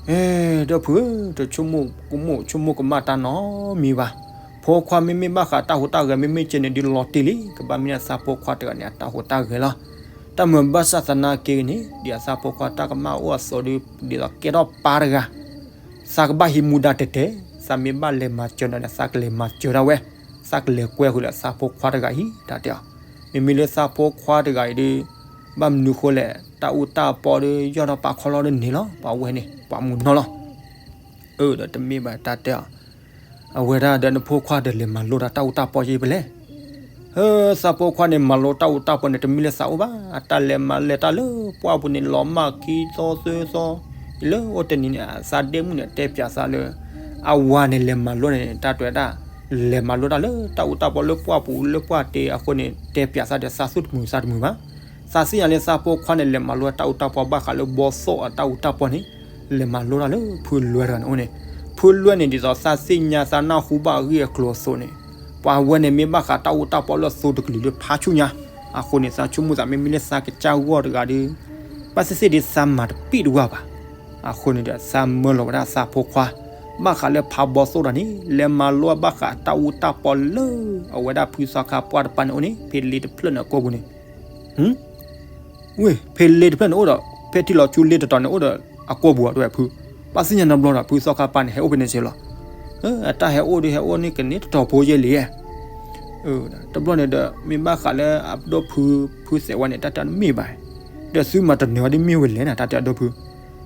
အဲ ဒီပုၢ်ဧၢ, တဆိကမိၣ်ကမိၣ်ဆိကမိၣ်ကမၣ်တၢ်နီတမံၤဘၣ်. ဖိခွါမ့မ့ၢ်ဘၣ်ဃးတၢ်ဟူးတၢ်ဂဲၤမ့မ့ၢ်ကဲန့ၣ်ဒုးလီၤတံၢ်လံ, ကဘၣ်မ့ၢ်ဒၣ်သးဖိခွါတဂၤန့ၣ် အတၢ်ဟူးတၢ်ဂဲၤလီၤ. တၢ်မုာ်ဘၣ်ဆၣ်သနာ်က့န့ၣ် ဒ်အသးဖိခွါတၢ်ကမၣ်အိၣ်အသိးဒီး ဒ်သိးကဲထီၣ်ပၢ်တဂၤ သးကဘၣ်ဟံးမူဒါတဲာ်တဲာ်, သးမ့ၢ်ဘၣ်လဲၤမၤစၢၤနၤဒီး သးကလဲၤမၤစၢၤဒၣ်ဝဲ, သးကလဲၤကွဲဃုာ်ဒီးသးဖိခွါတဂၤအံၤ တၢ်တဲအီၤ. မ့မ့ၢ်လၢသးဖိခွါတဂၤအံၤဒီး ဘၣ်မနုၤဃိလဲၣ်, တၢ်အူတၢ်ပီဒီး ယီၢ်ဒီးပာ်ခီလီၤဒီးန့ၣ်လီၤ, ပှၤဝဲန့ၣ် ပှၤမုၢ်နီၢ်လီၤ. အၢ ဒီးတမ့ၢ်ဘၣ်တၢ်တဲအီၤ, အဝဲဒၣ်ဒီးနဖိခွါဒီးလဲၤမၤလိတၢ်အူတၢ်ပီယဲပလဲၣ်. သးဖိခွါန့ၣ် မၤလိတၢ်အူတၢ်ပီန့ၣ် တမ့ၢ်လၢသးအိၣ်ဘၣ်, အတၢ်လဲၤမၤလဲၤတၢ်လၢပှၢ်ပူၤန့ၣ် လီၤမၢ်ခံသီသၢသီ, လၢအိၣ်တနံၤန့ၣ် သးဒ့မုၣ်န့ၣ် တဲပၠးသးလၢ အဝၤန့ၣ်လဲၤမၤလိန့ၣ် တၢ်တဲဝဲဒၣ် လဲၤမၤလိတၢ်လၢတၢ်အူတၢ်ပီလၢပှၢ်ပူၤလၢပှၢ်တ့အဃိန့ၣ် တဲပၠးသးဒီးသးသူၣ်တမုာ်သးတမုာ်ဘၣ်. သးသ့ၣ်ညါလၢသးဖိခွါန့ၣ် လဲၤမၤလိတၢ်အူတၢ်ပီဘၣ်ဃးလၢဘီသိၣ်အတၢ်အူတၢ်ပီန့ၣ် လဲၤမၤလိတၢ်လၢဖုလွဲတဂၤန့ၣ်အိၣ်န့ၣ်, ဖုလွဲန့ၣ် ဒ်သိးသးသ့ၣ်ညါသးနၢ်ဟူဘၣ်အဂ့ၢ်အကျိၤအသိးန့ၣ်, ပှၤဝဲန့ၣ်မ့ၢ်ဘၣ်ဃးတၢ်အူတၢ်ပီလၢအသိတကလုာ်လၢဖးဆူညါ, အဃိန့ၣ် သးဆိကမိၣ်သးမ့မ့ၢ်လၢသးကစၢ်ဂီၢ်တဂၤဒီး ဘၣ်သ့ၣ်သ့ၣ်ဒ်သးမၤတပံၣ်တဝၢ်ဘၣ်. အဃိန့ၣ်ဒီး သးမၢလီၤဝဲဒၣ်သးဖိခွါ ဘၣ်ဃးလၢဖးဘီသိၣ်တဂၤန့ၣ် လဲၤမၤလိဘၣ်ဃးတၢ်အူတၢ်ပီလၢ အဝဲဒၣ်ဖုသီခါပှၢ်တပၤန့ၣ်အိၣ်န့ၣ် ဖဲလ့တဖျၢၣ်န့ၣ်အကိာ်ပူၤန့ၣ် ဝ့ၢ် ဖဲလ့တဖျၢၣ်န့ၣ်အိၣ်ဒီး ဖဲထံလီၤဆူလ့တတီၤန့ၣ်အိၣ်ဒီးအကိာ်ပူၤဧါ တဲဝဲဖု, ဘၣ်သ့ၣ်ညါနီတဘျီဒီး ဖုသီခါပၤန့ၣ် ဟဲအိၣ်ဖဲန့ၣ်စ့ၢ်လီၤ. အတၢ်ဟဲအိၣ်ဒီးဟဲအိၣ်န့ၣ်ကန့ၢ်တတီၤဖိယဲၢ်လံဧါ. တဘျီန့ၣ်ဒီး မ့ၢ်ဘၣ်ဃးလၢအဒိၣ်ဖု ဖုသဲးဝါန့ၣ် တၢ်တဲတမ့ၢ်ဘၣ်, ဒီးသုမၤတနၢၤဝဲဒ်မ့ၢ်ဝဲလဲၣ်နၤ တၢ်တဲအဒိၣ်ဖု,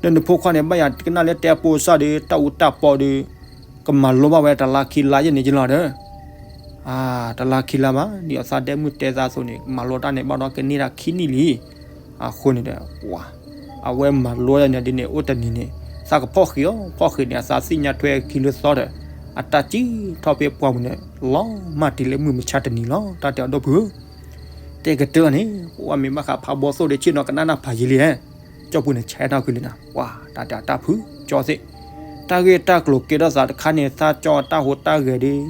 ဒီးနဖိခွါန့ၣ် ဘၣ်ယၤကနၣ်လၢတဲအပိစၢ်ဒီး တၢ်အူတၢ်ပီဒီး ကမၤလိဘၣ်ဝဲတလါခံလါယဲၢ်န့ၣ်ယလီၤဒီး တလါခံလါဘၣ် ဒ်အသးဒ့မုၣ်တဲသးအသိးန့ၣ် မၤလိတၢ်န့ၣ်ဘၣ်ဒီးကန့ၢ်တၢ်ခံနံၣ်လံ. အဃိန့ၣ်ဒီး ပှၤ အဝဲမၤလိတၢ်န့ၣ်ဒ်န့ၣ် အိၣ်တနံၤန့ၣ် သးကဖီၣ်ဃံးအီၤ ဖီၣ်ဃံးန့ၣ် အသးသ့ၣ်ညါထွဲခံလၢသီဒီး အတၢ်စံၣ်ထီၣ်ဖဲပှၢ်ပူၤန့ၣ် လီၤမၢ်တံၤလၢမုၢ်မဆါတနံၤလီၤ တၢ်တဲအဒိၣ်ဖု တဲကတၢၢ်န့ၣ် ပှၤမ့ၢ်ဘၣ်ဃးဖးဘီသိၣ်ဒီးဆ့ၣ်နီၤကနၣ်နၢ်ဖးယံာ်လံဧါ. ကၠီပူၤန့ၣ်ဆဲးထီၣ်ကွံာ်လံနၤ ပှၤတၢ်တဲအတၢ်ဖုကၠီသ့ၣ် တၢ်ဂ့ၢ်တၢ်ကျိၤကဲထီၣ်သးတခါန့ၣ် သးကၠီအတၢ်ဟူးတၢ်ဂဲၤဒီး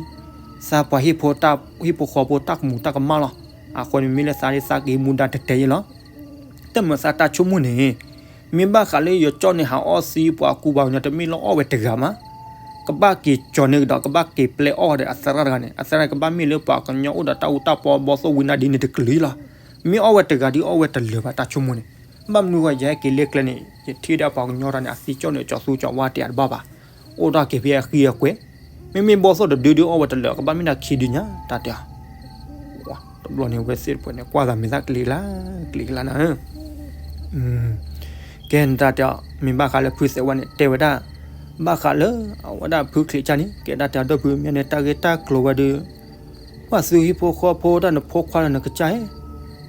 သးပှၤဟံၣ်ဖိဃီဖိတၢ်ကမူးတၢ်ကမၣ်လီၤ. အဃိန့ၣ်မ့ၢ်လၢသးဒ်သးကဟံးမူဒါတဲာ်တဲာ်ယဲၢ်လီၤ. တၢ်မုာ်သးတၢ်ဆိကမိၣ်န့ၣ် မ့ၢ်ဘၣ်ဃးလၢယကၠီန့ၣ်ဟးအီၣ်သံပှၤကူပှၤကညီတမ့ၢ်လၢအီၣ်ဝဲတဂၤမး ကဘၣ်က့ၤကၠီန့ၢ်ကဒီး ကဘၣ်က့ၤပျဲအီၣ်ဒီးအသရၣ်တဂၤန့ၣ် အသရၣ်ကဘၣ်မ့ၢ်လၢပှၤကညီအိၣ်ဒီးတၢ်အူတၢ်ပီဘီသိၣ်ဝံနါဒ်န့ၣ်တကလုာ်လီၤ. မ့ၢ်အီၣ်ဝဲတဂၤဒ်အီၣ်ဝဲတလၢာ်ဘၣ်တၢ်ဆိကမိၣ်န့ၣ်. ဘၣ်မနုၤဃိယဟဲက့ၤလၢကျဲန့ၣ် ယထံၣ်ဒၣ်ပှၤကညီတဂၤန့ၣ် အသံကၠီန့ၣ် ကၠီသူကၠီဝါတဲအတဘၣ်ဘၣ်. အိၣ်ဒၣ်က့ၤဖဲအဃံအကွဲၤ, မ့မ့ၢ်ဘီသိၣ်တဒုဒုအီၣ်ဝဲတလၢာ် ကဘၣ်မ့ၢ်ဒၣ်ခံဒုညါ တၢ်တဲအီၤ တဘျီန့ၣ် ဝဲသ့ၣ်တဖၣ်န့ၣ် ကွၢ်သးမ့ၢ်သးကလံၤကလါ, ကလံၤကလါနၤဧၢ. ကဲနတၢ်တဲအီၤ မ့ၢ်ဘၣ်ဃးလၢဖုသဲးဝါန့ၣ် တဲဝဲဒၣ် ဘၣ်ဃးလၢအဝဲဒၣ်ဖုချံးကၢ်န့ၣ် ကဲဒၣ်တဲအီၤဒီပုၢ် မ့ၢ်န့ၣ်တၢ်ဂ့ၢ်တၢ်ကျိၤဝဲဒီး ပှၤသုဟံၣ်ဖိဃီဖိတၢ်နဖိခွါလၢနကစၢ်ဧၢ,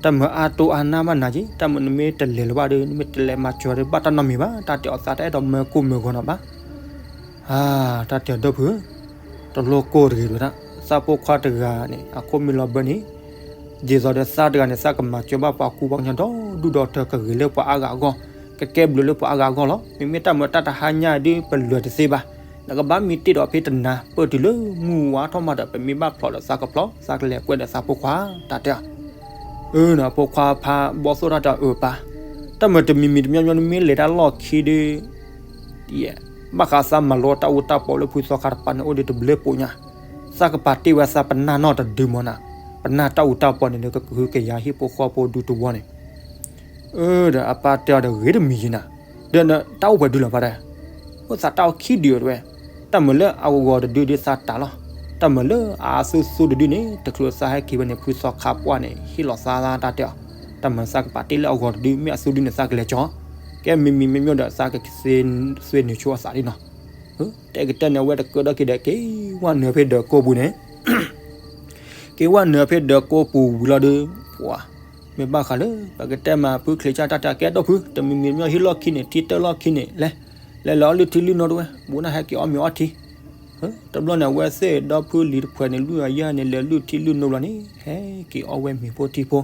တၢ်မုာ်အါတိအါနါဘၣ်နၤက့ၤ, တၢ်မုာ်နမ့ၢ်တလဲၤလၢၤဘၣ်ဒီး နမ့ၢ်တလဲၤမၤစၢၤဒီး ဘၣ်တၢ်နီတမံၤဘၣ်, တၢ်တဲအီၤသးတအဲၣ်ဒိးမၢကိၢ်မၢဂီၤနီၤဘၣ်. တၢ်တဲအီၤဒီပုၢ်ဧၢ, တလိၣ်ကိၢ်တဂ့ၤဒၣ်, သးဖိခွါတဂၤန့ၣ် အခိၣ်မ့ၢ်လီၤဘၢန့ၣ်, ဒ်သိးဒီးသးတဂၤန့ၣ် သးကမၤစၢၤဘၣ်ပှၤကူပှၤကညီဒီဒူၣ်ဒီထၢ ကဂ့ၤလၢပှၤအါဂၤအဂီၢ်, ကကဲဘျုးလၢပှၤအါဂၤအဂီၢ်လီၤ. မ့မ့ၢ်တၢ်မုာ်တၢ်တဟါညါဒုး ပလၢာ်တသ့ဘၣ်, နကဘၣ်မံတ့ၢ်ဒီးဖဲတနၤ ပၢၢ်တုၤလၢမုၢ်ဝါထီၣ်မးဒီး ပမ့ၢ်ဘၣ်ဖျိးဒီးသးကဖျိး, သးကလဲၤကွဲဒီးသးဖိခွါ, တၢ်တဲအီၤ အၢ နဖိခွါဖးဘီသိၣ်တၢ်တဲအီၤအၢပၢ်, တၢ်မုာ်တမံၤမံၤတမံၤမံၤ နမ့ၢ်လဲၤတၢ်လီၢ်ခံဒီး ဘၣ်ဃးသးမၤလိတၢ်အူတၢ်ပီလၢဖုသီခါတပၤန့ၣ် အိၣ်ဒီးတဘျၢပူၤညါ, သးကပာ်တ့ၢ်ဝဲသးပနၢ်နီၢ်တဒုမၢ်နၤ, ပနၢ်တၢ်အူတၢ်ပီန့ၣ်ဒီး ကကဟုကယာ်ဟံၣ်ဖိဃီဖိဒူတဝီန့ၣ်. အၢ ဒီးအပၢ်တဲအီၤဒီးဂ့ၤတမံၤယံၤနၤ, ဒီးနတၢ်အိၣ်ပှဲၤဒုလီၤဖါတဲ, အိၣ်သးတၢ်အိၣ်ခံဒုတဲဝဲ, တၢ်မုာ်လၢအဂီၤတဒုဒုသးတးလီၤ, တၢ်မၤလၢအအါဆူၣ်ဆူၣ်တဒုန့ၣ် တချုးသးဟဲက့ၤဝဲန့ၣ် ဖုသီခါပှၢ်န့ၣ် ဟ့ၣ်လီၤသးတၢ်တဲအီၤ, တၢ်မၤသးကပာ်တ့ၢ်လၢအဂီၤတဒု မ့ၢ်အဆူၣ်ဒုန့ၣ်သးကလဲၤကၠီ, ကဲမံၤမံၤမ့မ့ၢ်ဒီးသးကသ့သွ့နုာ်ဆိအသးဒ်နီၤ, တဲကတၢၢ်န့ၣ် အဝဲတကၢၢ်ဒီးက့ၤဒီး က့ၤဝဲနုာ်ဖဲဒၢးကိးပူၤန့ၣ် က့ၤဝဲနုာ်ဖဲဒၢးကိးပူၤဝံၤလီၤဒီး ပှၤ မ့ၢ်ဘၣ်ဃးလၢ ပကတဲမးဖုချံးကၢ်တၢ်တဲကဲဒီးဖု တမံၤမံၤမ့ၢ်ဟ့ၣ်လီၢ်ခံန့ၣ် ထံတၢၢ်လီၢ်ခံန့ၣ် လဲၤ လဲၤလၢအီၣ်လုၢ်ထံလုၢ်နိတဝဲ ဘူးနၢ်ဟဲက့ၤအီၣ်မ့ၤအီထံ, တဘျီန့ၣ် အဝဲသ့ၣ်ဒီဖုလံၤတဖှဲးန့ၣ် လုၢ်အယၢ်န့ၣ် လဲၤလုၢ်ထံလုၢ်နိဘျီန့ၣ် ဟဲက့ၤအီၣ်ဝဲမ့ၤဖိထံဖိ,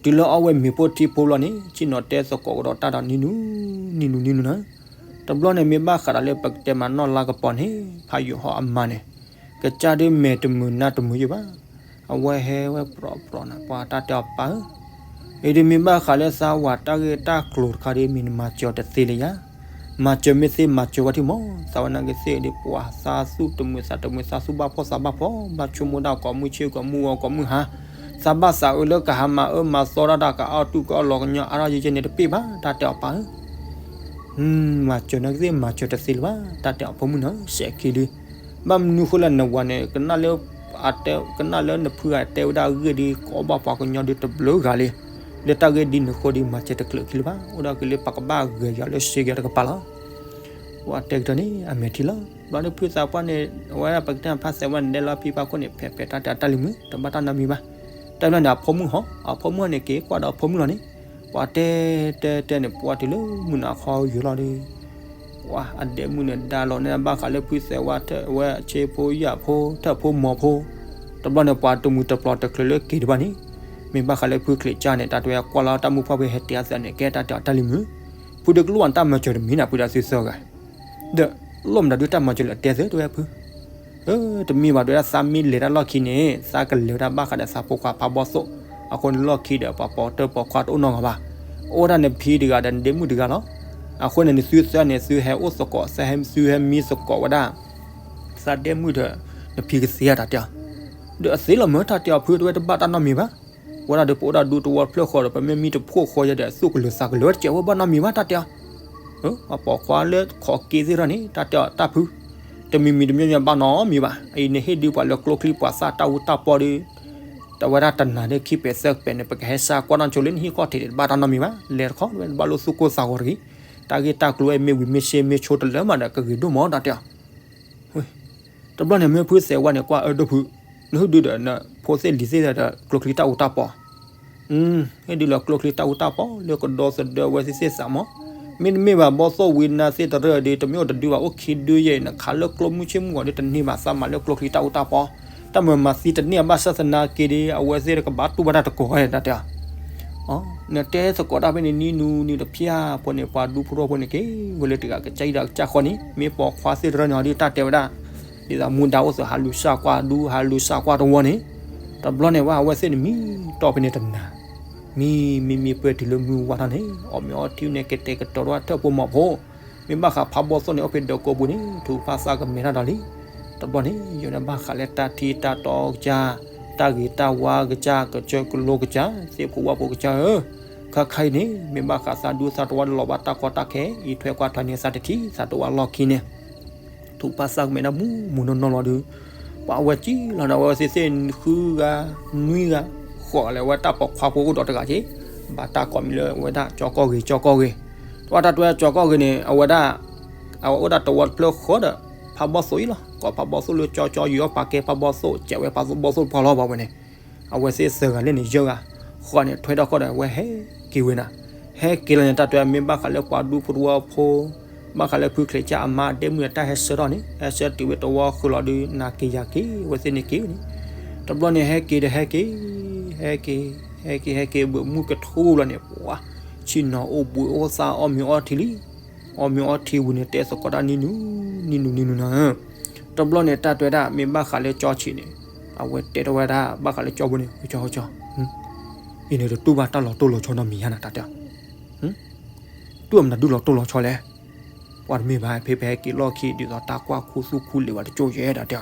တုၤလၢအီၣ်ဝဲမ့ၤဖိထံဖိဘျီန့ၣ် ဆ့ၣ်နီၤတဲသကိးကဒီးတၢ်ဒီးနံၤနုၤ နံၤနုၤနံၤနုၤနၤ, တဘျီန့ၣ်မ့ၢ်ဘၣ်ဃးဒီးလၢပကတဲမးနီၢ်လါကပီၤန့ၣ် ဖးယိၤဟီအမါန့ၣ် ကစၢ်ဒုးမဲာ်တမုာ်နါတမုာ်ယဲၢ်ဘၣ်, အဝဲဟဲဝဲပြီပြီန့ၣ် ပှၤတၢ်တဲအီၤပၢ်ဧၢ, အံၤဒုးမ့ၢ်ဘၣ်ဃးလၢသးဝၤတၢ်ဂ့ၢ်တၢ်ကျိၤတခါဒုး မ့ၢ်နမၤစၢၤတသ့လၢယၤ, မၤစၢၤမ့ၢ်သ့မၤစၢၤဝဲထံမး, သးဝဲနာ်က့သ့ၣ်ဒုး ပှၤသးသူၣ်တမုာ်သးတမုာ် သးသူၣ်ဘၣ်ဖှီၣ်သးဘၣ်ဖှီၣ် ဘၣ်ဆိကမိၣ်ဒၣ်ကိးမုၢ်ဆ့ၣ်ကိးမုၢ်ဂီၤကိးမုၢ်ဟါ, သးဘၣ်သးအၢလၢကဟးမၤအၢမၤသီဒၣ်တၢ် ကအီၣ်တူၢ်ကအီၣ်လီၤကညီအါထီၣ်ယဲၢ်ယဲၢ်န့ၣ်တပ့ၢ်ဘၣ် တၢ်တဲအီၤပၢ်ဧၢ မၤစၢၤနာ်က့သ့ၣ်မၤစၢၤတသ့လၢၤဘၣ် တၢ်တဲအီၤဖိမုၣ်နီၤ စဲးခံဒုး, ဘၣ်မနုၤဃိလၢနဝၤန့ၣ် ကနၣ်လၢ အတဲ ကနၣ်လၢနဖုဂၤတဲဝဲဒၣ်အဂ့ၢ်ဒုး ကအီၣ်ဘၣ်ပှၤကညီဒုးတဘျုးဂၤလံ, လၢတၢ်ဂ့ၢ်ဒ်န့ၣ်အဃိဒုး မၤစၢၤတချုးခံလၢၤဘၣ် အိၣ်ဒီးက့ၤလၢပကဘၣ်ဂဲၤက့ၤအီၤလၢစ့က့ၤအီၤတကပၤလီၤ. ပှၤတဲကတၢၢ်န့ၣ် အမဲာ်ထံလီၤ, ဘျီဒုးဖုသးပှၢ်န့ၣ် အဝဲပကတဲဖးစဲးဝဲန့ၣ် ဒဲလီၤဖံပှၢ်ခိၣ်န့ၣ် ဖဲးဖဲးတၢ်တဲအီၤတၢ်လံၤမုာ် တဘၣ်တၢ်နီတမံၤဘၣ်, တၢ်ဘျီန့ၣ် အဖိမုၣ်ဟီ အဖိမုၣ်ဟီန့ၣ် က့ၤကွၢ်ဒီးအဖိမုၣ်လီၤန့ၣ်, ပှၤတဲ တဲတဲန့ၣ် ပှၤတုၤလၢမုၢ်နၤခီယုာ်လီၤဒီး ပှၤအဒဲမုၣ်န့ၣ် ဒါလီၤန့ၢ်ဘၣ်ဃးလၢဖုသဲးဝါထၢၣ်ဝဲဆ့ဖိယာ်ဖိထၢၣ်ဖိမီၤဖိ, တဘျီန့ၣ် ပှၤတမုာ်တပျီၤတချုးလၢက့ၤတဘၣ်န့ၣ်, မ့ၢ်ဘၣ်ဃးလၢဖုချံးကၢ်န့ၣ် တၢ်တဲဝဲကွၢ်လီၤတၢ်မုၣ်ဖှီၣ်ဖဲဟဲတဲအသးန့ၣ် ကဲတၢ်တဲအီၤတၢ်လံၤမုာ်, ဖုဒုးကလိၣ်ဘၣ်တၢ်မၤစၢၤတမံၤနၤ ဖုဒီးသုသၢဂၤ ဒီး လိၣ်မတၤဒုးတၢ်မၤစၢၤလၢတဲသၢတဝဲဖု, တမ့ၢ်ဘၣ်ဒုးဒၣ်သးမ့ၢ်လဲၤတၢ်လီၢ်ခံန့ၣ် သးကလဲၤဝဲဒၣ်ဘၣ်ဃးဒီးသးဖိခွါဖးဘီၣ်သိၣ်, အဃိန့ၣ်လီၢ်ခံဒီးပှၤပိာ်တၢၢ်ပိာ်ခွါတအိၣ်နီတဂၤဘၣ်, အိၣ်ဝဲဒၣ်နဖံတဂၤဒီးနဒဲမုၣ်တဂၤလီၤ, အဃိန့ၣ် နသုသၢန့ၣ် သုဟဲအိၣ်သကိး သုဟဲမံသကိးဝဲဒၣ် သးဒဲမုၣ်ဒီး နဖံကသ့ဧါတၢ်တဲအီၤ, ဒီးအသ့လီၤမၢတၢ်တဲအီၤဖုတဝဲတဘၣ်တၢ်နီတမံၤဘၣ်, ဝဲဒၣ်ဒီးပအိၣ်ဒၣ်ဒူတဝီတဖျၢၣ်ဃီဒီး ပမ့ၢ်မံတဖှိၣ်ဃီယဲဒီး သူၣ်ကလၢၤသးကလၢၤတကဲးဝဲဘၣ်နီတမံၤဘၣ်တၢ်တဲအီၤ, အပိာ်ခွါလၢခိးက့သ့ၣ်ထီၣ်န့ၣ် တၢ်တဲအီၤတၢ်ဖု, တမံၤမံၤတမံၤမံၤဘၣ်နီတမံၤဘၣ်, အံၤနဟ့ၣ်ဒုးပှၤလၢကျိချံပှၤသၣ်တၢ်အူတၢ်ပီဒီး တဝဲဒၣ်တနၤန့ၣ်ခံပဲာ်သၢပဲာ်န့ၣ် ပကဟဲစၢ်ကွၢ်နီၢ်ဆိလၢနဟံၣ်ခီၣ်ထံးန့ၣ် တဘၣ်တၢ်နီတမံၤဘၣ်, လဲၤတခီဝဲတဘၣ်လိၣ်သူၣ်ကိၢ်သးဂီၤတဂ့ၤ, တၢ်ဂ့ၢ်တၢ်ကျိၤဝဲမ့ၢ်ဝံၤမ့ၢ်ရှဲမ့ၢ်ဆိတလၢမးဒီးကဂ့ၤဒိၣ်မးတၢ်တဲအီၤ တဘျီန့ၣ် မ့ၢ်ဖုသဲးဝါန့ၣ် ကွၢ်အၢဒိၣ်ဖု, နဟ့ၣ်ဒုးဒီးနဖိသ့ၣ်လံၤသ့ၣ်ဒီးကျိချံတၢ်အူတၢ်ပီ, ဟ့ၣ်ဒုးလၢကျိချံတၢ်အူတၢ်ပီ လၢကဒီသဒၢဝဲသ့ၣ်သ့ၣ်သးမး, မ့တမ့ၢ်ဘၣ်ဘီသိၣ်ဝံနါသ့ၣ်တရၢၣ်ဒီး တမ့ၢ်အိၣ်တဒုဘၣ် အိၣ်ခံဒုယဲၢ် နခးလၢကျိမုၢ်ဆ့ၣ်မုၢ်ဂီၤဒီး တန့ၢ်ဘၣ်သးမၤလၢကျိချံတၢ်အူတၢ်ပီ, တၢ်မၤမၤသံတန့ၢ်အဘၣ်ဆၣ်သနာ်က့ဒီး အဝဲသ့ၣ်ကဘၣ်တူၢ်ဘၣ်တၢ်တကိးဝဲတၢ်တဲအီၤ နတဲသကိးတၢ်ဖဲန့ၣ် နံၤနုၤနံၤတဖျၢၣ်ဖိန့ၣ် ပှၤဒူဖိထီၣ်ဖိန့ၣ် က့ၤဝဲလၢတဂၤကစၢ်အံၤဒီးကစၢ်ဃီန့ၣ် မ့ၢ်ပိာ်ခွါသ့ၣ်တရၢၣ်န့ၣ် အီၤဒုးတၢ်တဲဝဲဒၣ်, ဒ်သိးမူဒါအိၣ်သး ဟးလူၤစၢ်ကွၢ်ဒူ ဟးလူၤစၢ်ကွၢ်တဝီန့ၣ်, တဘျီန့ၣ်ဝဲ အဝဲသ့ၣ်န့ၣ်မံတီၢ်ဖဲန့ၣ်တနၤ, မံမံမံပှဲၤတုၤလၢမုၢ်ဝါထီၣ်န့ၣ် အီၣ်မ့ၤအီထံန့ၣ် ကတဲာ်ကတီၤတဝဲထၢၣ်ဖိမီၤဖိ, မ့ၢ်ဘၣ်ဃးဖးဘီသိၣ်န့ၣ် အိၣ်ဖဲဒၢးကိးပူၤန့ၣ် ထုးဖးသးကမဲာ်တၢ်ဒီးလံ, တဘျီန့ၣ် ယိၤန့ၣ်ဘၣ်ဃးလၢတၢ်ထံတၢ်တီကစၢ်, တၢ်ဂ့ၤတၢ်ဝါကစၢ်, ကစၢၢ်ကလိကစၢ်, သ့ၣ်ဖိဝၣ်ဖိကစၢ်ဧၢ, ခါခါအံၤန့ၣ် မ့ၢ်ဘၣ်ဃးသးဒူသးတဝီလီၤဘၣ်တၢ်ကီတၢ်ခဲ အံးထွဲကွၢ်ထွဲန့ၢ်သးတထံၣ် သးတဝီလီၢ်ခံန့ၣ် ထုးဖးသးကမဲာ်တၢ်မူမူနီၢ်နီၢ်လီၤဒီး, ပှၤအဝဲစံၣ်လီၤဒီး အဝဲသ့ၣ်သ့ၣ်ဃုဂၤ, နွံဂၤ, ဃီးလၢဝဲတၢ်ပိာ်ခွါဖိအိၣ်ဒီးတဂၤက့ၤ, ဘၣ်တၢ်ကိးမံၤလၢဝဲဒၣ်ကၠီကီၢ်ဂ့ၤ ကၠီကီၢ်ဂ့ၤ, တဝဲတၢ်တွဲကၠီကီၢ်ဂ့ၤန့ၣ် အဝဲဒၣ်, အဝဲအိၣ်ဒၣ်တဝီတဖျၢၣ်ဃီဒီး, ဖးဘီသိၣ်အံၤလီၤ, ကိးဖးဘီသိၣ်လၢကၠီကၠီယုၢ်အီၣ်ပာ်ကဲဖးဘီသိၣ် စဲးဝဲဖးဘီသိၣ်တဖၣ်လီၤဘၣ်ဝဲန့ၣ် အဝဲသ့ၣ်သၢဂၤလၢန့ၣ်ယဲၢ်ဂၤ, ဃီးန့ၣ်ထွဲထီၣ်ဃီဒီး အဝဲဟဲက့ၤဝဲနၤ, ဟဲက့ၤလီၤန့ၣ် တၢ်တွဲမ့ၢ်ဘၣ်ဃးလၢပှၤဒူဖိတဝီဖိ, ဘၣ်ဃးလၢဖုချံးကၢ်အမါဒဲမုၣ်ဒီးတၢ်ဟဲဆှၢထီၣ်န့ၣ် ဟဲဆှၢတုၤဝဲတဝီဃုာ်လီၤဒီး နၤက့ၤယၤက့ၤ အဝဲသ့ၣ်န့ၣ်က့ၤန့ၣ်, တဘျီန့ၣ်ဟဲက့ၤဒီးဟဲက့ၤ, ဟဲက့ၤ, ဟဲက့ၤ ဟဲက့ၤ ဘၣ်မုၢ်ကထူလီၤန့ၣ် ပှၤ, ဆ့ၣ်နီၤအိၣ်ဘှံးအိၣ်သါအီၣ်မ့ၤအီထံလံ အီၣ်မ့ၤအီထံဝံၤန့ၣ် တဲသကိးတၢ်နံၤနုၤ, နံၤနုၤနံၤနုၤနၤ, တဘျီန့ၣ် တၢ်တွဲဒၣ်မ့ၢ်ဘၣ်ဃးလၢကၠီဆံးန့ၣ်, အဝဲတဲထီၣ်ဝဲဒၣ် ဘၣ်ဃးလၢကၠီဖိန့ၣ် ကၠီကၠီ, အံၤန့ၣ်တတူၢ်ဘၣ်တၢ်လီၤတိၢ်လီၤဆီနီတမံၤဧါနၤ တၢ်တဲ, တူၢ်မနုၤဒုးလီၤတိၢ်လီၤဆီလဲၣ်, ပှၤတမ့ၢ်ဘၣ် ဖဲပဟဲက့ၤလီၢ်ခံ ဒ်သိးတၢ်ကွၢ်ခူသူၣ်ခူလံာ်ဘၣ်တကၠိၢ်ယဲၢ် တၢ်တဲ,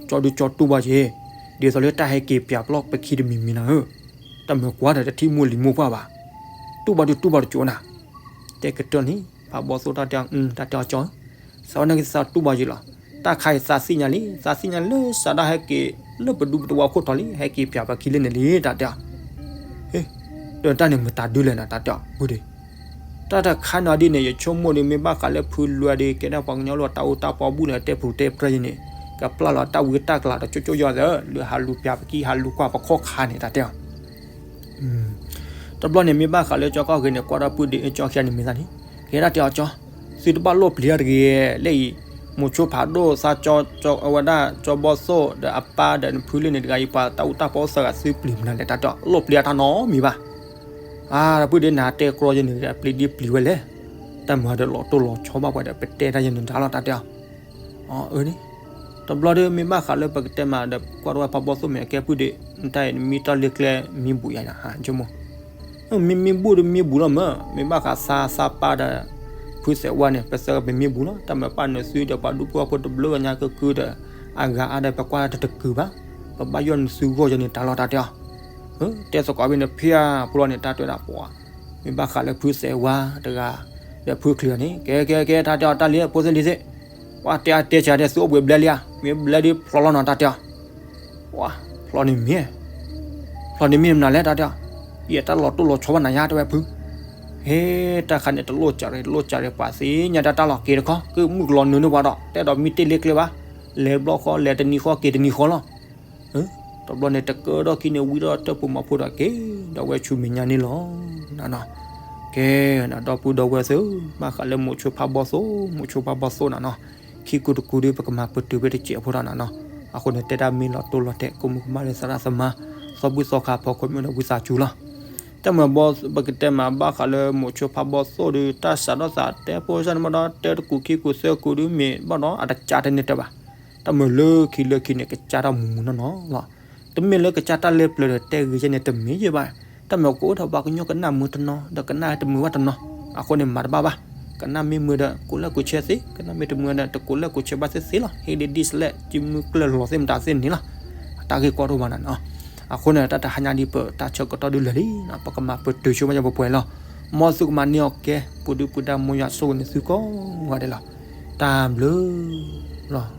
ကၠီဒုးကၠီတူၢ်ဘၣ်က့ၤ, ဒ်သိးလၢတၢ်ဟဲက့ၤပၠးပျီပခံတမံၤမံၤနၤဧၢ, တၢ်မၤကွၢ်ဒီးတထံၣ်မိၢ်လံၤမိၢ်ပှၢ်ဘၣ်, တူၢ်ဘၣ်ဒုးတူၢ်ဘၣ်တကၠိၢ်နၤ, တဲကတၢၢ်န့ၣ် ဖးဘီသိၣ်တၢ်တဲ, တၢ်တဲအီၤကၠီ, သးဝဲန့ၣ်ကသးတူၢ်ဘၣ်က့ၤလီၤ, တၢ်ခါအံၤသးသ့ၣ်ညါလံ, သးသ့ၣ်ညါလၢစးဒၣ်ဟဲက့ၤလၢပဒူပတဝါခိၣ်ထီၣ်လံ, ဟဲက့ၤပၠးပခံလၢန့ၣ်လံ တၢ်တဲအီၤ. ဟ့, ဒီးတၢ်န့ၣ်မတၤဒုလဲၣ်နၤ တၢ်တဲအီၤ, ပုၢ်ဒ့ၣ်. တၢ်တခါနီၤဒ်န့ၣ် ယဆိကမိၣ်ဒီး မ့ၢ်ဘၣ်ဃးလၢဖုလွဲဒီး ကဲဒၣ်ပှၤကညီလၢတၢ်အိၣ်တၢ်ပီဘူၣ်န့ၣ် တဲပူၤတဲပြၢယဲန့ၣ် ကပျၢ်လီၤတၢ်ဝံတၢ်ကလၤဒီးကၠိကၠိယီၤသၢ လၢဟးလူၤပၠးပခံ ဟးလူၤကွၢ်ပခီၣ်ခါန့ၣ် တၢ်တဲအီၤ. တဘျီန့ၣ်မ့ၢ်ဘၣ်ဃးလၢကၠီကီၢ်ဂ့ၤန့ၣ် ကွၢ်ဒီးပုၢ်ဒ့အကၠီခံဂၤန့ၣ်မ့ၢ်သးန့ၣ်, ကဲဒၣ်တဲအီၤကၠီ, သုတဘၣ်လိၣ်ပျံၤတဂ့ၤ, လၢအံၤ မိၤဆိဖးဒိၣ်သးကၠီ ကၠီဝဲဒၣ်ကၠီဘီၣ်သိၣ်ဒီးအပၢ်ဒီးနဖုလၢန့ၣ်တဂၤအံၤ ပှၤတၢ်အူတၢ်ပီအိၣ်သၢဂၤ သုပျံၤမနုၤလဲၣ် တၢ်တဲအီၤ, လိၣ်ပျံၤအတၢ်နီတမံၤဘၣ်. အါ ဒီးပုၢ်ဒ့နၤတဲကြီယဲန့ၣ် ပျံၤဒ်ပျံၤဝဲလဲၣ်. တၢ်မၤဒီးလီၤတိၢ်လီၤဆီဘၣ်ပှၤဒီး ပတဲတၢ်ယဲန့ၣ်တၢ်လီၤ တၢ်တဲအီၤ. အၢ အၢန့ၣ်, တဘျီဒီးမ့ၢ်ဘၣ်ဃးလၢပကတဲမးဒီး ကွၢ်တဝဲဖးဘီၣ်သိၣ်မ့ၢ်အကဲပုၢ်ဒ့ၣ်, နတၢ်အံၤနမံတၢ်လ့ကျဲမံဘူၣ်ယၤန့ၣ် ဟါ ဆိကမိၣ်. မံမံဘူၣ်ဒီးမံဘူၣ်လီၤမၢ်, မ့ၢ်ဘၣ်ဃးသးသးပၢ်ဒီး ဖုသဲးဝါန့ၣ် ပသၢဂၤပမံဘူၣ်လီၤ. တၢ်မၤပာ်နသုဒီးပှၤဒူဖိအဖိတဘျုးညါကကုဒီး အဂၤအါဒီးပကွၢ်တၢ်တကုာ်ဘၣ်. ပဘၣ်ယီၢ်နသုဂီၢ်ယဲန့ၣ်တၢ်လီၤ တၢ်တဲအီၤ. တဲသကိးဖဲန့ၣ် ဖဲအပူၤလီၤန့ၣ် တၢ်တဲဒၣ်ပှၤ မ့ၢ်ဘၣ်ဃးလၢဖုသဲးဝါတဂၤ ဒီးဖုချံးန့ၣ် ကဲ ကဲ ကဲ တၢ်တဲအီၤ တၢ်လံ ဖိသ့ၣ်လံၤသ့ၣ်, ပှၤတဲအါတဲဆါဒီး သုအိၣ်ဘှံးဘျဲလံဧါ, မ့ၢ်ဘျဲဒ်ဖျီလီၤနီၤ တၢ်တဲအီၤ. ပှၤ ဖျီန့ၣ်မ့ၢ် ဖျီန့ၣ်မ့ၢ်မနုၤလဲၣ် တၢ်တဲအီၤ. ယတၢ်လီၤတိၢ်လီၤဆီဘၣ်နၤယါ တဲဝဲဖု. ဟ့ တၢ်ခါန့ၣ် တလိၣ်စးရ့ တလိၣ်စးရ့ ပှၤသ့ၣ်ညါတၢ်တၢ်လီၤက့ၤတခီ ကမုၢ်ကလီၤနုာ်န့ၢ်ပှၤဒီး တဲဒီးမံတ့ၢ်လ့ကျဲဘၣ်, လဲၤဘျီဃီ လဲၤတနံၤဃီ က့ၤတနံၤဃီလီၤ. တဘျီန့ၣ် တကၢထီၣ်ခံန့ၣ် ဝံထီၣ်တၢ်ပူၤမီၤဖိဒီးက့ၤဒီးဝဲဆူမဲာ်ညါန့ၣ်လီၤ. နနီၤ, ကဲ နဒီပုၢ်ဒီဝဲၢ်သ့ၣ်, ဘၣ်ဃးလၢမိၤဆိဖးဘီၣ်သိၣ်, မိၤဆိဖးဘီၣ်သိၣ်နနီၤ, ခံကူတကူဒီး ပကမၤပတုာ်ဝဲတစဲးဖိဒီးနနီၤ, အဃိန့ၣ် တဲတၢ်မ့ၢ်လီၤတိၢ်လီၤတဲာ် ကိးမုၢ်ကမၣ်လၢသရၣ်သမါ သီဘူၣ်သီခါဖီခိၣ်မ့ၢ်ဒီးဝံသးစူၤလီၤ. တၢ်မၤဘီ ပကတဲမးဘၣ်ဃးလၢမိၤဆိဖးဘီၣ်သိၣ်ဒီး တၢ်စးထီၣ်သးတဲဖိစၢ်န့ၣ်ဘၣ်ဒီး တဲတကူာ်ခံကူာ်သၢကူာ်ဒီးမ့ၢ်ဘၣ်ဒီး အတကးတန့ၢ်တၢ်ဘၣ်. တၢ်မၤလၢခံလၢခံန့ၣ် ကစၢ်တၢ်မူမူနီၢ်နီၢ်လီၤ. တမ့ၢ်လၢကစၢ်တၢ်လၢပျၢၤဒီးတဲဂ့ၤယဲန့ၣ် တမ့ၢ်ယဲဘၣ်. တၢ်မၤကအိၣ်ဒီးပှၤကညီကနၣ်မုာ်တနီၤ ဒီးကနၣ်တမုာ်ဘၣ်တနီၤ, အဃိန့ၣ်မၤတဘၣ်ဘၣ်. ကနၣ်မ့ၢ်မုာ်ဒီး ကိးလၢကိးဆဲသ့, ကနၣ်မ့ၢ်တမုာ်ဒီး တကိးလၢကိးဆဲဘၣ်သ့သ့လီၤ. ဟ့ၣ်ဒ့ဒ်စလဲၣ် ကမုၢ်ကျၢၢ်လီၤသ့ၣ်မတၤသ့ၣ်န့ၣ်လီၤ. တၢ်ဂ့ၢ်ကီတအိၣ်ဘၣ်နနီၤ. အဃိန့ၣ် တၢ်တဟါညါဒ်ပတၢ်ဆၢကတီၢ်ဒုးလၢာ်လံ, ပကမၤပတုာ်ဆိဘၣ်ယပှဲၤလီၤ. မ်သုကမၤန့ၢ်အီၤကဲ ပူၤဒုပူၤဒါ မ်ယွၤဆိၣ်ဂ့ၤန့ၢ်သုကိးဂၤဒဲးလီၤ. တၢ်ဘျုးလီၤ.